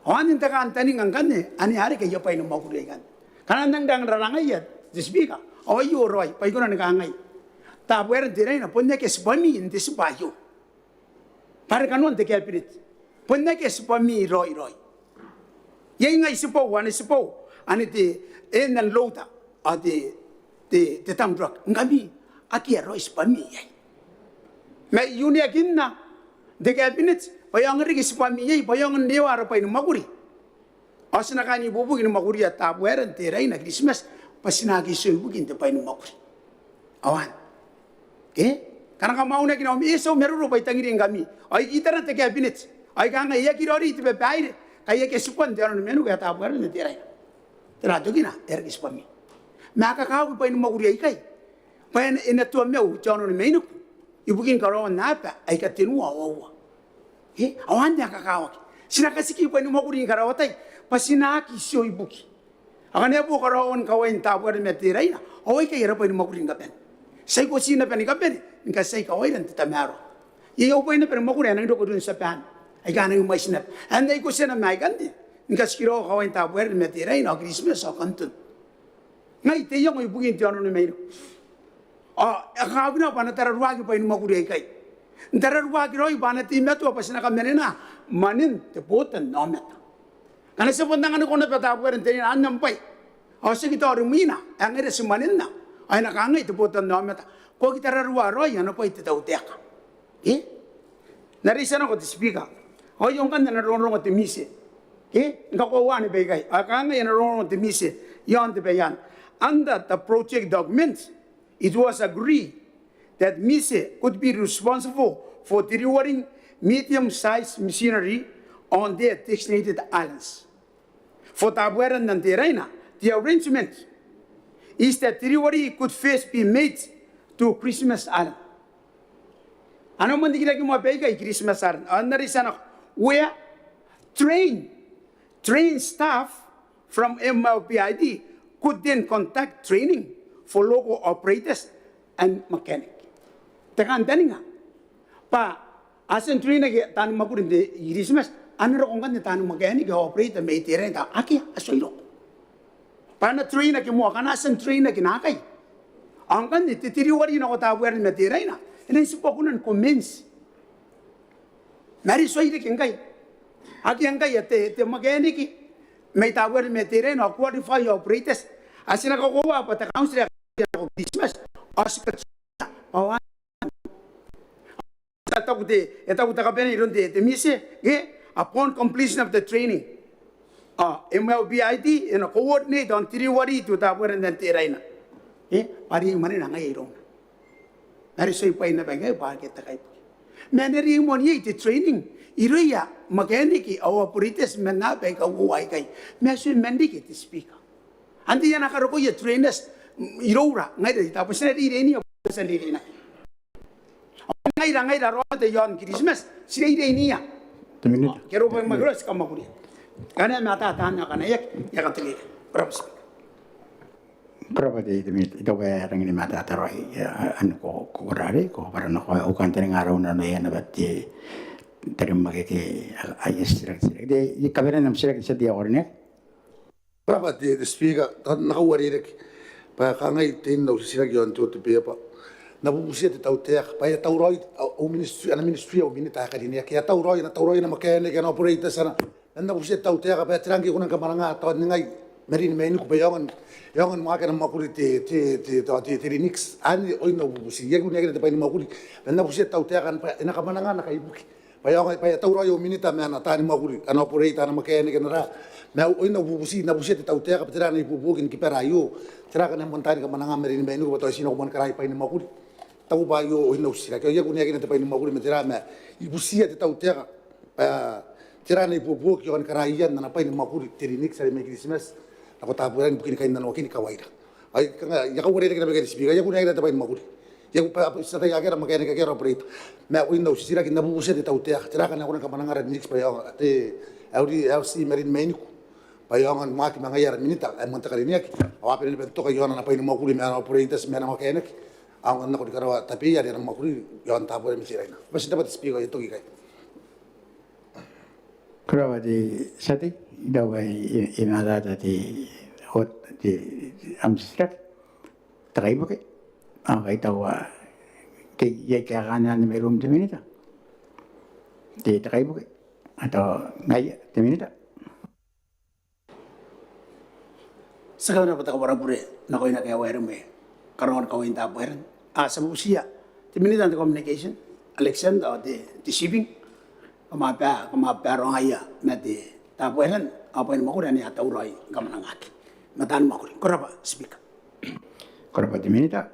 Ao anne te kantaninga ngkanne ane a reke aia bwai ni mwakuri aikanne. Ngkana a nang rang rarangaia te Speaker, ao aio raoi bwa I kona ni kangai, Tabuaeran, Teraina bon akea tibwami n te tibwa aio. Bwa are kanoan te Cabinet, bon akea tibwami raoiroi. Iai ngai tibwau, ane tibwau ane te Air and Loader ao te, te, te Dump Truck. Ngkami akea raoi tibwami iai. Ma I uneakinna n te Cabinet bwa e aonga n reke tibwami iai bwa e aonga n rewa ara bwai ni mwakuri. Ao ti na kani ibuobuoki ni mwakuria Tabuaeran, Teraina, Kiritimati bwa ti na aki tio ibukin te bwai ni mwakuri. Ao anne, e, ngkana kam a uneakina ao e eti au maroro bwa I tangiri ngkami ao I kitara te Cabinet ao I kangai e aki raoiroi te babaire ngkai e akea tibwan te aono ni mainiku ae Tabuaeran ma Teraina. Tera tokina? E reke tibwami. Ma a kakawaki bwai ni mwakuri aikai bwa e na, e na tuamau te aono ni mainiku ibukin karaoan aba aika tenua ao aua. E, ao anne a kakawaki. Ti na katiki bwai ni mwakuri ni karaoatai bwa ti na aki tio ibuki. Ao ngkana e bo karaoan kawain Tabuaeran ma Teraina, ao aikai ara bwai ni mwakuri ni kabane. Ti a ikoti naba ni kabane ni katiai kawaira n te tamaroa. Iai au bwai naba ni mwakuri ae nangi roko iroun Tiaban aika a nangi mwaiti naba ae N na ikotia naba aikanne ni katikiraoa kawain Tabuaeran ma Teraina ao Kiritimati ao Kanton. Ngai te iango ibukin te aono ni mainiku. Ao e kakawaki naba bwa a na tararuaaki bwai ni mwakuri aikai. N tararuaaki raoi bwa a na teimatoa bwa ti na kamanena mwanen te botannaomata. Ngkana ti a bon anganiko naba Tabuaeran, Teraina, anne am bwai ao tiaki tao rimwina ae ngaira ti mwanenna ao e na kangai te botannaomata, ko aki tararua raoi ana bwai te tautaeka. E, N na reitia nako te Speaker. Ao aio ngkanne ana rongorongo te MISE. E, ngkana ko a uaane baikai ao e kangai ana rongorongo te MISE iaon te bwai anne. Under the project document, it was agreed that MISE could be responsible for delivering medium-sized machinery on their designated islands. For Tabuaeran and Teraina, the arrangement is that delivery could first be made to Christmas Island. Ana mwantikiraki moa baikai Christmas Island. Ao N na reitia nako, where train, train staff from M L B I D could then conduct training for local operators and mechanic. Te kantaninga bwa a tia n trainaki taani mwakuri n te Kiritimati, a na roko ngkanne taani mechanic ao operator mai Teraina? Akea, a tuai roko. Bwa a na trainaki moa, ngkana a tia n trainaki naakai ao ngkanne te delivery nako Tabuaeran ma Teraina e nang tibwa kona ni commence. Ma are e tuai reke ngkai. Akea ngkai te, te mechanic mai Tabuaeran ma Teraina ao qualified operators ae ti na kakoaua bwa te council ae kateaki nako Kiritimati ao ti kateaki bwa ao anne. E taku te, e taku te kabanea iroun te, te MISE, e, upon completion of the training, ao M L B I D e na coordinate on delivery to Tabuaeran and Teraina. E, bwa are e mwanena ngaia irouna. Ma are e tuai bwai naba ngkai bwa akea te kaibuke. Ma e na riai moa n iai te training irouia mechanic ao operators man aaba aika uoua aikai. Ma e tuai man reke te Speaker. Antai ae na karokoia trainers iroura? Ngaira i Tabuaeran, ti na reireinia bwa ti a tia n reireinia. Ngaira, ngaira raoi iaon Kiritimati ti reireinia. Te Minita. Ke ro bwa e mwakuri, ti kamwakuria. Ngkana e matata anne ao ngkana e aki, e a katekaki. Ko rabwa Speaker. Ko rabwa te, te Minita. I taku bwa e a rangi ni matata raoi, e, anne ko, ko, ko rarei, ko kabwara nako, au kantaninga raoi nanoia naba te, tarimwakeke, a, aia titiraki, titiraki. Te, I kabanean am titiraki te tia tei ae karineaki. Ko rabwa te, te Speaker, n na kauarerekea bwa kangai tein au titiraki iaon te order paper. N na bubutia te tautaeka bwa e a tauraoi au, au ministry, ana ministry au Minita ae karineaki, e a tauraoi, e na tauraoi ana mechanic, ana operator, ana, n na bubutia te tautaeka bwa tera ngke e kona ni kamwananga tao ningai marine mainiku bwa e aonga n, e aonga ni waaki ana mwakuri te, te, te, te, te, te Linnix. Anne oin au bubuti. I aki kunea te bwai ni mwakuri. N na bubutia te tautaeka bwa e na kamwananga ana kaibuke bwa e aonga, bwa e a tauraoi au Minita ma ana taani mwakuri, ana operator, ana mechanic, ana ra. Ma oin au bubuti, n na bubutia te tautaeka bwa tera ana ibuobuoki ni kibara aio. Tera ngkana e moan taani kamwananga marine mainiku bwa tao e tii nako moa ni karaoi bwai ni mwakuri. Taku bwa aio oin au titiraki. Ao I aki kunea te bwai ni mwakuri ma tera, ma I butiia te tautaeka bwa tera ana ibuobuoki iaon karaoan ana bwai ni mwakuri te Linnix are mai Kiritimati nako Tabuaeran ibukin kainnanoakin kawaira. Ao I kanga, I a kauarerekea naba ngkai te Speaker, I aki kunea te bwai ni mwakuri. I aki, bwa, bwa ti ataia akea ara mechanic, akea ara operator. Ma oin au titiraki, n na bubutia te tautaeka, tera ngkana e kona ni kamwananga ara Linnix bwa e aonga, te, auri, auri marine mainiku bwa e aonga n waaki ma ngaia ara Minita ae moan te karineaki, ao a bane naba n toka iaon ana bwai ni mwakuri ma ana operators ma ana mechanic, a aonga n nako ni karaoa tabeia are ana mwakuri iaon Tabuaeran ma Teraina. Bati n rabwa te Speaker, I a toki ikai. Ko rabwa te tia tei. I taku bwa e, e, e matata te, ot, te, te, am titiraki. Te kaibuke. Ao ngkai I taku bwa te, iai kaekaan anne mairoum te Minita. Te, te kaibuke. Ao ngaia te Minita. Ti a kaunga naba te kabwarabure nakoina ake a waeremwe karaoan kawain Tabuaeran. A, ti a bubutiia te Minita n te communication, Alexander, ao te, te shipping. Kam a bwa, kam a bwa raoi ngaia ma te Tabuaeran ao bwai ni mwakuri anne a tauraoi ni kamwanangaki ma taani mwakuri. Ko rabwa Speaker. Ko rabwa te Minita.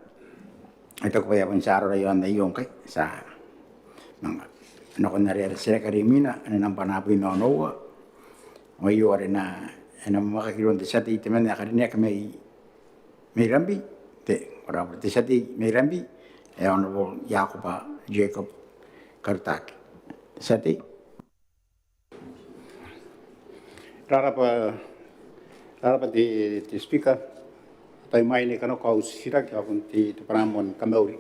I taku bwa e a bon tia raoi aio ngkai. Ti a manga nakon are ara titiraki are imwina, are nambwa abwi ma onoua. Ao aio are e na, e na mwakaki iroun te tia tei temanna ae karineaki mai, mai Rabi. Te, ko rabwa te tia tei mai Rabi, e Honourable Iakoba Jacob Karutake. Te tia tei. Rarabwa, rarabwa te, te Speaker. Tao imwain ae I kanakoa au titiraki, ao bon te, te bwanaa moa ni kamauri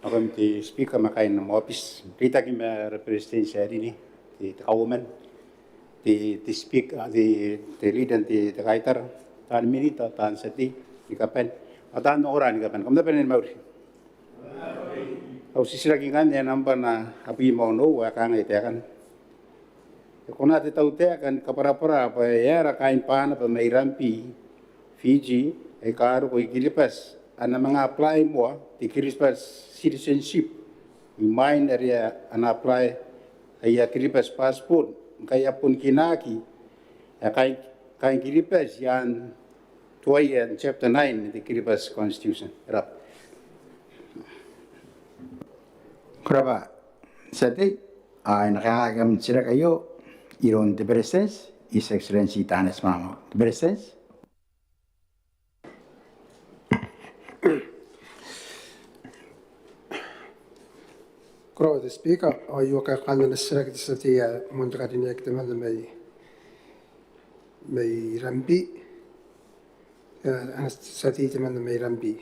nakoim te Speaker ma kaain am aobiti, reitaki ma ara Beretitenti ae rine, te, te Kauoman, te, te Speaker, te, te Leader n te, te kaitara, taan Minita, taan tia tei ni kabane, ao taan ongora ni kabane, kam na bane ni mauri. Au titiraki ngkanne ae nambwa abwi ma onoua ae kangai taekana. E kona te tautaeka ni kabwarabwara bwa e aera kaain Banaba mai Rabi, Fiji, aika a roko i Kiribati a na manga apply moa te Kiribati citizenship imwain are a na apply aia Kiribati passport, ngkai a bon kinaaki ae kaain, kaain Kiribati i aan tuaia n chapter nine n te Kiribati Constitution. Ko rabwa. Ko rabwa te tia tei. Ao e na kaekaaki am titiraki aio iroun te Beretitenti, His Excellency Taneti Maamau. Te Beretitenti. Ko rabwa te Speaker, ao aio kaekaan ana titiraki te tia tei ae moan te karineaki temanna mai, mai Rabi. E, ana tia tei temanna mai Rabi.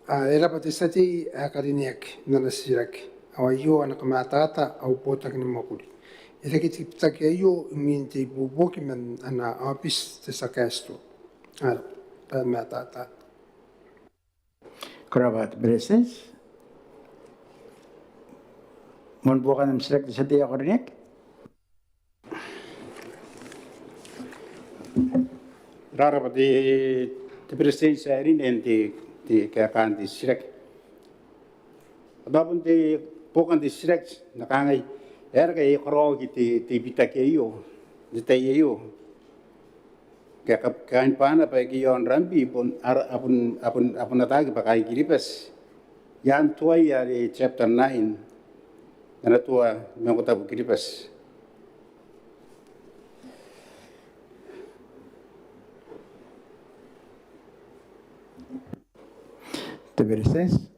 A, e rabwa te tia tei ae karineaki n ana titiraki. Ao aio ana kamatata au botaki ni mwakuri. E reke te bitaki aio imwin te ibuobuoki man ana aobiti te tia kaetinua. A, e matata. Ko rabwa te Beretitenti. Moan buokan am titiraki te tia tei ae karineaki. Rarabwa te, te Beretitenti ae rine n te, te kaekaan te titiraki. Ao bon te buokan te titiraki n na kangai, e aera ngkai e karaoaki te, te bitaki aio n te tai aio? Ngkai kaain Banaba aike i aon Rabi bon, a bon, a bon, a bon ataaki bwa kaain Kiribati i aan tuai are chapter nine n ana tua ni maungatabu Kiribati. Te Beretitenti.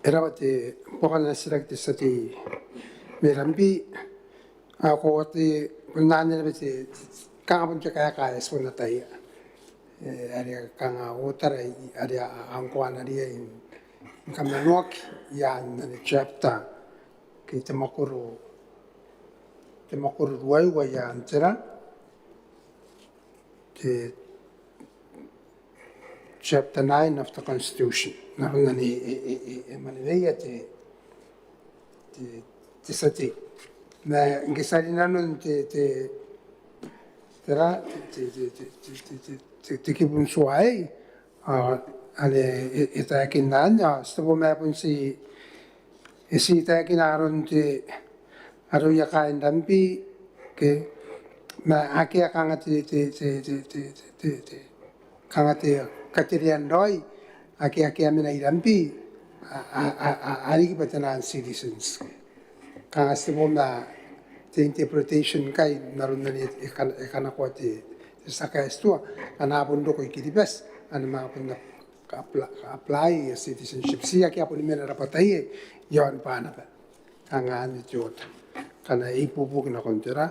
E rab'a te buokan titiraki te tia tei mai Rabi. Ao ko a tia n anne naba te kanga bon te kaeka ae ti bon ataia, are kanga otara are a ngkoa n riai ni kamanoaki i aan ana chapter ke te mwakoro, te mwakoro ruaiwa i aan tera, te chapter nine of the Constitution. N aron anne e maneweia te tia tei. Ma ngke ti a rin nanon te tera, te kibu n tua aei, are e taekinna anne, ao ti tebo ma bon ti e ti taekina aron te aroia kaain Rabi ke ma akea kanga te te te te te te kanga te katerean raoi ake ake a mena i Rabi a riki bwa taian citizens. Kanga ti tebo ma te interpretation ngkai n aron anne e kanakoa te tia kaeti tua ngkana a bon roko i Kiribati a na manga bon apply aia citizenship. Ti akea boni mena rabwata iai i aon Banaba. Kanga anne te ota ngkana e ibuobuoki nakon tera,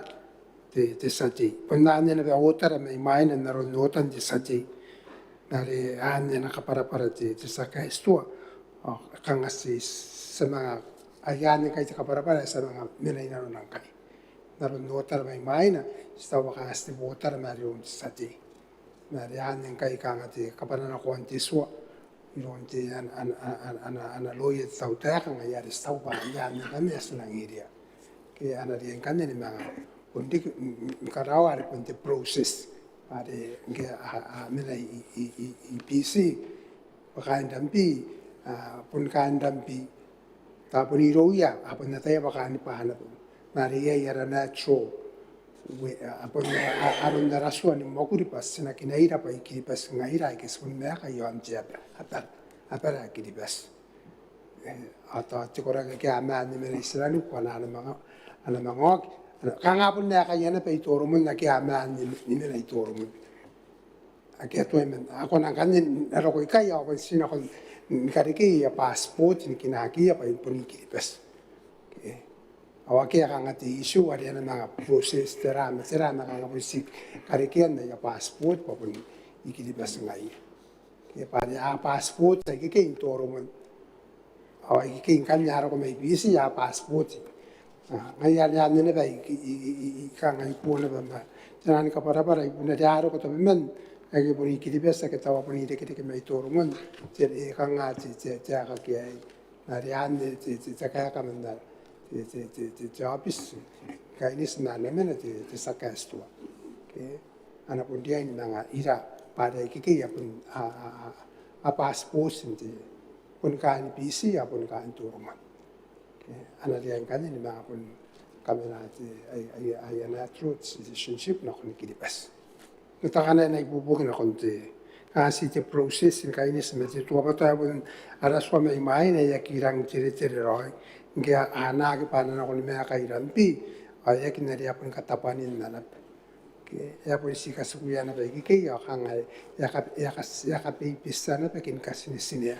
te tia tei. Bon anne naba otara mai mwaina n aron otan te tia tei. Are anne ana kabwarabwara te tia kaeti tua. Ao kanga ti a manga, ai anne ngkai te kabwarabwara ae ti a manga mena i nanona ngkai. N aron otara mai mwaina, ti taua kanga ti tebo otara mairoun te tia tei. Ma are anne ngkai kanga te kabwaranakoan te tua iroun te ana loia te tautaeka ngaia are ti taua bwa anne ngkanne ae ti nangiria. Ke a na riai ngkanne ni manga bon riki ni karaoa are bon te process are ngke a mena i Biti bwa kaain Rabi, bon kaain Rabi, tao bon irouia a bon ataia bwa kaain Banaba. Ma are iai ara natural, aron ara tua ni mwakuri bwa ti na kinaira bwa I Kiribati ngaira aike ti bon maeka i aon te abara ae Kiribati. Ao tao te koraki ake a maan ni mena i tinaniku a na manga oki. Kanga a bon aekaia naba i Toromon ake a maan ni mena i Toromon. Ake a tuai man a kona ngkanne n roko ikai ao bon ti nako ni karekei aia passport ni kinakiia bwa bon I Kiribati. Ao akea kanga te issue are a na manga process tera ma tera ma kanga bon ti karekean aia passport bwa bon I Kiribati ngaia. Ke bwa are a passport ikekei n Toromon. Ao ikekei ngkanne a roko mai Biti a passport. Ngaia are anne naba I kanga I bon naba ma taian kabwarabwara I bon are a roko tabeman aike bon I Kiribati ake tao a bon irekereke mai Toromon. Te kanga te aeka ake aei. Are anne te kaeka man te aobiti ni kaineti ma ana mena te tia kaeti tua. A na bon riai ni manga ira bwa are ikekei a bon a passport n te bon kaain Biti ao bon kaain Toromon. A na riai ngkanne ni manga bon kamena te aia natural citizenship nakon Kiribati. N taku anne ae na ibuobuoki nakon te kanga ti te process ni kaineti ma te tuabatoa ae bon ara tua mai mwaina e aki rang teretere raoi ngke a anaaki bwa a na nako ni maeka i Rabi ao e aki na riai bon katabwanin naba. Ke e a bon ti katikuia naba ikekei ao kanga e a kabeibetia naba ke ni katinetinea.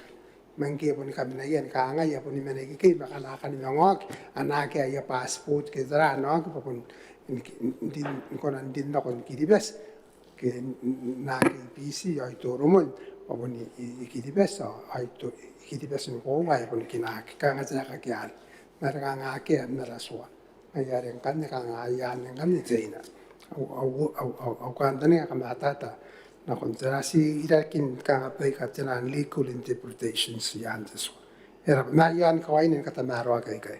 Ma ngke e boni kaminaia ni kangai a boni mena ikekei ma kanga a kani manga oki, a na akea aia passport ke tera a na oki bwa bon ni kona n rin nakon Kiribati ke n aki Biti ao i Toromon bwa bon i Kiribati ao i Kiribati ni koaua ae boni kinaaki. Kanga te aeka ake anne ma are kanga akea n ara tua. Ngaia are ngkanne kanga ai anne ngkanne te ina au kantaninga kamatata nakon tera ti irakin kanga baika taian legal interpretations i aan te tua. E raba ma ai anne kawaina ni katamaroaki aikai.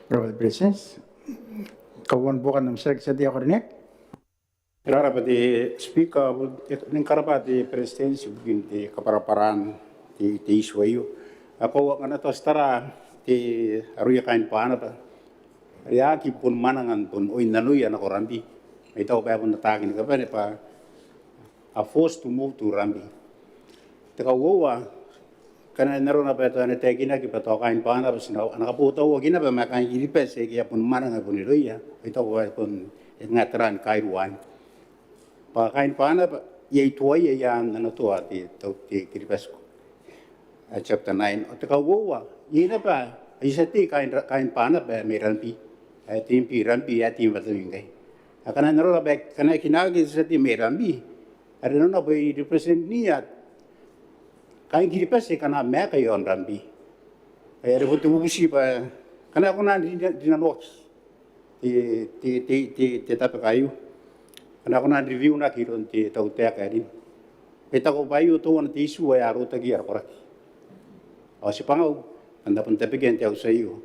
E raba te Beretitenti. Kauoman buokan am titiraki te tia tei ae karineaki. E raba te Speaker, I karabwa te Beretitenti ibukin te kabwarabwaraan te issue aio. Ao ngkana tao ti tara te aroia kaain Banaba are a aki bon mwananga n bon oin nanoia nako Rabi. I taku bwa e bon ataaki ni kabane bwa are forced to move to Rabi. Te kauoua, ngkana e na roko naba tao e na taekinaki bwa tao kaain Banaba ti na, a na kabotauaki naba ma kaain Kiribati aike a bon mwananga i bon irouia. I taku bwa e bon e nga tera ni kairua anne bwa kaain Banaba iai tuaia i aan ana toa te Kiribati. ae chapter nine. Ao te kauoua, iai naba aia tia tei kaain, kaain Banaba mai Rabi, ae te M P Rabi ae te I-Mataniwi ngkai. Akana nanona bwa akana e kinaaki te tia tei mai Rabi, are nanona bwa e represent-ia kaain Kiribati akana maeka iaon Rabi. Ae are bon te bubuti bwa akana e kona n ri, rinanoaki te, te, te, te, te tabeka aio. Akana e kona n review-naki iroun te tautaeka ae rine. Bwa I taku bwa aio teuana te issue ae a rotaki ara koraki. Ao tibwangau, a na bon tabekia n te auti aio.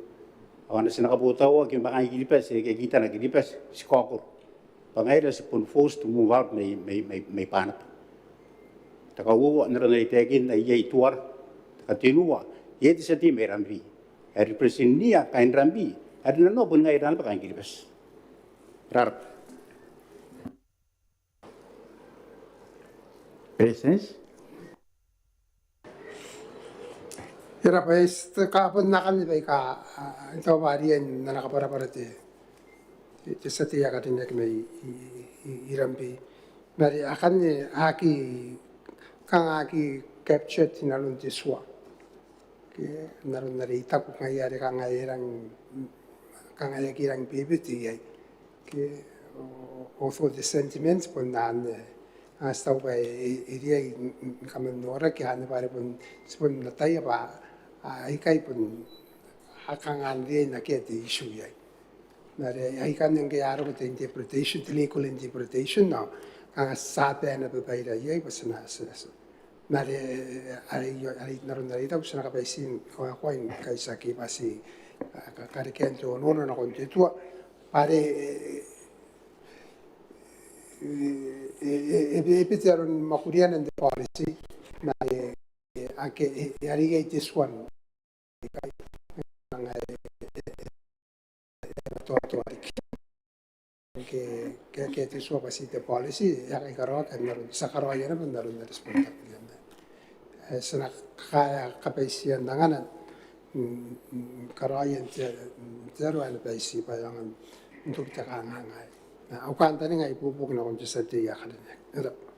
Ao a na tia ni kabotaoaki ma kaain Kiribati, ke kitana Kiribati, ti kaokoro. Bwa ngaira ti bon forced to move out mai, mai, mai, mai Banaba. Te kauoua, n aron are I taekinna, iai tuara. Te katenua, iai te tia tei mai Rabi ae represent-ia kaain Rabi, are nanona bon ngaira naba kaain Kiribati. Ko rabwa. Beretitenti. Ko rabwa, e ti kabwarabwara baika, a, I taku bwa e riai n ana kabwarabwara te, te, te tia tei ae karineaki mai i, i, i, i Rabi. Ma are akanne aki, kanga aki captured n aron te tua. Ke n aron are I taku ngaia are kanga e rang, kanga e aki rang bebete iai. Ke, o, o, although the sentiments bon anne, a, ti taku bwa e, e, e riai ni, ni, ni kaman noraki anne bwa are bon, ti bon ataia bwa, a, aikai bon, a, kanga e riai n akea te issue iai. Ma are aikanne ngke a roko te interpretation, te legal interpretation, ao kanga ti a bae n ababaira iai bwa ti na, ti na, ti na. Ma are, are, are, are n aron are I taku ti na kabaiti n kawaekoa ni kaitiaki bwa ti, a, ka, karekean te onoono nakon te tua. Bwa are, e, e, e, e, e bebete aron mwakuriana n te policy. Ma are, e, ake, e, e, are iai te tua n aikai. Kanga e, e, e, e, e, e, e, e, e, e, e, e, e, Ke, ke, ke te tua bwa ti te policy, e a karaoaki n aron, ti a karaoia naba n aron are ti bon taku iai. E, ti na ka, kabaitia n angana, mm, mm, karaoia n te, n te aro ae na baiti bwa e aonga n toki te kanganga aei. Au kantaninga ibuobuoki nakon te tia tei ae karineaki. E rabwa.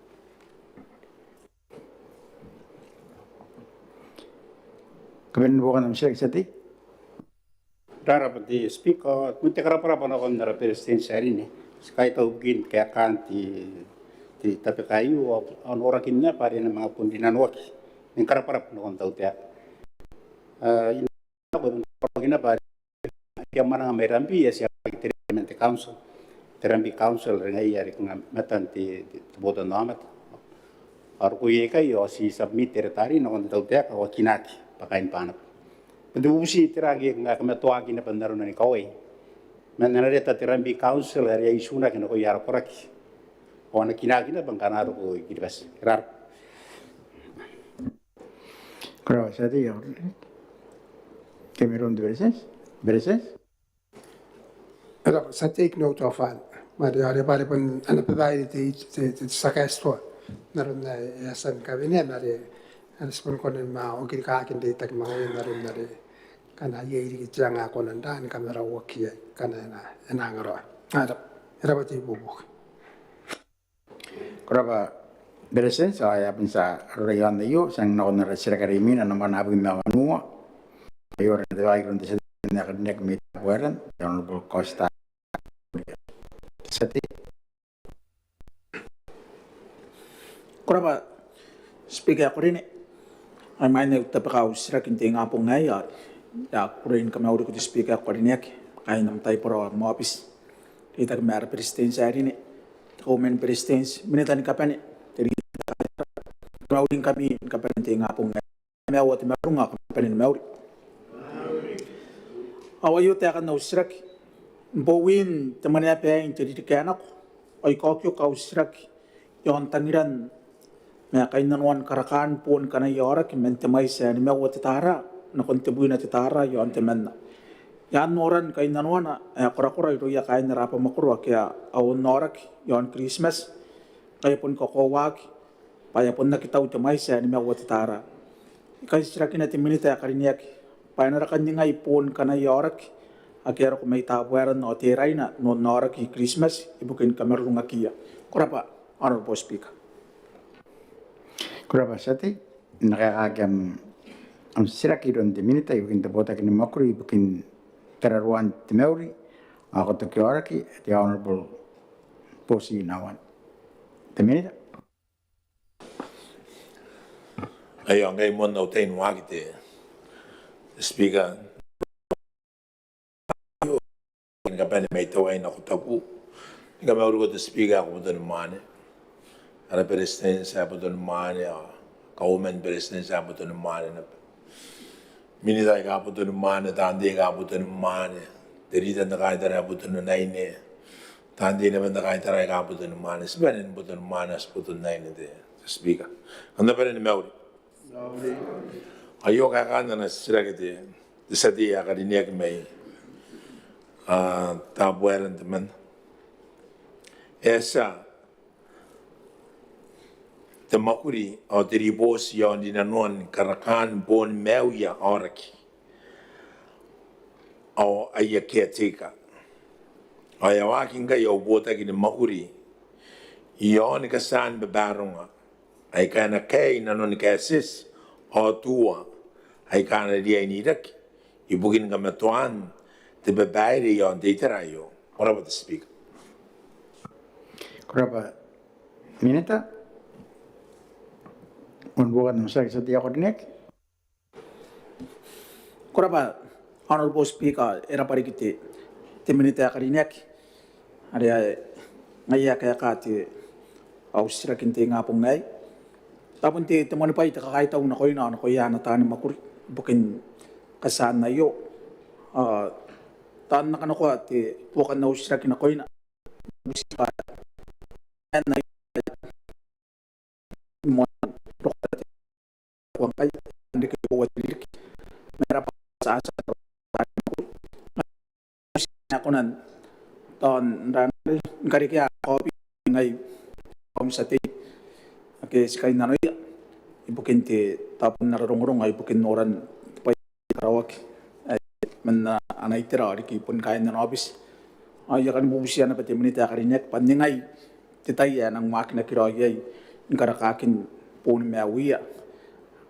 Kabanean buokan am titiraki, tia tei. Ko rabwa te Speaker, ao bon te karabwarabwa nakon ara Beretitenti ae rine. Ti kaitau ibukin kaekaan te, te tabeka aio, ao, ao norakin naba are e na manga bon rinanoaki. Ni karabwarabwa nakon tautaeka. A, I na, I na karabwarabwa naba are aia mwananga mai Rabi, ae ti a waaki te Retirement Council, te Rabi Council, are ngaia are kanga matan te, te, te botannaomata. Ao rokoia aikai ao ti submit te reta arei nakon te tautaeka ao a kinaaki bwa kaain Banaba. Bon te bubuti tera ngke e kanga kamatoaki naba n arona ni kawai man ana reta te Rabi Council are a itunaki nakoia ara koraki ao a na kinaaki naba ngkana a roko i Kiribati. Ko rabwa. Ko rabwa tia tei. Iai mairoun te Beretitenti? Beretitenti? E rabwa, ti a take note of anne. Ma are, are bwa are bon ana babaire te, te, te, te tia kaeti tua n aron ae e a tia ni kawenea, ma are, are ti bon kona ni manga okirikaki n reitaki ma ngaia n aron are ngkana iai riki te anga ae kona n raa ni kamarauaki iai ngkana e na, e na angaraoi. E rabwa, e rabwa te ibuobuoki. Ko rabwa Beretitenti, ao e a bon tia roroko iaon aio, ti a nako n ara titiraki are imwina, nambwa abwi ma wanua. Aio are e na waekoa iroun te tia tei ae karineaki mai Tabuaeran, te Honourable Kosta. Tia tei. Ko rabwa Speaker ae ko rine. Ao imwain ae I tabeka au titiraki n te ingabong aei, ao I a kukurei ni kamauriko te Speaker ae ko karineaki, kaain am taibora ao am aobiti, reitaki ma ara Beretitenti ae rine, te Kauoman ni Beretitenti, minita ni kabane, te Leader, kam na mauri ngkami ni kabane n te ingabong aei. Kam na mauri, kam na bane ni mauri. Ao aio taekan au titiraki. N bowin te mwaneaba aei n te ririki ae nako, ao I kaokioka au titiraki iaon tangiran ma kainnanoan karakaan boon kanaia aoraki man te mwaiti ae nimaua te tara nakon tebwina te tara iaon temanna. I a noran kainnanoana ae korakora irouia kaain ara abamwakoro ake a onnaoraki iaon Kiritimati, ngkai e boni kakoauaki bwa e a bon aki tau te mwaiti ae nimaua te tara. I kan titirakina te minita ae karineaki bwa e na raka n ningai boon kanaia aoraki ake a roko mai Tabuaeran ao Teraina n onnaoraki i Kiritimati ibukin kamarurungakiia. Ko rabwa, Honourable Speaker. Ko rabwa tia tei. N na kaekaaki am am titiraki iroun te Minita ibukin te botaki ni mwakuri ibukin tararuan te mauri ao katokan aoraki, te Honourable Booti Nauan. Te Minita. Aio, ngkai moan au tai n waaki te Speaker. Ni kabane mai teuaei nako taku. Ni kamauriko te Speaker ae botonimwaane, ara Beretitenti ae botonimwaane, ao Kauoman ni Beretitenti ae botonimwaane naba, Minita aika botonimwaane, taan tei aika botonimwaane, te Leader n te Kaitara ae botonimwaane, taan tei naba n te Kaitara aika botonimwaane, tibwanin botonimwaane ae botonimwaane, te Speaker. Kam na bane ni mauri. Aio kaekaan ana titiraki te tia tei ae karineaki mai Tabuaeran temanna. E a tia te mwakuri ao te ribooti iaon rinanoan karakaan boon maiuia aoraki ao aia caretaker. Ao e a waaki ngkai au botaki ni mwakuri iaon katean babaronga aika a na kaei nanon kaetieti ao tua aika a na riai n iraki ibukin kamatoaan te babaire iaon te itera aio. Ko rabwa te Speaker. Ko rabwa Minita. Bon buokan am titiraki te tia tei ae karineaki. Ko rabwa Honourable Speaker, e rabwa riki te Minita ae karineaki. Are ngaia kaeka te au titiraki n te ingabong aei. Tabun te moanibwai te kakaitau nakoina ao nakoia ana taani mwakuri ibukin katean aio. Ao tao N na kanakoa te buokan au titiraki nakoina. Moan roko te kuangkai n reke boua te ririki. Ma e rabwa te tia tei ae kona n tao n rana ni karekea kaobi ngai ao am tia tei ake ti kainnanoia ibukin te tabo n ara rongorongo ibukin noran te bwai ae karaoaki ae man ana itera ao riki bon kaain ana aobiti. Ao I a kani bubutia naba te Minita ae karineaki bwa n ningai te tai ae e nang waakinaki raoi iai ni karakaakin boon maiuia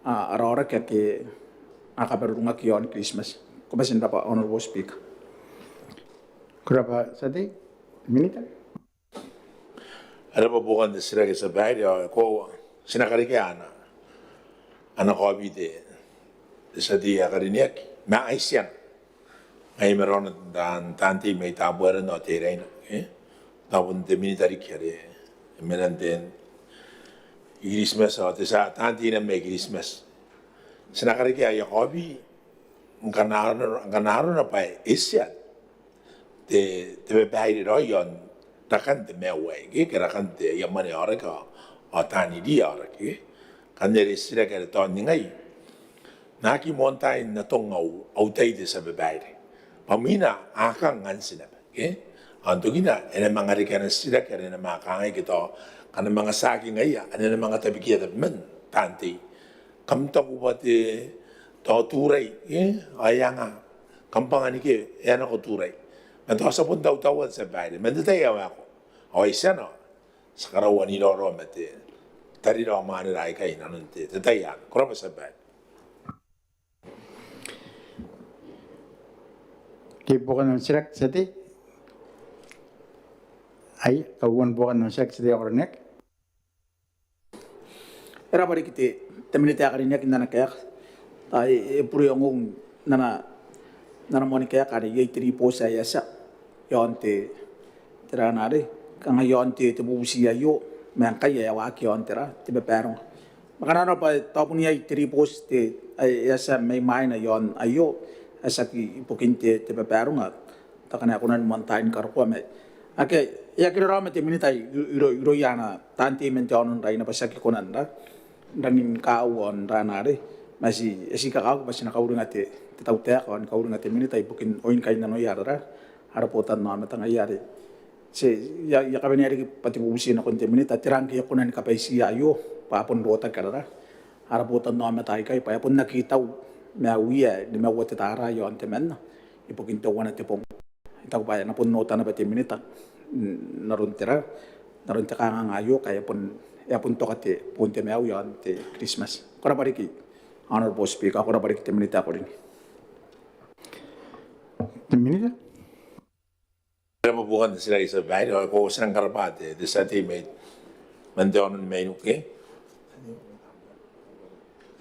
ara aoraki ake a kamarurungaki iaon Kiritimati. Ko bati n rabwa Honourable Speaker. Ko rabwa tia tei. Minita. E rabwa buokan te titiraki tia babaire ao e koaua ti na karekea ana kaobi te tia tei ae karineaki ma ai tiana. Ai marauna taan tei mai Tabuaeran ao Teraina, e tabun te Minita riki are e mena n te Kiritimati ao te tia taan tei naba mai Kiritimati. Ti na karekea aia kaobi ngkana arona bwa e tia te babaire raoi iaon rakan te maiu aei ke rakan te aia mwane aoraki ao taan iri aoraki. Ngkanne are te titiraki are tao n ningai n aki moantaai n atong au tai te tia babaire bwa imwina a kang anti naba ke ao n tokina e na manga reke ana titiraki are e na manga kangai ke tao ngkana manga tiaki ngaia ane e na manga tabekia tabeman taan tei. Kam taku bwa te tao Turai ao e anga kam bwanga ni ke e a nako Turai. Ma tao ti a bon tautaua te tia babaire ma n te tai ae waekoa ao ai tiana ti a karaua n iraorao ma te tarira ao mwanera aikai inanon te tai anne. Ko rabwa tia babaire. Te buokan am titiraki tia tei. Ai kauoua ni buokan am titiraki tia tei ae karineaki. E rabwa riki te Minita ae karineaki n ana kaeka. Tao e bure ongong n ana moani kaeka are iai te ribooti ae e a tia iaon te tera anne are kanga iaon te bubuti aio ma ngkai e a waaki iaon tera te babaronga. Ma kanga arona bwa tao bon iai te ribooti ae e a tia mai mwaina iaon aio ae tiaki ibukin te babaronga. Tao kanga e kona ni moantaai ni karokoa ma ake e aki raraoma te Minita irouia ana taan tei man te aono n Raina bwa ti aki kona n ra n rangi ni kaua n rana arei ma ti e ti kakawaki bwa ti na kauringa te tautaeka ao ni kauringa te Minita ibukin oin kainnanoia ara botannaomata ngaia are ti a kabanea riki bwa te bubuti nakon te Minita tera ngke e kona ni kabaitia aio bwa a bon rotaki ara botannaomata aikai bwa e a bon aki tau maiuia nimaua te tara iaon temanna ibukin teuana te bong. I taku bwa e na bon ota naba te Minita n aron tera n aron te kanganga aio ngkai e a bon toka te boon te maiu iaon te Kiritimati. Ko rabwa riki Honourable Speaker, ko rabwa riki te minita ae karineaki. Te minita. Ko rabwa bukin te titiraki tia babaire, ao ko a tia ni karabwa te tia tei mai, man te aono ni Mainiku, te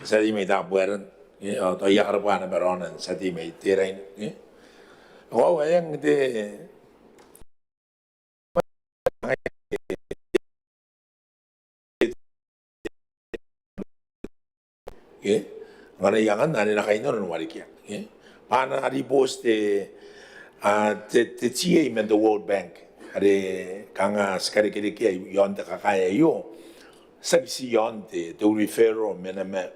tia tei mai Tabuaeran, ao tao I a karabwa naba raona te tia tei mai Teraina. Ao e a eng te ngkana I angan ane na kainnano ni warekia bwa a na ribooti te TA man te World Bank are kanga ti karekerekea i aon te kakae aio, tiaki ti i aon te referral ma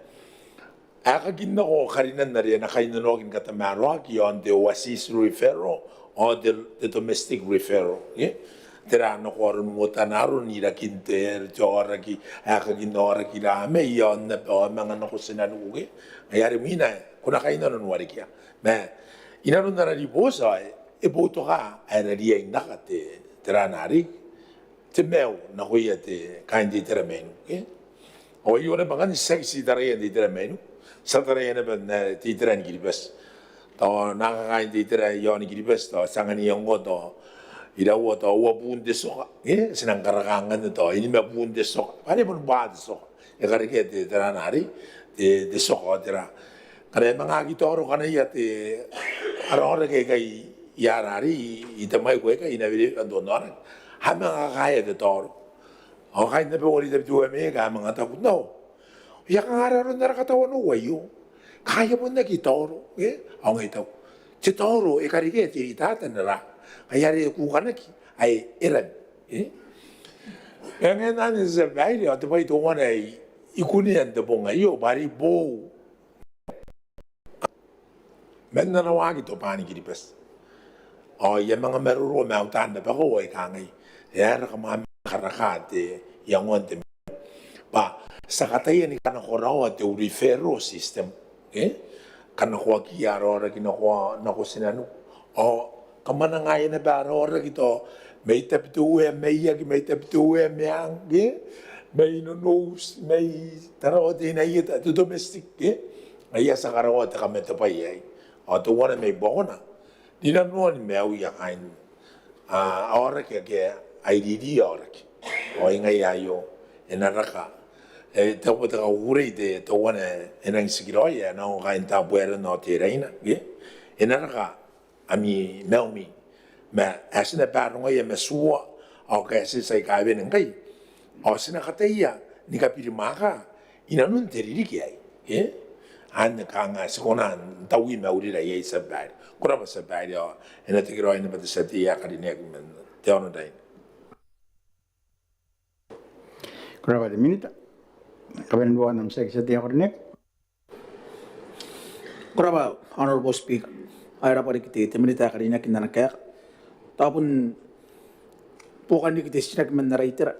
aekakin nako karinan are a na kainnanoaki ni katamaroaki i aon te overseas referral ao te domestic referral. Tera nako aron uotan aron irakin te aoraki, aekakin aoraki, ira mai i aon aba ao a manga nako tinaniku. Ngaia are imwina ko na kainnano ni warekia. Ma inanon ana ribooti ao e boutoka ae e na riai n raka te tera arei, te maiu nakoia te kaain te itera Mainiku. Ao aio naba ngkanne tiaki ti taraia n te itera Mainiku, ti a taraia naba n te itera ni Kiribati. Tao naake kaain te itera i aon Kiribati tao ti anganiia ngkoa tao iraua tao uabun te tioka, ti nang karaka ngkanne tao e nimabun te tioka bwa are bon bwa te tioka e karekea te tera arei, te tioka ao tera. Ngkana e manga aki taoro kanaia te ara aoraki aikai i ara arei, i Tamaiku aikai, i Nawerewere n te aoraki, a manga kakaea te taoro. Ao kaain abau are i Tabiteuea Maiaki a manga taku, nao, e a kanga ara aron ara katawanou aio? Kanga e a bon aki taoro. Ao ngai I taku, te taoro e karekea te ritata n ara, ngaia are e kukanaki ae e ran. E ngae n anne te tia babaire ao te bwai teuana ae I kunea n te bong aio bwa are I boou man ana waaki Tobwaan Kiribati. Ao I a manga maroro ma autan rabakau ao I kangai, e aera kam a manga karaka te iangoan te maiu bwa ti a kataia ni kanakoraoa te referral system, kanakoakiia ara aoraki nako tinaniku ao kamwanangaia naba ara aoraki tao mai Tabiteuea Maiaki, mai Tabiteuea Meang, mai Nonouti, mai Tarawa Teinainano, te domestic. Ngaia ti a karaoa te kamatebwai aei. Ao teuana mai buakona rinanoan maiuia kaain aoraki ake a iriri aoraki. Ao ngaia aio e na raka, e tabo te kakukurei te teuana e nangi tikiraoi ae nako kaain Tabuaeran ao Teraina. E na raka ami maiumi ma ae ti na barongaia ma tua ao kaetieti aika wene ngkai ao ti na kataia ni kabirimwaaka inanon te ririki aei. Anne kanga ti kona n taui maurira iai te tia babaire. Ko rabwa te tia babaire ao e na tekeraoi naba te tia tei ae karineaki man te aono n Raina. Ko rabwa te minita. Kabanean buokan am titiraki te tia tei ae karineaki. Ko rabwa Honourable Speaker. Ao e rabwa riki te minita ae karineaki n ana kaeka. Tao bon buokan riki te titiraki man ara itera.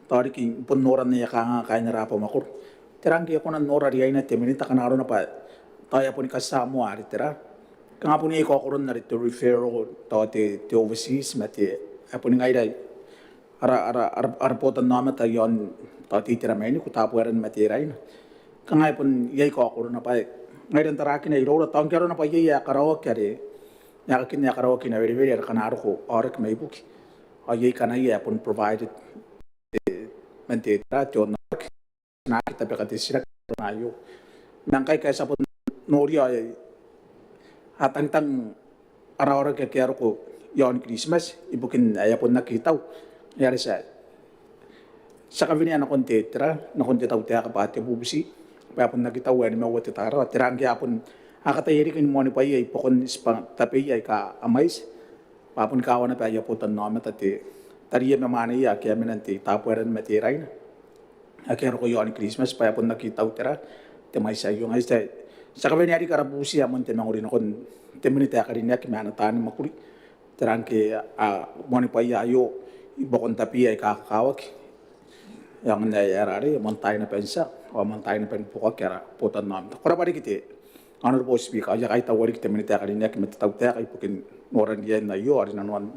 Tao riki bon noran aia kanganga kaain ara abamwakoro. Tera ngke e kona n nora riaina te minita ngkana arona bwa tao e a boni katia moa are tera, kanga bon iai kaokoron are te referral tao te overseas ma te, e a boni ngaira ara, ara, ara, ara botannaomata i aon tao te itera Mainiku, Tabuaeran ma Teraina. Kanga e bon iai kaokorona bwa ngaira n tarakina iroura tao ngke arona bwa iai ae karaoaki are aekakin ae karaoaki i Nawerewere are ngkana a roko aoraki mai buki ao iai kanaia ae bon provided man te tera, te onnaoraki. N aki tabeka te titiraki n aron aio ma ngkai ngke ti a bon noria ao a tangitang ara aoraki ake a roko i aon Kiritimati ibukin ae a bon aki tau. Ngaia are ti a, ti a kawenea nakon te tera, nakon te tautaeka bwa te bubuti bwa e bon aki tau ae nimaua te tara. Tera ngke a bon a kataia riki ni moanibwaia i buakon tibwanga tabeia aika a mwaiti bwa a boni kawa naba aia botannaomata te tariia ma mwaneia ake a mena n te Tabuaeran ma Teraina ake a roko i aon Kiritimati bwa e bon aki tau tera, te mwaiti aio. Ngaia ti a, ti a kawenea riki ara bubuti ae moan te mangori nakon te minita ae karineaki ma ana taani mwakuri. Tera ngke a moanibwaia aio i buakon tabeia aika kakawaki e aonga n ae ara arei, moan taai naba n tia ao moan taai naba ni buokaki ara botannaomata. Ko rabwa riki te Honourable Speaker, ao I a kaitaua riki te minita ae karineaki ma te tautaeka ibukin noran riain aio ao rinanoan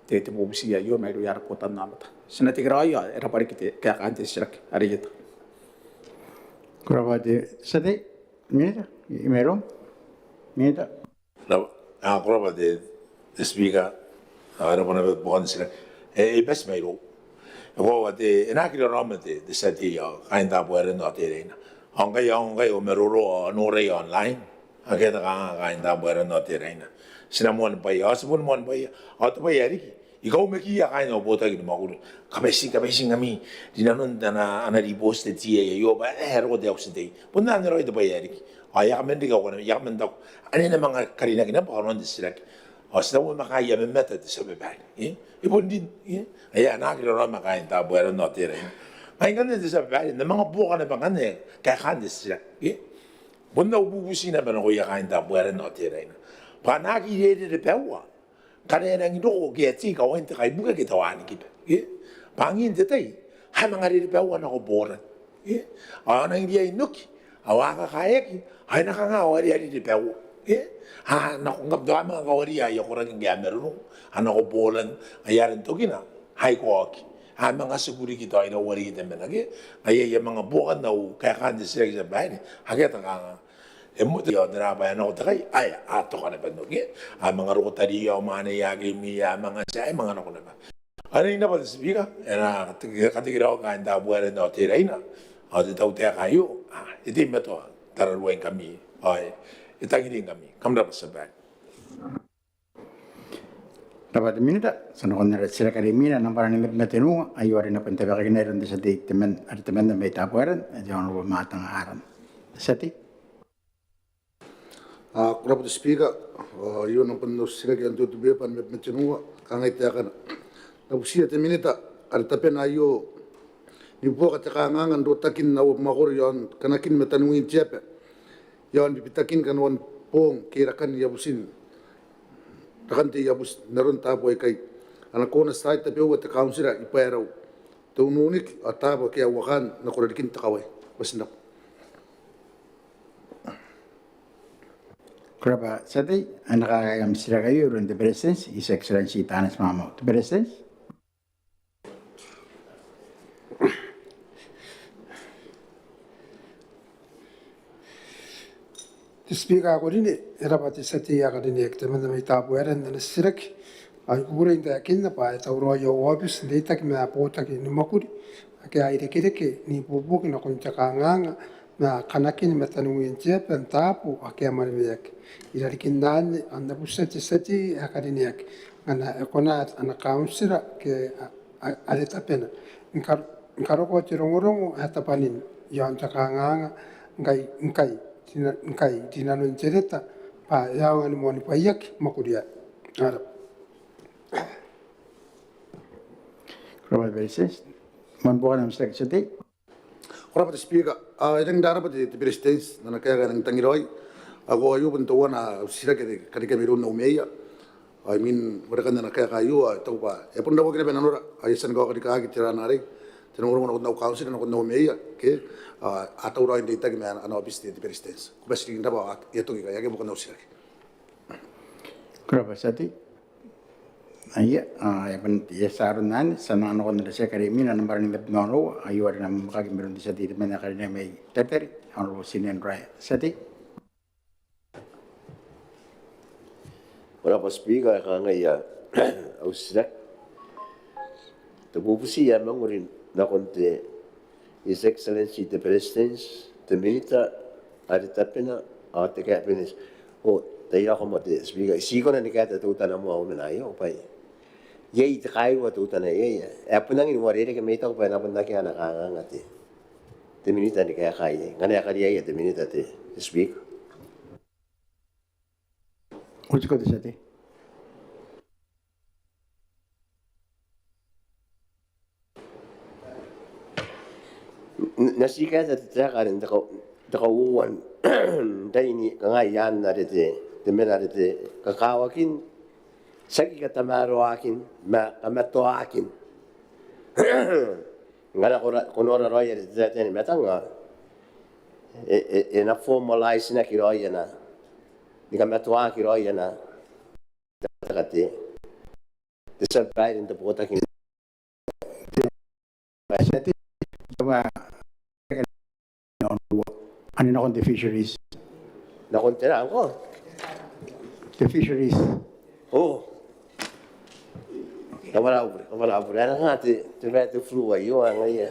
te, te bubuti aio mairouia ara botannaomata. Ti na tekeraoi ao e rabwa riki te kaekaan te titiraki are i eta. Ko rabwa te tia tei. Minita, i mairoum. Minita. Ko rabwa te Speaker. Ko rabwa naba te buokan titiraki. E bati mairou. E koaua te, e na aki raraoma te tia tei ao kaain Tabuaeran ao Teraina. Ao ngkai, ao ngkai a maroro ao norai online. Akea te kanganga kaain Tabuaeran ao Teraina. Ti na moanibwaia, ao ti boni moanibwaia. Ao te bwai ae riki, I kaumekiia kaain au botaki ni mwakuri. Kabaitinga, kabaitinga ngkami rinanon ana, ana ribooti te tia aio bwa e a roko te auti n tei. Bon anne raoi te bwai ae riki. Ao I a kaman riki au kanam, I a kaman taku, ane e na manga karinaki naba kanoan te titiraki. Ao ti na uamakaia mamata te tia babaire. E bon rin. Ae a na aki raraoma kaain Tabuaeran ao Teraina. Ngaia ngkanne te tia babaire, N na manga buoka naba ngkanne kaekaan te titiraki. Bon au bubuti naba nakoia kaain Tabuaeran ao Teraina bwa a na aki rerebaua ngkana e nangi roko ke e a tei kawain te kaibuke ke te wanikiba. Bwa angin te tai a manga rerebaua nako Boran. Ao a nangi riai n oki, ao a kakaeaki, ao e na kanga ao are a rerebaua. A nako ngkam tao a manga kawaria aia koraki ngke a marurung, a nako Boran, ai aron tokina a ikoaki. A manga tiku riki tao iraua riki te mena ke. Ngaia I a manga buokan au kaekaan te titiraki te tia babaire. Akea te kanganga. E mote ao tera bwa e nako te kai ae a toka naba n oki. A manga roko tariu ao mwaane ake imwina, a manga tia, e manga nako naba. Anne naba te Speaker, e na katekeraoi kaain Tabuaeran ao Teraina. Ao te tautaeka aio e teimatoa tararuaingkami ao e tangiringkami. Kam rabwa te tia babaire. Rabwa te Minita. Ti a nakon ara titiraki are imwina, nambwa nimabwi ma tenua, aio are e na bon tabekakina iroun te tia tei temanna mai Tabuaeran, ae te Honourable Matang Aaron. Te tia tei. Ko rabwa te Speaker. Aio nambwa n au titiraki ae n te beba nimabwi ma tenua, kangai taekana. N na butiia te Minita are tabena aio, ni buoka te kanganga n rotakin au mwakoro iaon kanakin mataniwin te aba iaon bibitakin kanoan boong ke rakan iabutin rakan te iabuti n aron taabo aikai. A na kona n tia tabeua te kauntira i Baerau, te Ununiki ao taabo ake a uakaan nako rarikin te kawai. Ko bati n rabwa. Ko rabwa te tia tei. Ao e na kaekaaki am titiraki aio iroun te Beretitenti, His Excellency Taneti Maamau. Te Beretitenti. Te Speaker ae ko rine, e rabwa te tia tei ae karineaki temanna mai Tabuaeran n ana titiraki. Ao I kukurei n taekinna bwa e tauraoi au aobiti n reitaki ma botaki ni mwakuri ake a irekereke n ibuobuoki nakon te kanganga ma kanakin mataniwin te aba n taabo ake a mwaneweaki. I rarikin anne ao N na butiia te tia tei ae karineaki ngkana e kona ana kauntira ke a, a, are tabena ni kar-, ni karokoa te rongorongo ae tabwanin iaon te kanganga ngkai, ngkai tina-, ngkai rinanon te reta bwa e aonga ni moanibwaiaki mwakuria. Ko rabwa. Ko rabwa te Beretitenti. Moan buokan am titiraki te tia tei. Ko rabwa te Speaker. Ao e rangi n rarabwa te, te Beretitenti n ana kaeka ae rangi n tangiraoi. Ao aio bon teuana au titiraki are karekea mairoun au meea. Ao imwin warekan ana kaeka aio ao e taku bwa e a bon rawaki naba nanora, ao e a tia ni kaoka rikaaki te rana arei, te rongorongo nakon au kauntira, nakon au meea ke, ao a tauraoi n reitaki ma ana aobiti te, te Beretitenti. Ko bati n rabwa, ao e a toki ikai. Akea buokan au titiraki. Ko rabwa te tia tei. Aia, ao e a bon, e a tia aron anne, ti a nako nakon ara titiraki are imwina, nambwa nimabwi ma onoua, aio are e na mwamwakaki mairoun te tia tei temanna ae karineaki mai Taritari, Honourable Tinian Reiher. Te tia tei. Ko rabwa Speaker, e kangai au titiraki. Te bubuti ae mangori nakon te His Excellency te Beretitenti, te Minita are tabena ao te Cabinet. Ao taiaoka moa te Speaker, I tii kona ni kaeta teutana moa au mena aio bwa iai te kairua teutana iai ae bon rangi ni uarereke ma I taku bwa e na bon akea ana kanganga te, te Minita ni kaeka iai ngkana e kariaia te Minita te, te Speaker. Ko tiko te tia tei. N-, N na tii kaeta te taeka are n te kau-, te kauoua n tai ni kangai anne are te, te mena are te kakawakin, tiaki katamaroakin ma kamatoakin. Ngkana ko ra-, ko nora raoi are te taetae ni matang ao e, e, e na formalize-naki raoi ana, ni kamatoaki raoi ana, te, te tia babaire n te botaki. Te, te, te, ane nakon te fisheries. nakon te nang ko te fisheries. O, kabwara au bure, kabwara au bure. Ae nang te, te bwai te furu aio, ngaia.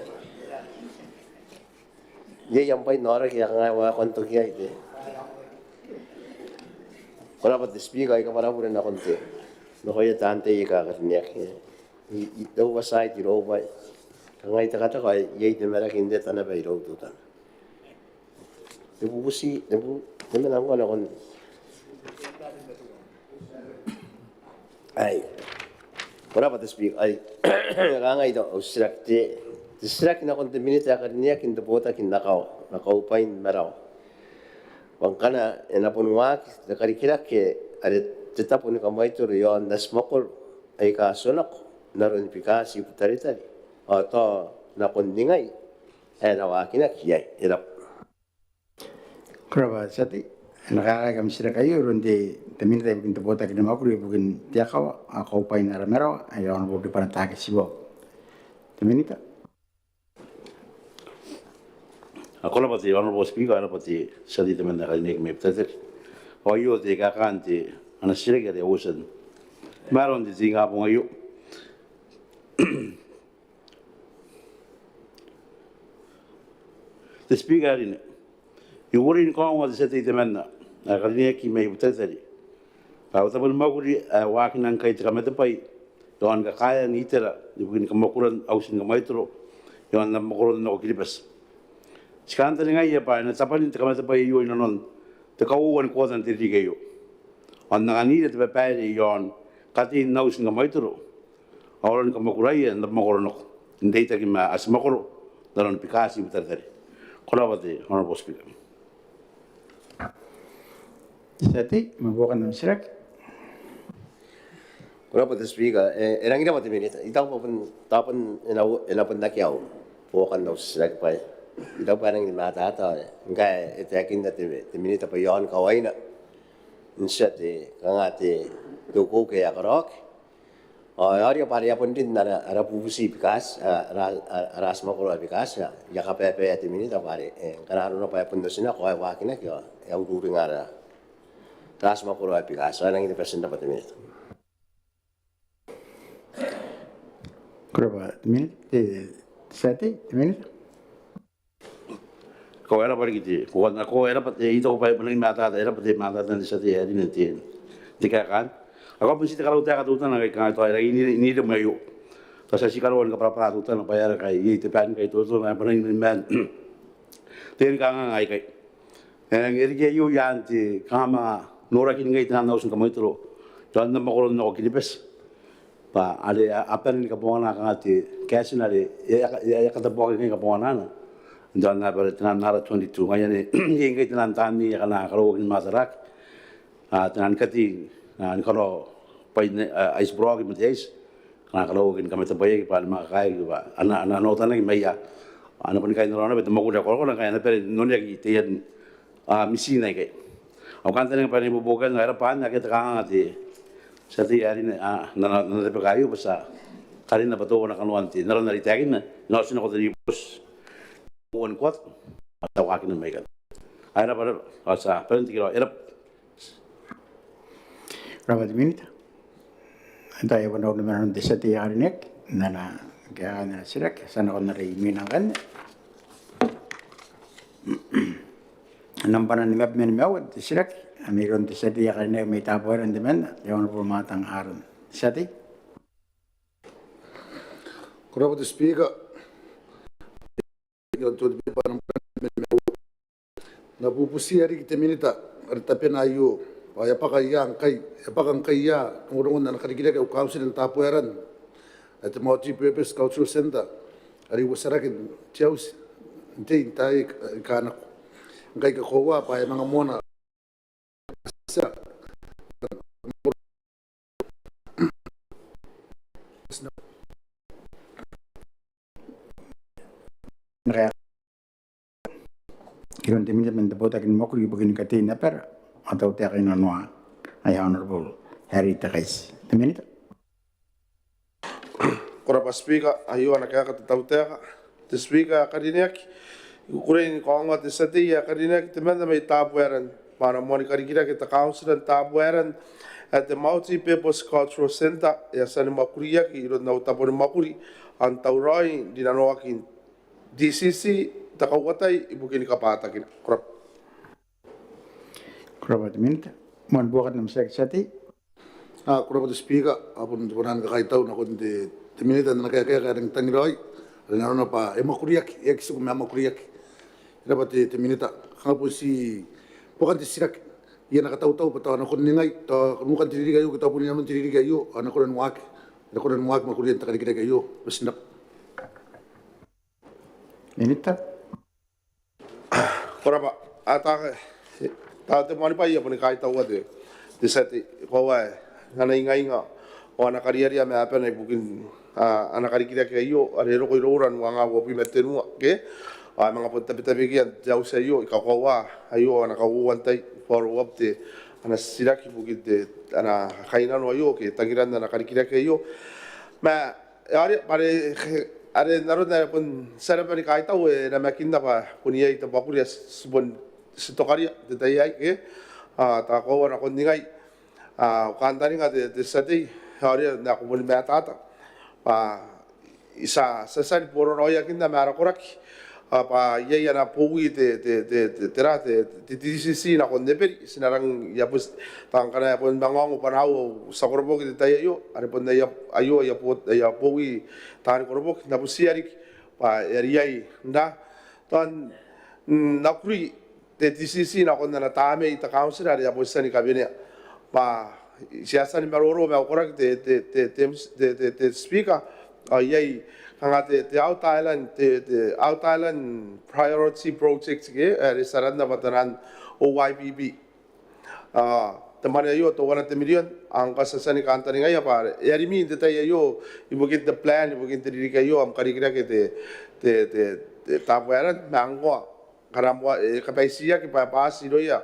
Iai am bwai n aoraki ae kangai wa kontoki aite. Ko rabwa te Speaker, I kabwara au bure nakon te, nakoia taan tei aika karineaki. I, I, te oversight irou bwa kangai te katako ae iai te maraki n te tana bwai irou teutana. Te bubuti, te bu, te mena ngkoa nakon. Ai. Ko rabwa te Speaker, ai. Kangai tao au titiraki te, te titiraki nakon te Minita ae karineaki n te botaki n akawa, ma kaubwain marawa. Bwa ngkana e na bon waaki te karikirake are te tabo ni kamwaitoro iaon natimwakoro aika tionako n aron Bikati i Butaritari ao tao nakon ningai ae na waakinaki iai. E rabwa. Ko rabwa te tia tei. E na kaekaaki am titiraki aio iroun te, te Minita ibukin te botaki ni mwakuri ibukin te akawa ao kaubwain ara marawa, ae Honourable Ribanataake Tiwau. Te Minita. Ko rabwa te Honourable Speaker, ko rabwa te tia tei temanna ae karineaki mai Butaritari. Ao aio te kaekaan te ana titiraki are e a uotia n mairoun te tingabong aio. Te Speaker ae karineaki, I kukurei ni kaongoa te tia tei temanna ae karineaki mai Butaritari bwa au tabo ni mwakuri ae waakina ngkai te kamatebwai iaon kakaean itera ibukin kamwakuran auti ni kamwaitoro iaon abamwakoro nako Kiribati. Ti kantaningaia bwa e na tabwanin te kamatebwai aio inanon te kauoua ni kuata n te ririki aio ao n anganira te babaire iaon katein auti ni kamwaitoro ao aron kamwakuraia n abamwakoro nako n reitaki ma atimwakoro n aron Bikati i Butaritari. Ko rabwa te Honourable Speaker. Te tia tei, ma buokan am titiraki. Ko rabwa te Speaker, e, e rangi n rabwa te Minita. I taku bwa bon, tao bon e na, e na bon aki au buokan au titiraki bwa I taku bwa e rangi ni matata ngkai e taekinna te, te Minita bwa iaon kawaina n tia te, kanga te, te ukeuke ae karaoaki. Ao e aoria bwa are e a bon rin ara, ara bubuti Bikati, ara, ara, ara atimwakoro ae Bikati, ao I a kabaebaea te Minita bwa are, e, ngkana arona bwa e bon otinako ao e waakinaki ao e a ururinga ara, ara atimwakoro ae Bikati. Ao e rangi ni bati n rabwa te Minita. Ko rabwa te Minita, te, te tia tei, te Minita. Ko rabwa riki te, ko, ko rabwa te, I taku bwa e rangi ni matata, e rabwa te matata n te tia tei ae karineaki n te, te kaeka anne. Ao bon ti te karautaeka teutana ngkai kanga tao e rangi n iri, n iri mai aio. Tao ti a tii karaua ni kabwarabwara teutana bwa e aera ngkai iai te bwai ni kaitotona ae bon rangi ni maan te kanganga aikai. E rangi n riki aio i aan te kanga manga noraki ngkai te nang auti ni kamwaitoro iaon abamwakoro nako Kiribati. Bwa are a, a bane ni kabongana kanga te kaetieti are e a, e a, e a katabuaki ngkai kabonganana n te nang, bwa are te nang R twenty-two. Ngaia anne iai ngkai te nang taan nei akana karaoaki ni mataraaki, a, te nang katei, a, ni karaoa bwain, a, aiti buroki ma te aiti akana karaoaki ni kamatebwaiaki bwa a na manga kakaeaki bwa a na, a na otanaki mai ia, a na boni kainnanoa naba te mwakuri ae korakora ngkai a na bane n oneaki taian a, mitin aikai. Au kantaninga bwa e na ibuobuoki anne, ao e rabwa anne, akea te kanganga te tia tei ae karineaki, a, n ana, n ana tabeka aio bwa ti a karinna bwa teuana kanoan te, n aron are I taekinna, e na otinako te ribooti. Uoua ni kuata, ao ti a waakina mai ikanne. Ao e rabwa, e rabwa, ao ti a bane n tekeraoi, e rabwa. Ko rabwa te Minita. Antai ae bon ota mairoun te tia tei ae karineaki n ana kaeka, n ana titiraki? Ti a nakon are imwina ngkanne. Nambwa nimabwi ma nimaua te titiraki, mairoun te tia tei ae karineaki mai Tabuaeran temanna, te Honourable Matang Aaron. Te tia tei. Ko rabwa te Speaker. N na bubutia riki te Minita are tabena aio bwa e a bwaka ia ngkai, e a bwaka ngkai ia rongorongon ana karikirake au kauntira n Tabuaeran ae te Multipurpose Cultural Centre are e uotarake n te auti n tei n taai aika nako. Ngkai I kakoaua bwa e manga moana iroun te Minita man te botaki ni mwakuri ibukin katein abara ao tautaeka inanoa ae Honourable Harry Tekaiti. Te Minita. Ko rabwa Speaker, aio ana kaeka te tautaeka. Te Speaker ae karineaki, I kukurei ni kaongoa te tia tei ae karineaki temanna mai Tabuaeran bwa ana moani karikirake te kauntira n Tabuaeran ae te Multi-Purpose Cultural Centre e a tia ni mwakuriaki iroun au tabo ni mwakuri ao n tauraoi n rinanoaki n DCC te kauatai ibukini kabwatakina. Ko rabwa. Ko rabwa te Minita. Moan buokan am titiraki te tia tei. Ko rabwa te Speaker, ao bon te bwanaa ni kakaitau nakon te Minita n ana kaeka ae e rangi n tangiraoi are nanona bwa e mwakuriaki, e aki tiku ma e mwakuriaki. E rabwa te Minita. Kanga bon ti buokan te titiraki, I a na katautau bwa tao a na kona n ningai, tao nukan te ririki aio ke tao bon inanon te ririki aio ao a na kona ni waaki, a na kona ni waaki mwakurian te karikirake aio. Ko bati n rabwa. Minita. Ko rabwa. Ao tao te moani bwai ae boni kaitaua te tia tei, e koaua ae ana ingainga ao ana kariaria ma abana ibukin ana karikirake aio are e roko iroura n uanga uabwi ma tenua ke, ao e manga bon tabetabekia n te auti aio. I kakoaua aio ana kauoua n tai, follow up te ana titiraki ibukin te ana kainnano aio ke tangiran ana karikirake aio. Ma are, are, are n aron are bon ti a naba ni kaitau, e namakinna bwa bon iai te mwakuri ae ti bon ti tokaria n te tai aei ke, ao tao koaua nakon ningai. Au kantaninga te tia tei, ao are nako boni matata bwa ti a, ti a tia ni boronaoiakinna ma ara koraki bwa iai ana bowi te, te, te, te, tera, te, te DCC nakon Eberi. Ti na rangi, I a bon, tao ngkana e a bon manga ongo bwanaau, tia koroboki, n te tai aio are bon aia, aio aia bo, aia bowi taani koroboki. N na butiia riki bwa e a riai n ra, tao n, n agree te DCC nakon ana tamnei te kauntira are e a bon tia ni kawenea. Bwa ti a tia ni maroro ma au koraki te, te, te, te, te, te, te Speaker, ao iai kanga te, te Outer Island, te, te Outer Island Priority Project ke, are ti aranna bwa taian OYPP. Ao te mwane aio teuana te mirion, ao ngkoa ti a tia ni kantaningaia bwa are e a rimwi n te tai aio ibukin te plan, ibukin te ririki aio, am karikirake te, te, te, te Tabuaeran, ma ngkoa ngkana moa, e kabaitiaki bwa e bati irouia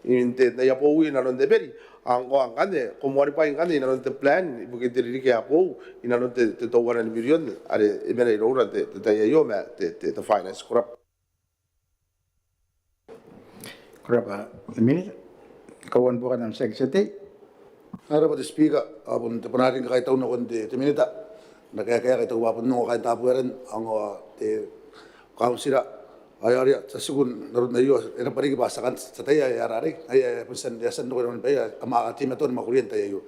n te, n aia bowi inanon Eberi, ao ngkoa ngkanne ko moanibwai ngkanne inanon te plan ibukin te ririki ae boou inanon te, te teuana ni mirion are e mena iroura n te, te tai aio ma te, te, te finance. Ko rabwa. Ko rabwa te Minita. Kauoua ni buokan am titiraki te tia tei. Ko rabwa te Speaker, ao bon te bwanaa ni kakaitau nakon te, te Minita n ana kaeka ae e kaitau bwa bon ongo kaain Tabuaeran ao ngkoa te kauntira. Ao are ti a tiku n aron aio, e rabwa riki bwa ti a kan, ti ataia ae e a rarei, ae e a bon tia n, e a tia n roko inanon bwai aika a manga teimatoa ni mwakuriia n te tai aio.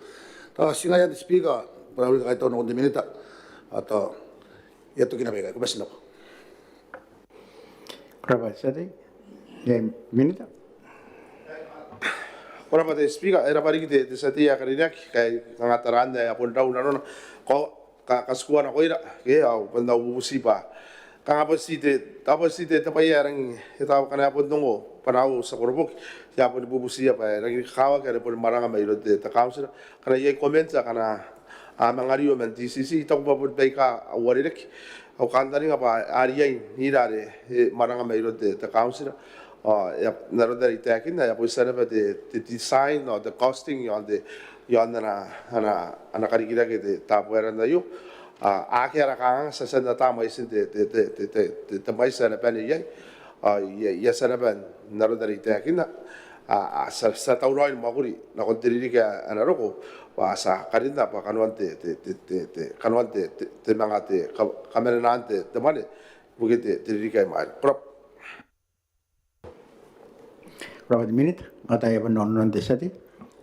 Tao ti ngaia anne te Speaker, bwanaa ni kakaitau nakon te Minita. Ao tao I a toki naba ikai, ko bati n rabwa. Ko rabwa te tia tei. Iai Minita? Ko rabwa te Speaker, e rabwa riki te, te tia tei ae karineaki, kai kanga taraan ae a bon rau nanona. Ko, ka, katikua nakoira ke, ao bon au bubuti bwa kanga bon ti te, tao bon ti te, te bwai ae rangi, e tao ngkana e a bon ongo bwanaau, tia koroboki, I a boni bubutiia bwa e rangi ni kakawaki are boni mwananga mairoun te, te kauntira. Ngkana iai comments akana a manga rio man DCC, I taku bwa bon baika a uarereke. Au kantaninga bwa a riai n ira are e mwananga mairoun te, te kauntira. Ao e a, n aron are I taekinna, e a bon tia naba te, te design ao te costing iaon te, iaon ana, ana, ana karikirake te Tabuaeran aio. Ao akea ara kanganga, ti a tia n ata mwaitin te, te, te mwaiti ae na bane iai. Ao I a, I a tia naba n aron are I taekinna, a, a, ti a, ti a tauraoi ni mwakuri nakon te ririki ae na roko, bwa ti a karinna bwa kanoan te, te, te, te, te, kanoan te, te, te manga te, ka, kamanenan te, te mwane ibukin te, te ririki ae i mwaira. Ko rabwa. Ko rabwa te Minita. Ao tao e a bon nakonakoan te tia tei.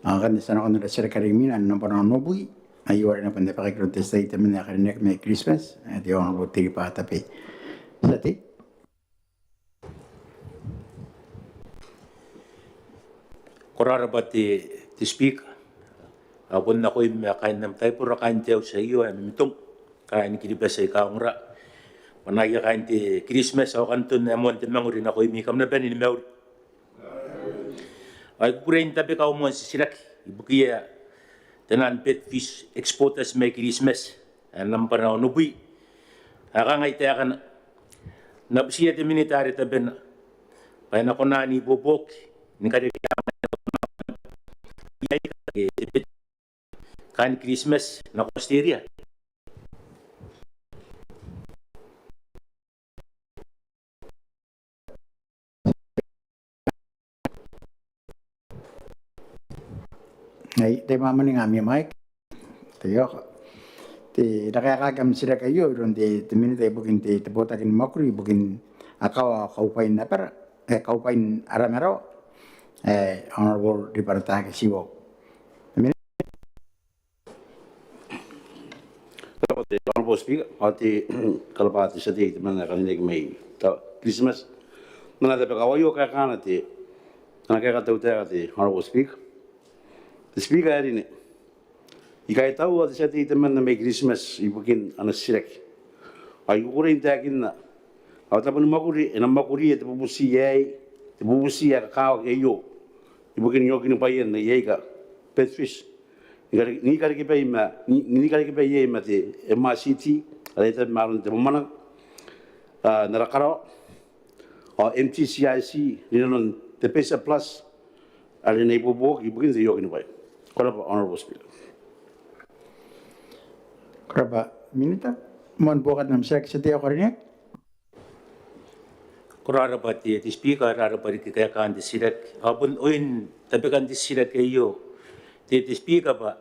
Ao ngkanne ti a nakon ara titiraki are imwina, ae nambwa onobwi. Aio are e na bon tabekaki iroun te tia tei temanna ae karineaki mai Kiritimati, ae te Honourable Teriba Tabe. Tia tei. Ko rarabwa te, te Speaker. Ao bon nakoim ma kaain am taibora, kaain te auti aio ae mimitong, kaain Kiribati aika ongora, bwanaia kaain te Kiritimati ao Kanton ae moan te mangori nakoimi, kam na bane ni mauri. Ao I kukurei n tabeka au moan titiraki ibukiia taian pet fish exporters mai Kiritimati, ae nambwa onobwi. Ae kangai taekana: N na butiia te Minita are tabena bwa e na kona n ibuobuoki ni karekea kaain Kiritimati nako Australia. Ai, te mamaningami Mike. Te iok. Te, e na kaekaaki am titiraki aio iroun te, te Minita ibukin te, te botaki ni mwakuri ibukin akawa ao kaubwain abara, e, kaubwain ara marawa, e, Honourable Ribarataake Tiwau. Te Minita. Ko rabwa te Honourable Speaker, ao te, ko rabwa te tia tei temanna ae karineaki mai Kiritimati. N ana tabeka aio kaekaana te, ana kaeka te tautaeka te Honourable Speaker. Te Speaker ae karineaki, I kaitaua te tia tei temanna mai Kiritimati ibukin ana titiraki. Ao I kukurei n taekinna, ao tabo ni mwakuri e na mwakuria te bubuti aei, te bubuti ae kakawaki aio ibukin iokinibwaian aia ika, pet fish, ni kare-, ni karekebai ma, ni, ni karekebai iai ma te M R C T, are e tabe ma aron te mwamwananga, a, n ara karawa, ao M T C I C, rinanon te PACER Plus, are e na ibuobuoki ibukin te iokinibwai. Ko rabwa, Honourable Speaker. Ko rabwa, Minita. Moan buokan am titiraki, tia tei ae karineaki. Ko rabwa te, te Speaker, ko rabwa riki kaekaan te titiraki. Ao bon oin tabekan te titiraki aio, te, te Speaker, bwa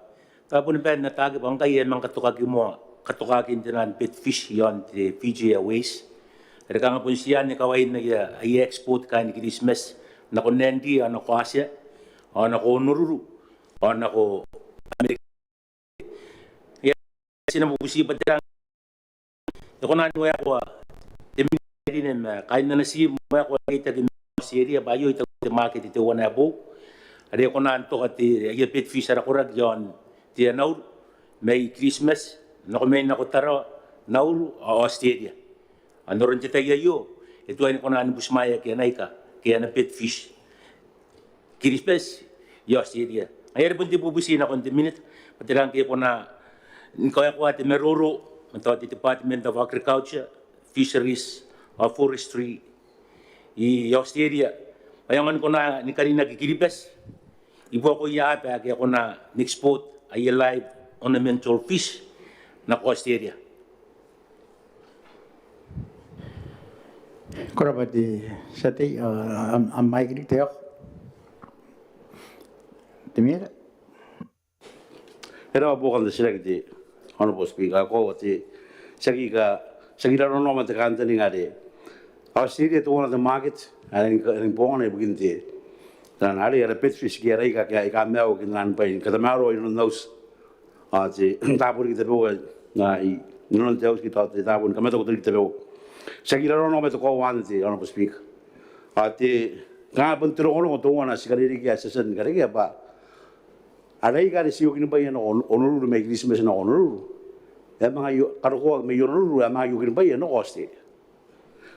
tao boni bae n ataaki bwa ngkai e a manga katokaki moa, katokaakin tenaan pet fish iaon te Fiji Airways, are kanga bon tii anne kawain aia, aia export kaain Kiritimati nako Nadi ao nako Atia ao nako Honolulu ao nako Amerika. Ia, ti na bubuti bwa tera e kona ni waekoa te Minita ae karineaki ma kaain ana tiim, waekoa aia itaki mai Australia bwa aio I taku te market teuana ae boou are e kona n toka te, aia pet fish, ara koraki iaon te ea Nauru mai Kiritimati nako mai nako Tarawa, Nauru ao Australia. Ao n aron te tai aio e tuai ni kona ni butimwaeaki ana ika ke ana pet fish Kiritimati i Australia. Ngaia are bon te bubuti nakon te Minita bwa tera ngke e kona ni kawaekoa te maroro ma tao te Department of Agriculture, Fisheries ao Forestry i Australia bwa e aonga ni kona ni karinaki Kiribati i buakoia aba ake a kona n export aia live ornamental fish nako Australia. Ko rabwa te tia tei, a, am, am mic riki te iok. Te Minita. E rabwa buokan te titiraki te Honourable Speaker. Ao te, tiaki ka, tiaki raraoma ma te kantaninga are Australia teuana te market ae e rangi ni bongana ibukin te, taian are ara pet fish ke ara ika aika a maiu ke n aron bwain katamaroa inanon auti. Ao te taabo riki tabeua, a, i nanon te auti ke tao te taabo ni kamataku riki tabeua. Tiaki raraoma ma te koaua anne te Honourable Speaker. Ao te, kanga bon te rongorongo teuana ae ti karekea, ae ti a tia ni karekea bwa ara ika are ti iokinibwaia nako Honolulu mai Kiritimati nako Honolulu, e a manga io-, karokoa mai Honolulu, e a manga iokinibwaia nako Australia.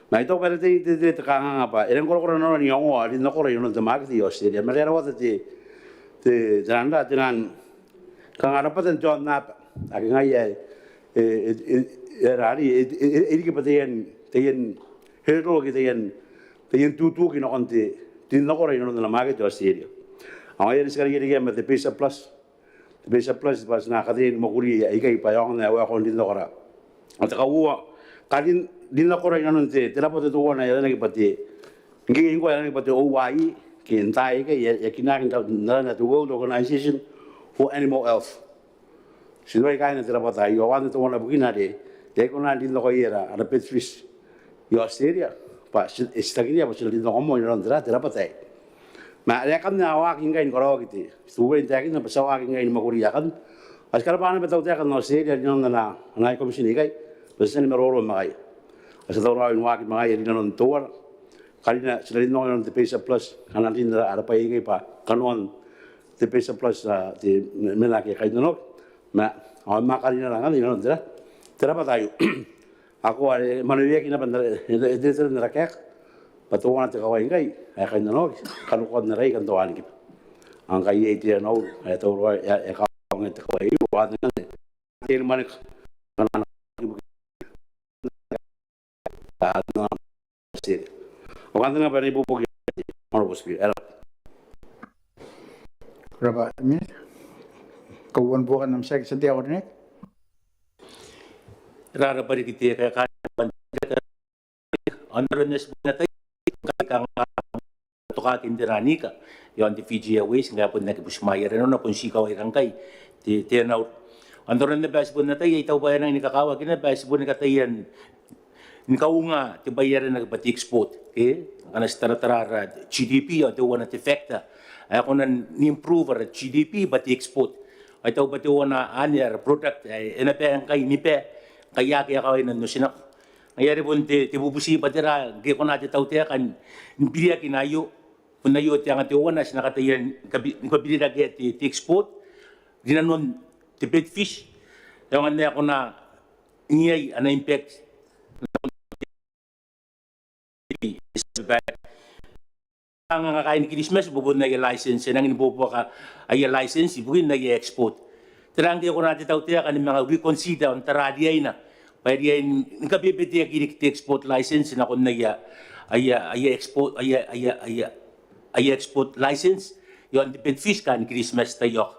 Ma I taku bwa e na teretere te kanganga bwa e rangi ni korakora nanona n iangoa rin nakora inanon te market i Australia. Ma e rawata te, te, tenaan ra, tenaan kanga rabwatan te aonnaba ake ngaia e, e, e, e, e, e riki bwa taian, taian hurdle ke taian, taian tutuki nakon te, rin nakora inanon ana market i Australia. Ao ngaia are ti karikirakea ma te PACER Plus. Te PACER Plus bwa ti na kataia ni mwakuria aikai bwa e aonga n waekoa rin nakora. Ao te kauoua, karin, rin nakora inanon te, te rabwata teuana ae aranaki bwa te, ngke ngkoa ae aranaki bwa te O Y E, ke n taai aikai e a kinaaki n arana te World Organization for Animal Health. Ti tuai kaaina te rabwata aio, ao anne teuana bukina are e aki kona n rin nako iai ara, ara pet fish i Australia bwa ti, e titakinna bwa ti na rin nako moa inanon te ra, te rabwata aei. Ma are akanne a waaki ngkai ni karaoaki te, ti tuai n taekinna bwa ti a waaki ngkai ni mwakuria akanne. Ao ti karabwa naba te tautaeka n Australia rinanon ana, ana High Commission aikai bwa ti a tia ni maroro ma ngaia. Ao ti a tauraoi ni waaki ma ngaia rinanon teuana. Karina ti na rin nako inanon te PACER Plus, kanga rin ara, ara bwai aikai bwa kanoan te PACER Plus, a, te, mena ake kainnanoaki. Ma ao e manga karinaki ngkanne inanon te ra, te rabwata aio. Ao are e mwaneweaki naba n ara, e, e, e, e, n ara kaeka bwa teuana te kawai ngkai ae kainnanoaki, kanokoan ara ika n te wanikiba. Ao ngkai iai te ea Nauru ae tauraoi, e, e kaongoa te kawai aio, ao anne ngkanne te eni mwaneka. Ao kantaninga bwa e na ibuobuoki, Honourable Speaker. E rabwa. Ko rabwa, Minita. Kauoua ni buokan am titiraki, tia tei ae karineaki. E rabwa riki te kaeka. Ao n aron ae ti bon ataia, ngkai kanga katokaki n te naniika iaon te Fiji Airways ngkai a bon aki butimwaeia. Are nanona bon ti kawaira ngkai te, te anauro. Ao n aron naba ae ti bon ataia, I taku bwa e rangi ni kakawaki naba ae ti boni kataia ni kaunga te bwai are e na bwa te export, ke? Ngkana ti taratara ara GDP ao teuana te factor ae kona n improve ara GDP bwa te export. Ao I taku bwa teuana anne ara product ae e na bae ngkai ni bae ngkai akea kawaina n otinako. Ngaia are bon te, te bubuti bwa tera ngke e kona te tautaeka ni biriakina aio. Bon aio te anga teuana ae ti na kataia ni kabi-, ni kabirirake te, te export rinanon te bait fish. E aonga n ae e kona n iai ana impact. Anga kaain Kiritimati bwa bon aia license, e nangi ni buobuoka aia license ibukin aia export. Tera ngke e kona te tautaeka ni manga reconsider ao n tara riaina bwa e riai ni kabebeteaki riki te export license nakon aia, aia, aia export, aia, aia, aia, aia export license iaon te bait fish kaain Kiritimati? Taiaoka.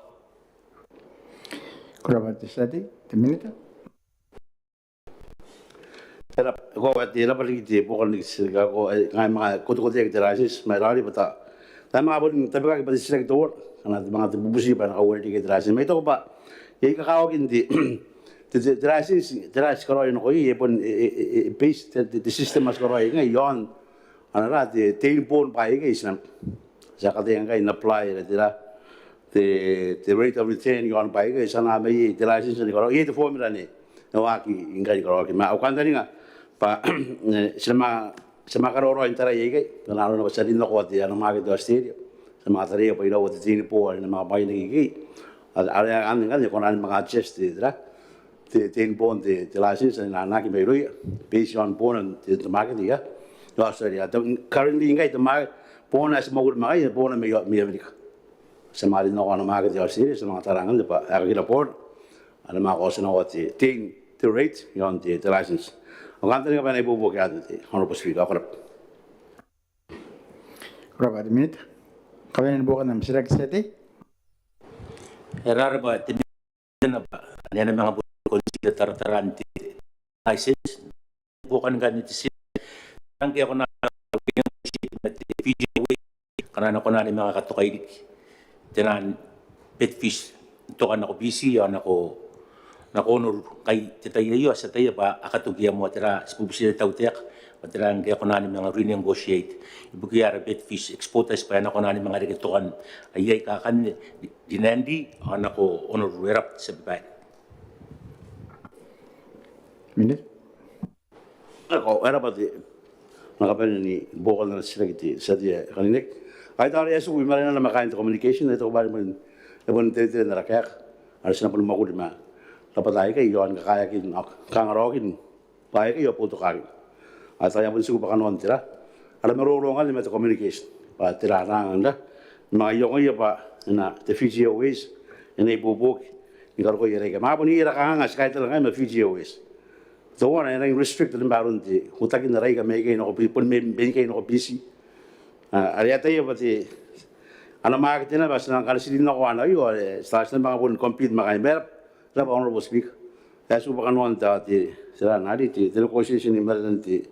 Ko rabwa te tia tei. Te minita. E rab-, ko rabwa te, e rabwa riki te buokan riki te titiraki. Ko, e, ngai manga kotekoteaki te license, ma e raoiroi bwa tao, tao manga boni tabekaki bwa te titiraki teuana, ana te manga te bubuti bwa e na kauarerekea te license. Ma I taku bwa iai kakawakin te, te, te, te license, te license ti karaoia nako iai, e bon, e, e, e, e base te, te, te system ae ti karaoia ngkai iaon ana ra te, te inborn bwa aikai ti na, ti a kataia ngkai n apply ara te ra, te, te rate of return iaon bwa aikai ti a na mai iai te license ni karaoa, iai te formula anne e waaki ngkai ni karaoaki. Ma au kantaninga bwa, e, ti na manga, ti na manga karaoa raoi n tarai aikai, ngkana arona bwa ti a rin nako te ana market Australia, ti na manga taraia bwa iraua te, te inborn are e na manga bwainaki ikai. Are, are anne ngkanne e kona ni manga adjust te, te ra, te, te inborn te, te license ae e na anaaki mairouia, based on boona n te, te market ia, Australia. Te, currently ngkai te market, boona ae ti mwakuri ma ngaia, boona mai, mai Amerika. Ti a manga rin nako ana market Australia, ti a manga tara ngkanne bwa e aki raba boona, a na manga kaotia nako te, te, te rate iaon te, te license. Au kantaninga bwa e na ibuobuoki anne te Honourable Speaker, ko rabwa. Ko rabwa te minita. Kawaina ni buokan am titiraki te tia tei. E raba te minita. Naba, ane a na manga boni consider tarataraan te license. Buokan ngkanne te titiraki. Ngke e kona ma te Fiji Airways, ngkana a na kona ni manga katokai riki te naan bait fish n tokan nako Biti ao nako, nako Honolulu. Ngkai te tai aio ti ataia bwa a katokia moa, tera, ti bubutia te tautaeka bwa tera ngke e kona ni manga renegotiate ibukia ara bait fish exporters bwa e na kona ni manga reke tokan aia ika akanne ri-, rinanon Biti ao nako Honolulu. E raba te tia babaire. Minita. Ao e raba te, ana kabanea ni buokan ana titiraki te tia tei ae karineaki. Ai tao are e a tiku i marenana ma kaain te communication, ai tao bwa e bon, e bon teretere n ara kaeka are ti na boni mwakuri ma rabwata aikai iaon kakaeakin ao kangaraoakin bwaai aikai ao boutokakin. Ao tao e a bon tiku bwa kanoan tera ara maroro ngkanne ma te communication bwa tera ara anga n ra, ni manga iangoia bwa e na te Fiji Airways e na ibuobuoki ni karokoi ara ika. Ma bon iai ara kanganga ti kaitara ngkai ma Fiji Airways. Teuana e nangi restrict naba aron te utakin ara ika mai ikai nako Bi-, bon mai, mai ikai nako Biti. A, are I ataia bwa te, ana market naba ti na, ngkana ti rin nako ana aio, are ti na manga boni compete ma kaain, ma e raba, e raba Honourable Speaker. E a tiku bwa kanoan te, te, tera nari te, te negotiation i marenan te,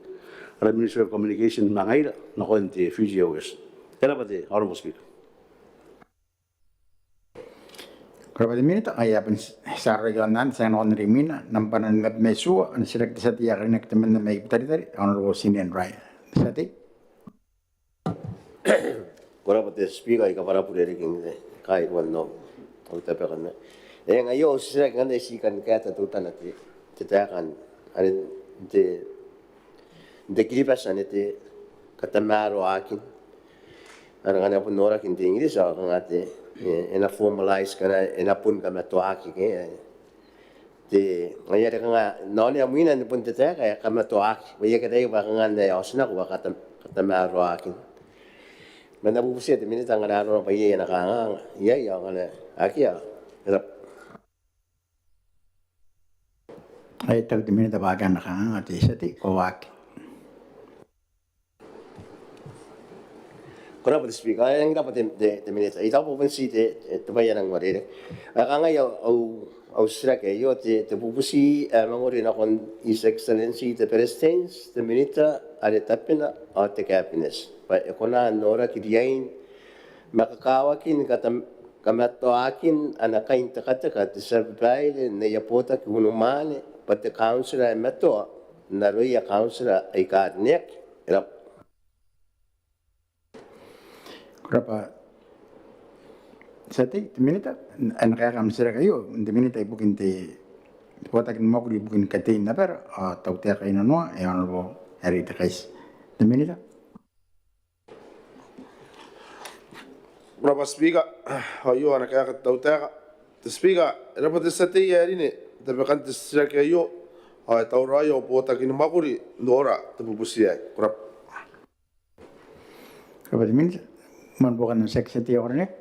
ara Ministry of Communication ma ngaira nakon te Fiji Airways. E raba te Honourable Speaker. Ko raba te minita. Ai a bon ti a roko iaon anne, ti a nakon rimwina nambwa nimabwi ma itiua, ana titiraki te tia tei ae karineaki temanna mai Butaritari, Honourable Tinian Ryan. Te tia tei. Ko rabwa te Speaker, I kabwara bure riki n te kairuan au tabekan. E ngaia au titiraki ngkanne, ti kan kaeta teutana te, te taekan, are te, te Kiribati anne te katamaroakin. Are ngkana bon noraki n te English ao kanga te, e, e na formalize, kanga e na bon kamatoaki ke, e. Te, ngaia are kanga, n aron ae mwiina ni bon te taeka ae kamatoaki. Bwa I aki ataia bwa kanga n ae otinako bwa katam-, katamaroakin. Ma N na bubutia te minita ngkana arona bwa iai ana kanganga. Iai, ao ngkana akea, e raba. Ai tau te minita bwa akea ana kanganga, te tia tei, ko waaki. Ko rabwa te Speaker, e rangi n rabwa te, te, te minita. I taku bwa bon ti te, te, te bwai ae nang uarereke. Ae kangai au, au, au titiraki aio, te, te bubuti ae mangori nakon His Excellency te Beretitenti, te Minita are tabena ao te Cabinet bwa e kona n noraki riain ma kakawakin katam-, kamatoakin ana kaintekateka te tia babaire n aia botaki unimwaane bwa te kauntira ae matoa n aroia kauntira aika rineaki. E rabwa. Ko rabwa te tia tei. Te Minita, e na kaeka am titiraki aio te Minita ibukin te botaki ni mwakuri ibukin katein abara ao tautaeka inanoa, e Honourable Harry Tekaiti. Te Minita. Ko rabwa Speaker, ao aio ana kaeka te tautaeka. Te Speaker, e rabwa te tia tei ae rine n tabekan te titiraki aio, ao e tauraoi au botaki ni mwakuri n nora te bubuti aei. Ko rabwa. Ko rabwa te Minita. Moan buokan am titiraki te tia tei ae karineaki.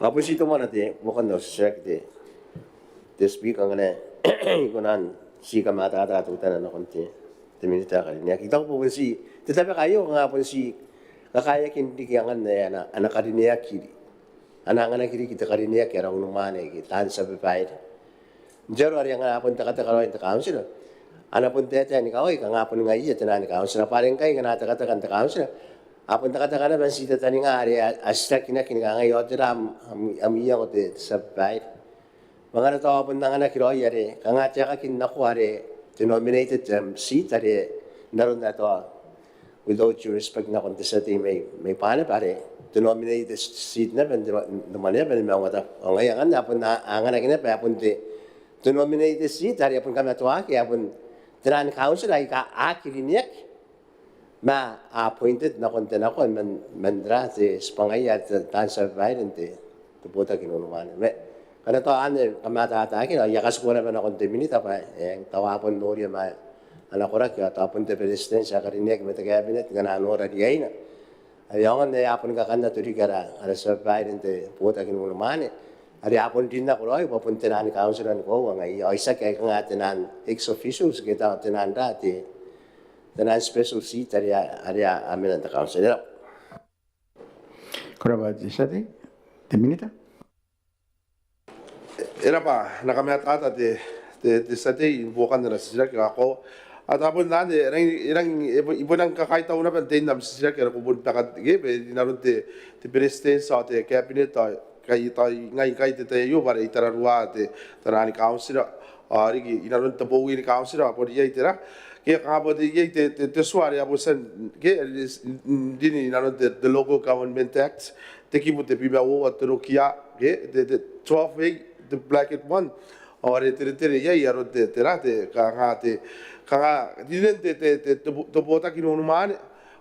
Ao bon ti temanna te buokan au titiraki te, te Speaker, ngkana I kona n ti kamatata teutana nakon te, te Minita ae karineaki. I taku bwa bon ti te tabeka aio kanga bon ti kakaeakin riki angan ae a na, a na karineaki, a na anganaki riki te karineaki ara unimwaane ke taan tia babaire. N te aro are ngkana a bon tekateka raoi n te kauntira, a na bon taetae ni kawai kanga bon ngaiia te naan kauntira bwa are ngkai ngkana a tekateka n te kauntira, a bon tekateka naba n ti tataninga are a, a titirakinaki ni kangai, ao tera am, am, am iango te, te tia babaire. Ma ngkana tao a bon anganaki raoi are kanga te aekakin nako are te nominated, am, seat are n aron ae tao, with all due respect nakon te tia tei mai, mai Banaba, are te nominated seat naba n te, n te Maneaba ni Maungatabu. Ao ngaia ngkanne a bon a, anganaki naba ae bon te, te nominated seat are a bon kamatoaki ae bon te naan kauntira aika aki rineaki ma a appointed nakon te nakoa man, man tera te tibwangaia are taan tia babaire n te, te botaki n unimwaane. Ma ngkana tao anne kamatataakina, ao I a katikua naba nakon te Minita bwa e, tao a bon noria ma ana koraki, ao tao bon te Beretitenti ae karineaki ma te Cabinet ngkana a nora riaina. Are aonga n ae a bon kakannato riki ara, ara tia babaire n te botaki n unimwaane are a bon rin nako raoi bwa bon te naan kauntira ni koaua ngaiia, ao itiaki ae kanga te naan ex officios ke tao te naan ra te, te naan special seat are a, are a mena n te kauntira. Ko rabwa te tia tei. Te Minita. E rabwa, e na kamatata te, te, te tia tei ibukin ana titiraki ae koaua. Ao tao bon anne, e rangi, e rangi, e bon, I bon rangi ni kakaitau naba n tein am titiraki are ko bon taekinna ke, bwa inanon te, te Beretitenti ao te Cabinet ao kai, tao ngai ngkai te tai aio bwa are I tararua te, te naan kauntira, ao riki inanon te bowi ni kauntira ao bon iai tera ke kanga bon te, iai te, te, te tua are a bon tia n ke, n, n, n rin inanon te, te Local Government Act, te kibu tebwi ma uoua, te rokia ke, te, te twelve A, te bracket one. Ao are teretere iai aron te, tera te, kanga te, kanga rinen te, te, te, te bo-, te botaki n unimwaane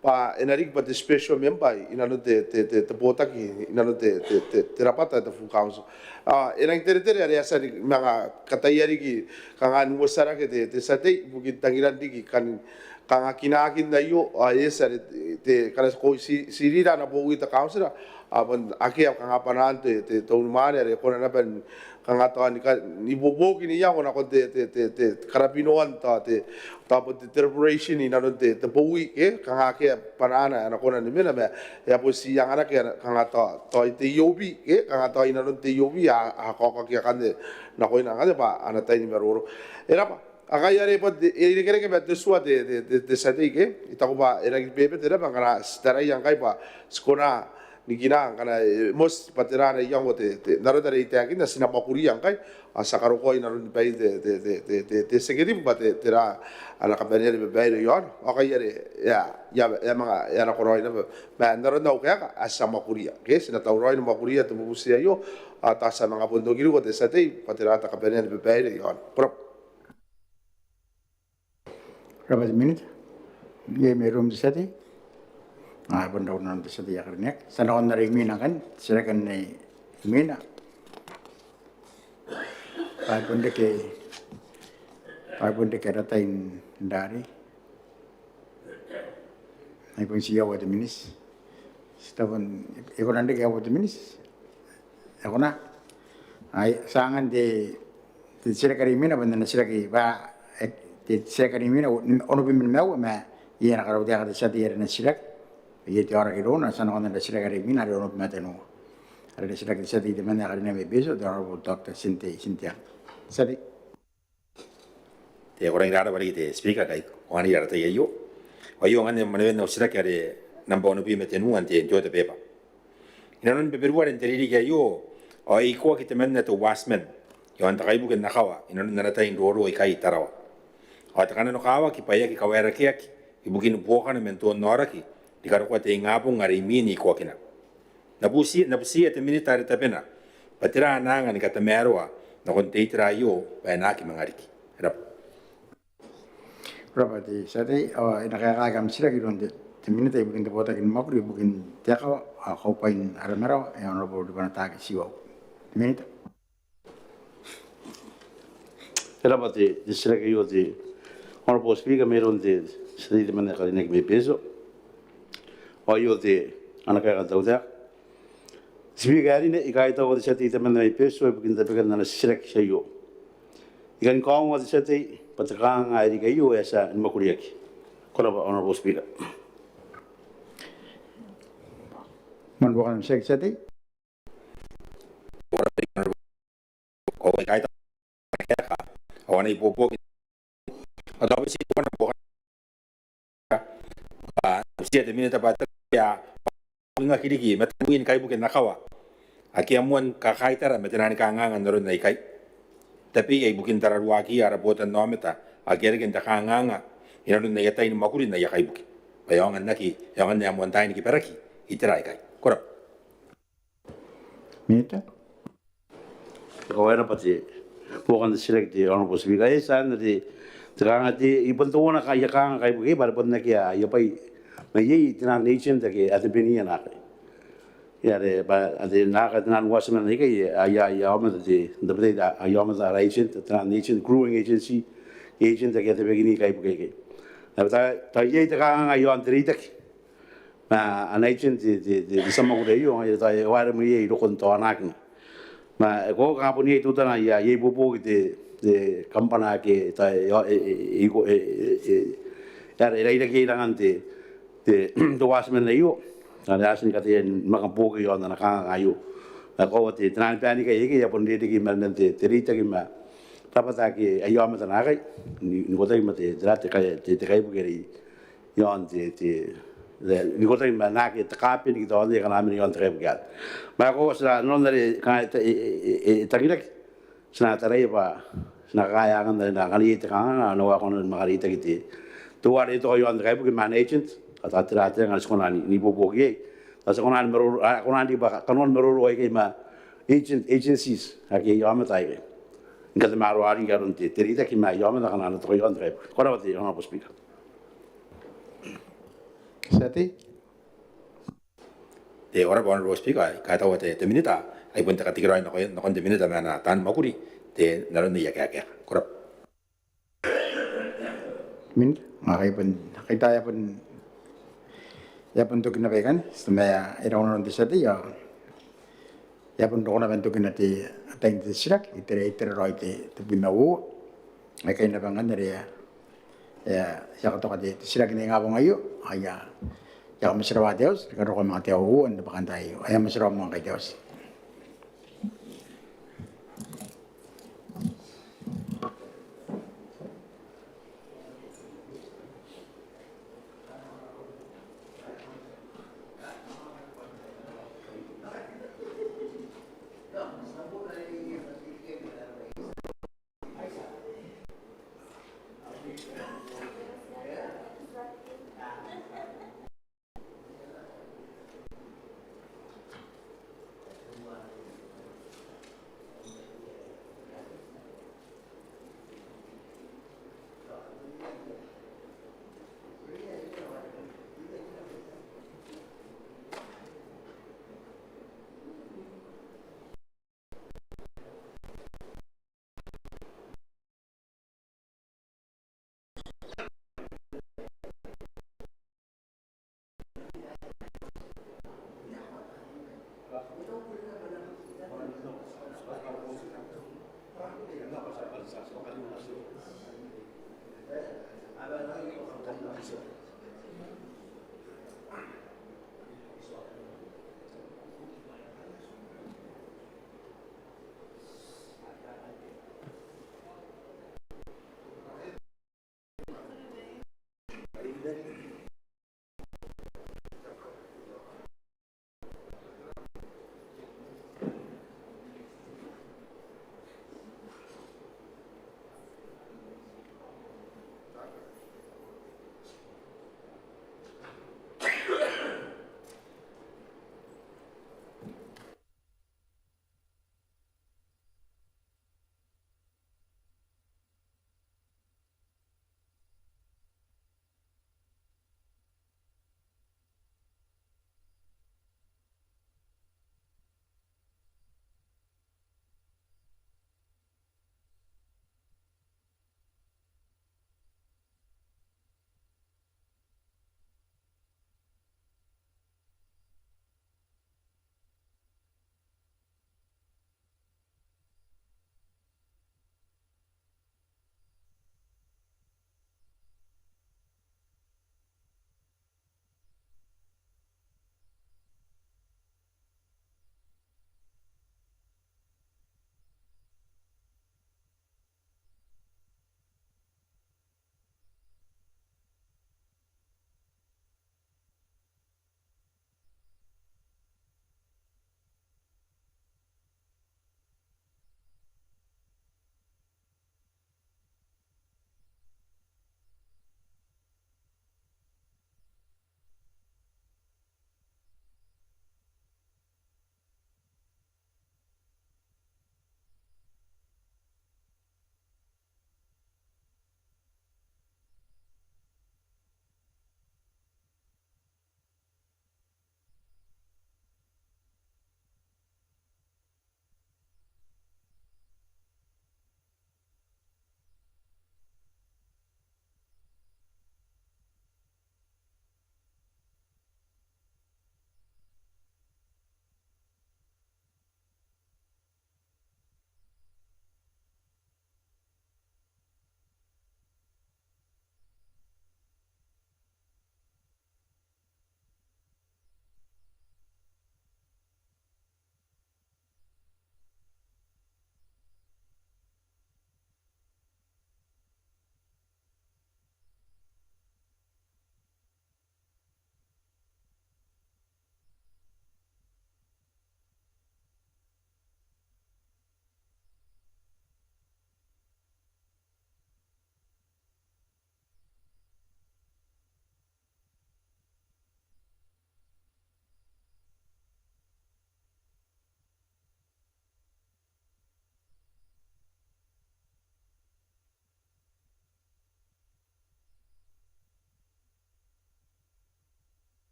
bwa e na riki bwa te special member inanon te, te, te, te botaki inanon te, te, te, te rabwata ae te full council. Ao e rangi n teretere are e a tia ni manga kataia riki kanga n uotia rake te, te tia tei ibukin tangiran riki kan kanga kinaakin aio, ao e eti are te, te, ngkana ko ti, tirira ana bowi te kauntira, ao bon akea kanga bwanaan te, te, te unimwaane are e kona naba n kanga tao ni ka, ni buobuoki n iango nakon te, te, te, te karabinoan tao te, tao bon te deliberation inanon te, te bowi ke, kanga akea bwanaana ae e na kona ni mena ma e a bon ti anganaki kanga tao, tao te E O B ke, kanga tao inanon te E O B a, a kaokaki akanne nakoina ngkanne bwa ana tai ni maroro. E rabwa. Ao ngaia are bon te, e irekereke ma te tua te, te, te, te tia tei ke, I taku bwa e rangi ni bebete naba ngkana ti taraia ngkai bwa ti kona ni kina ngkana e moti bwa tera ana iango te, te, n aron are I taekinna ti na mwakuria ngkai, ao ti a karokoa inanon bain te, te, te executive bwa te, tera ana kabanea ni babaire iaona. Ao ngaia are e a, e a, e a manga, e a nakoraoi naba. Ma n aron au kaeka, ao ti a mwakuria ke, ti na tauraoi ni mwakuria te bubuti aio, ao tao ti a manga bon okiriko te tia tei bwa tera te kabanea ni babaire iaona. Ko rabwa. Ko rabwa te Minita. Iai mairoum te tia tei? Ao e bon rau nanom te tia tei ae karineaki. Ti a nakon are imwina ngkanne, titiraki anne imwina. Bwa e bon reke, bwa e bon reke ara tai n rarei. Ai bon ti aua te miniti. Ti a bon, e kona n reke aua te miniti? E kona. Ai, ti a angan te, te titiraki are imwina, bwa N na titiraki, bwa, e, te titiraki are imwina, onobwi ma nimaua, ma iai ana karautaeka te tia tei are e na titiraki. Iai te aoraki irouna, ti a nakon ana titiraki are imwina, are onobwi ma tenua. are e titiraki te tia tei temanna ae karineaki mai Betio, te Honourable Doctor Tinte Tinte. Tia tei. Te, ko rangi n rabwa riki te Speaker, kai ko anganira ara tai aio. Ao aio anganna manewen au titiraki are nambwa onobwi ma tenua n te, n te Order Paper. Inanon Beberuare n te ririki aio ao e ikoaki temanna te watchman iaon te kaibuke n akawa inanon ana tai n roro ikai i Tarawa. Ao te kananokawaki bwa e aki kawaerakeaki ibukin buokana man te onnaoraki ni karokoa te ingabong are imwin ikoakina. N na buti, n na butiia te Minita are tabena bwa tera ana anga ni katamaroa nakon te itera aio bwa e na aki manga riki. E rabwa. Ko rabwa te tia tei, ao e na kaekaaki am titiraki iroun te, te Minita ibukin te botaki ni mwakuri ibukin te akawa ao kaubwain ara marawa, e Honourable Ribanataake Tiwau. Minita. E rabwa te, te titiraki aio te Honourable Speaker mairoun te tia tei temanna ae karineaki mai Betio. Ao aio te, ana kaeka te tautaeka. Speaker ae karineaki, I kaitaua te tia tei temanna mai Betio ibukin tabekan ana titiraki aio. I kan kaongoa te tia tei bwa te kanganga ae riki aio e a tia ni mwakuriaki. Ko rabwa Honourable Speaker. Moan buokan am titiraki tia tei. Ao I kaitaua te kaeka ao ana ibuobuoki. Ao tao bwa ti kona buokan, a, bwa ti a te Minita bwa te, a, ingaki riki mataniwin kaibuke n akawa ake a moan kakaitara ma te naan kanganga n aron aikai. Tabeia ibukin tararuakiia ara botannaomata ake a reke n te kanganga inanon aia tai ni mwakuri n aia kaibuke. Bwa e aonga n aki, e aonga n ae moan tai ni kibaraki itera aikai. Ko rabwa. Minita. Ko rabwa te buokan te titiraki te Honourable Speaker. E tia n te, te kanganga te, I bon teuana aia kanganga kaibuke bwa are bon akea aia bwai mai iai te naan agent ake a tabeniia naakai. Ia are bwa are naakai te naan watchman aikai aia, aia aomata te, n tabetai aia aomata ara agent, te naan agent, crewing agency, agent ake a tabekini kaibuke aikai. Ao tao, tao iai te kanganga iaon te reitaki ma ana agent te, te, te, te tia mwakuri aio, ngaia are tao e waeremwe iai i rokon taonakina. Ma e koaua kanga bon iai teutana aia, aia ibuobuoki te, te kambana ake tao e, e, e, e, e, e, e, e, e rairaki iai rangan te, te, te watchman aio. Are a tia ni kataia ni manga buoki iaon ana kanganga aio. Ma e koaua te, te naan baenikai aikai a bon rereke i marenan te, te reitaki ma rabwata ake aia aomata naakai n, n ikotaki ma te, te, te, te, te kaibuke are iaon te, te, te, n ikotaki ma naake te kabeniki tao n te, kanga mena iaon te kaibuke aei. Ma e koaua ti na, n aron are kanga e, e, e, e tangiraki, ti na taraia bwa ti na kakaea angan are e na anganai te kanganga ao e na waekoa ni manga reitaki te, teuare e toka iaon te kaibuke ma ana agent, ao tao tera te anga are ti kona n, n ibuobuoki iai. Tao ti kona ni maroro, a, kona n riki bwa kanoan maroro aikai ma agent, agencies ake aia aomata aikai ni katamaroa riki aron te, te reitaki ma aia aomata akana a na toka iaon te kaibuke. Ko rabwa te Honourable Speaker. Tia tei. Te, ko rabwa Honourable Speaker, I kaitaua te, te Minita, ai bon te katekeraoi nakon, nakon te Minita ma ana taan mwakuri, te, n aron aia kaeka. Ko rabwa. Minita, ngkai bon, ngkai tao e a bon, e a bon toki naba ikanne, ti na maea, e rau nanon te tia tei, ao e a bon roko naba n tokina te, ataein te titiraki, itera, itera raoi te, tebwi ma uoua. Aikai naba ngkanne are e a, e a, e a katoka te, te titiraki n ingabong aio, ao I a, I a kamotirawa te auti, ni karokoa manga te aoa uoua n te bwakantaai aio. Ao I a motirawa moa ngkai te auti.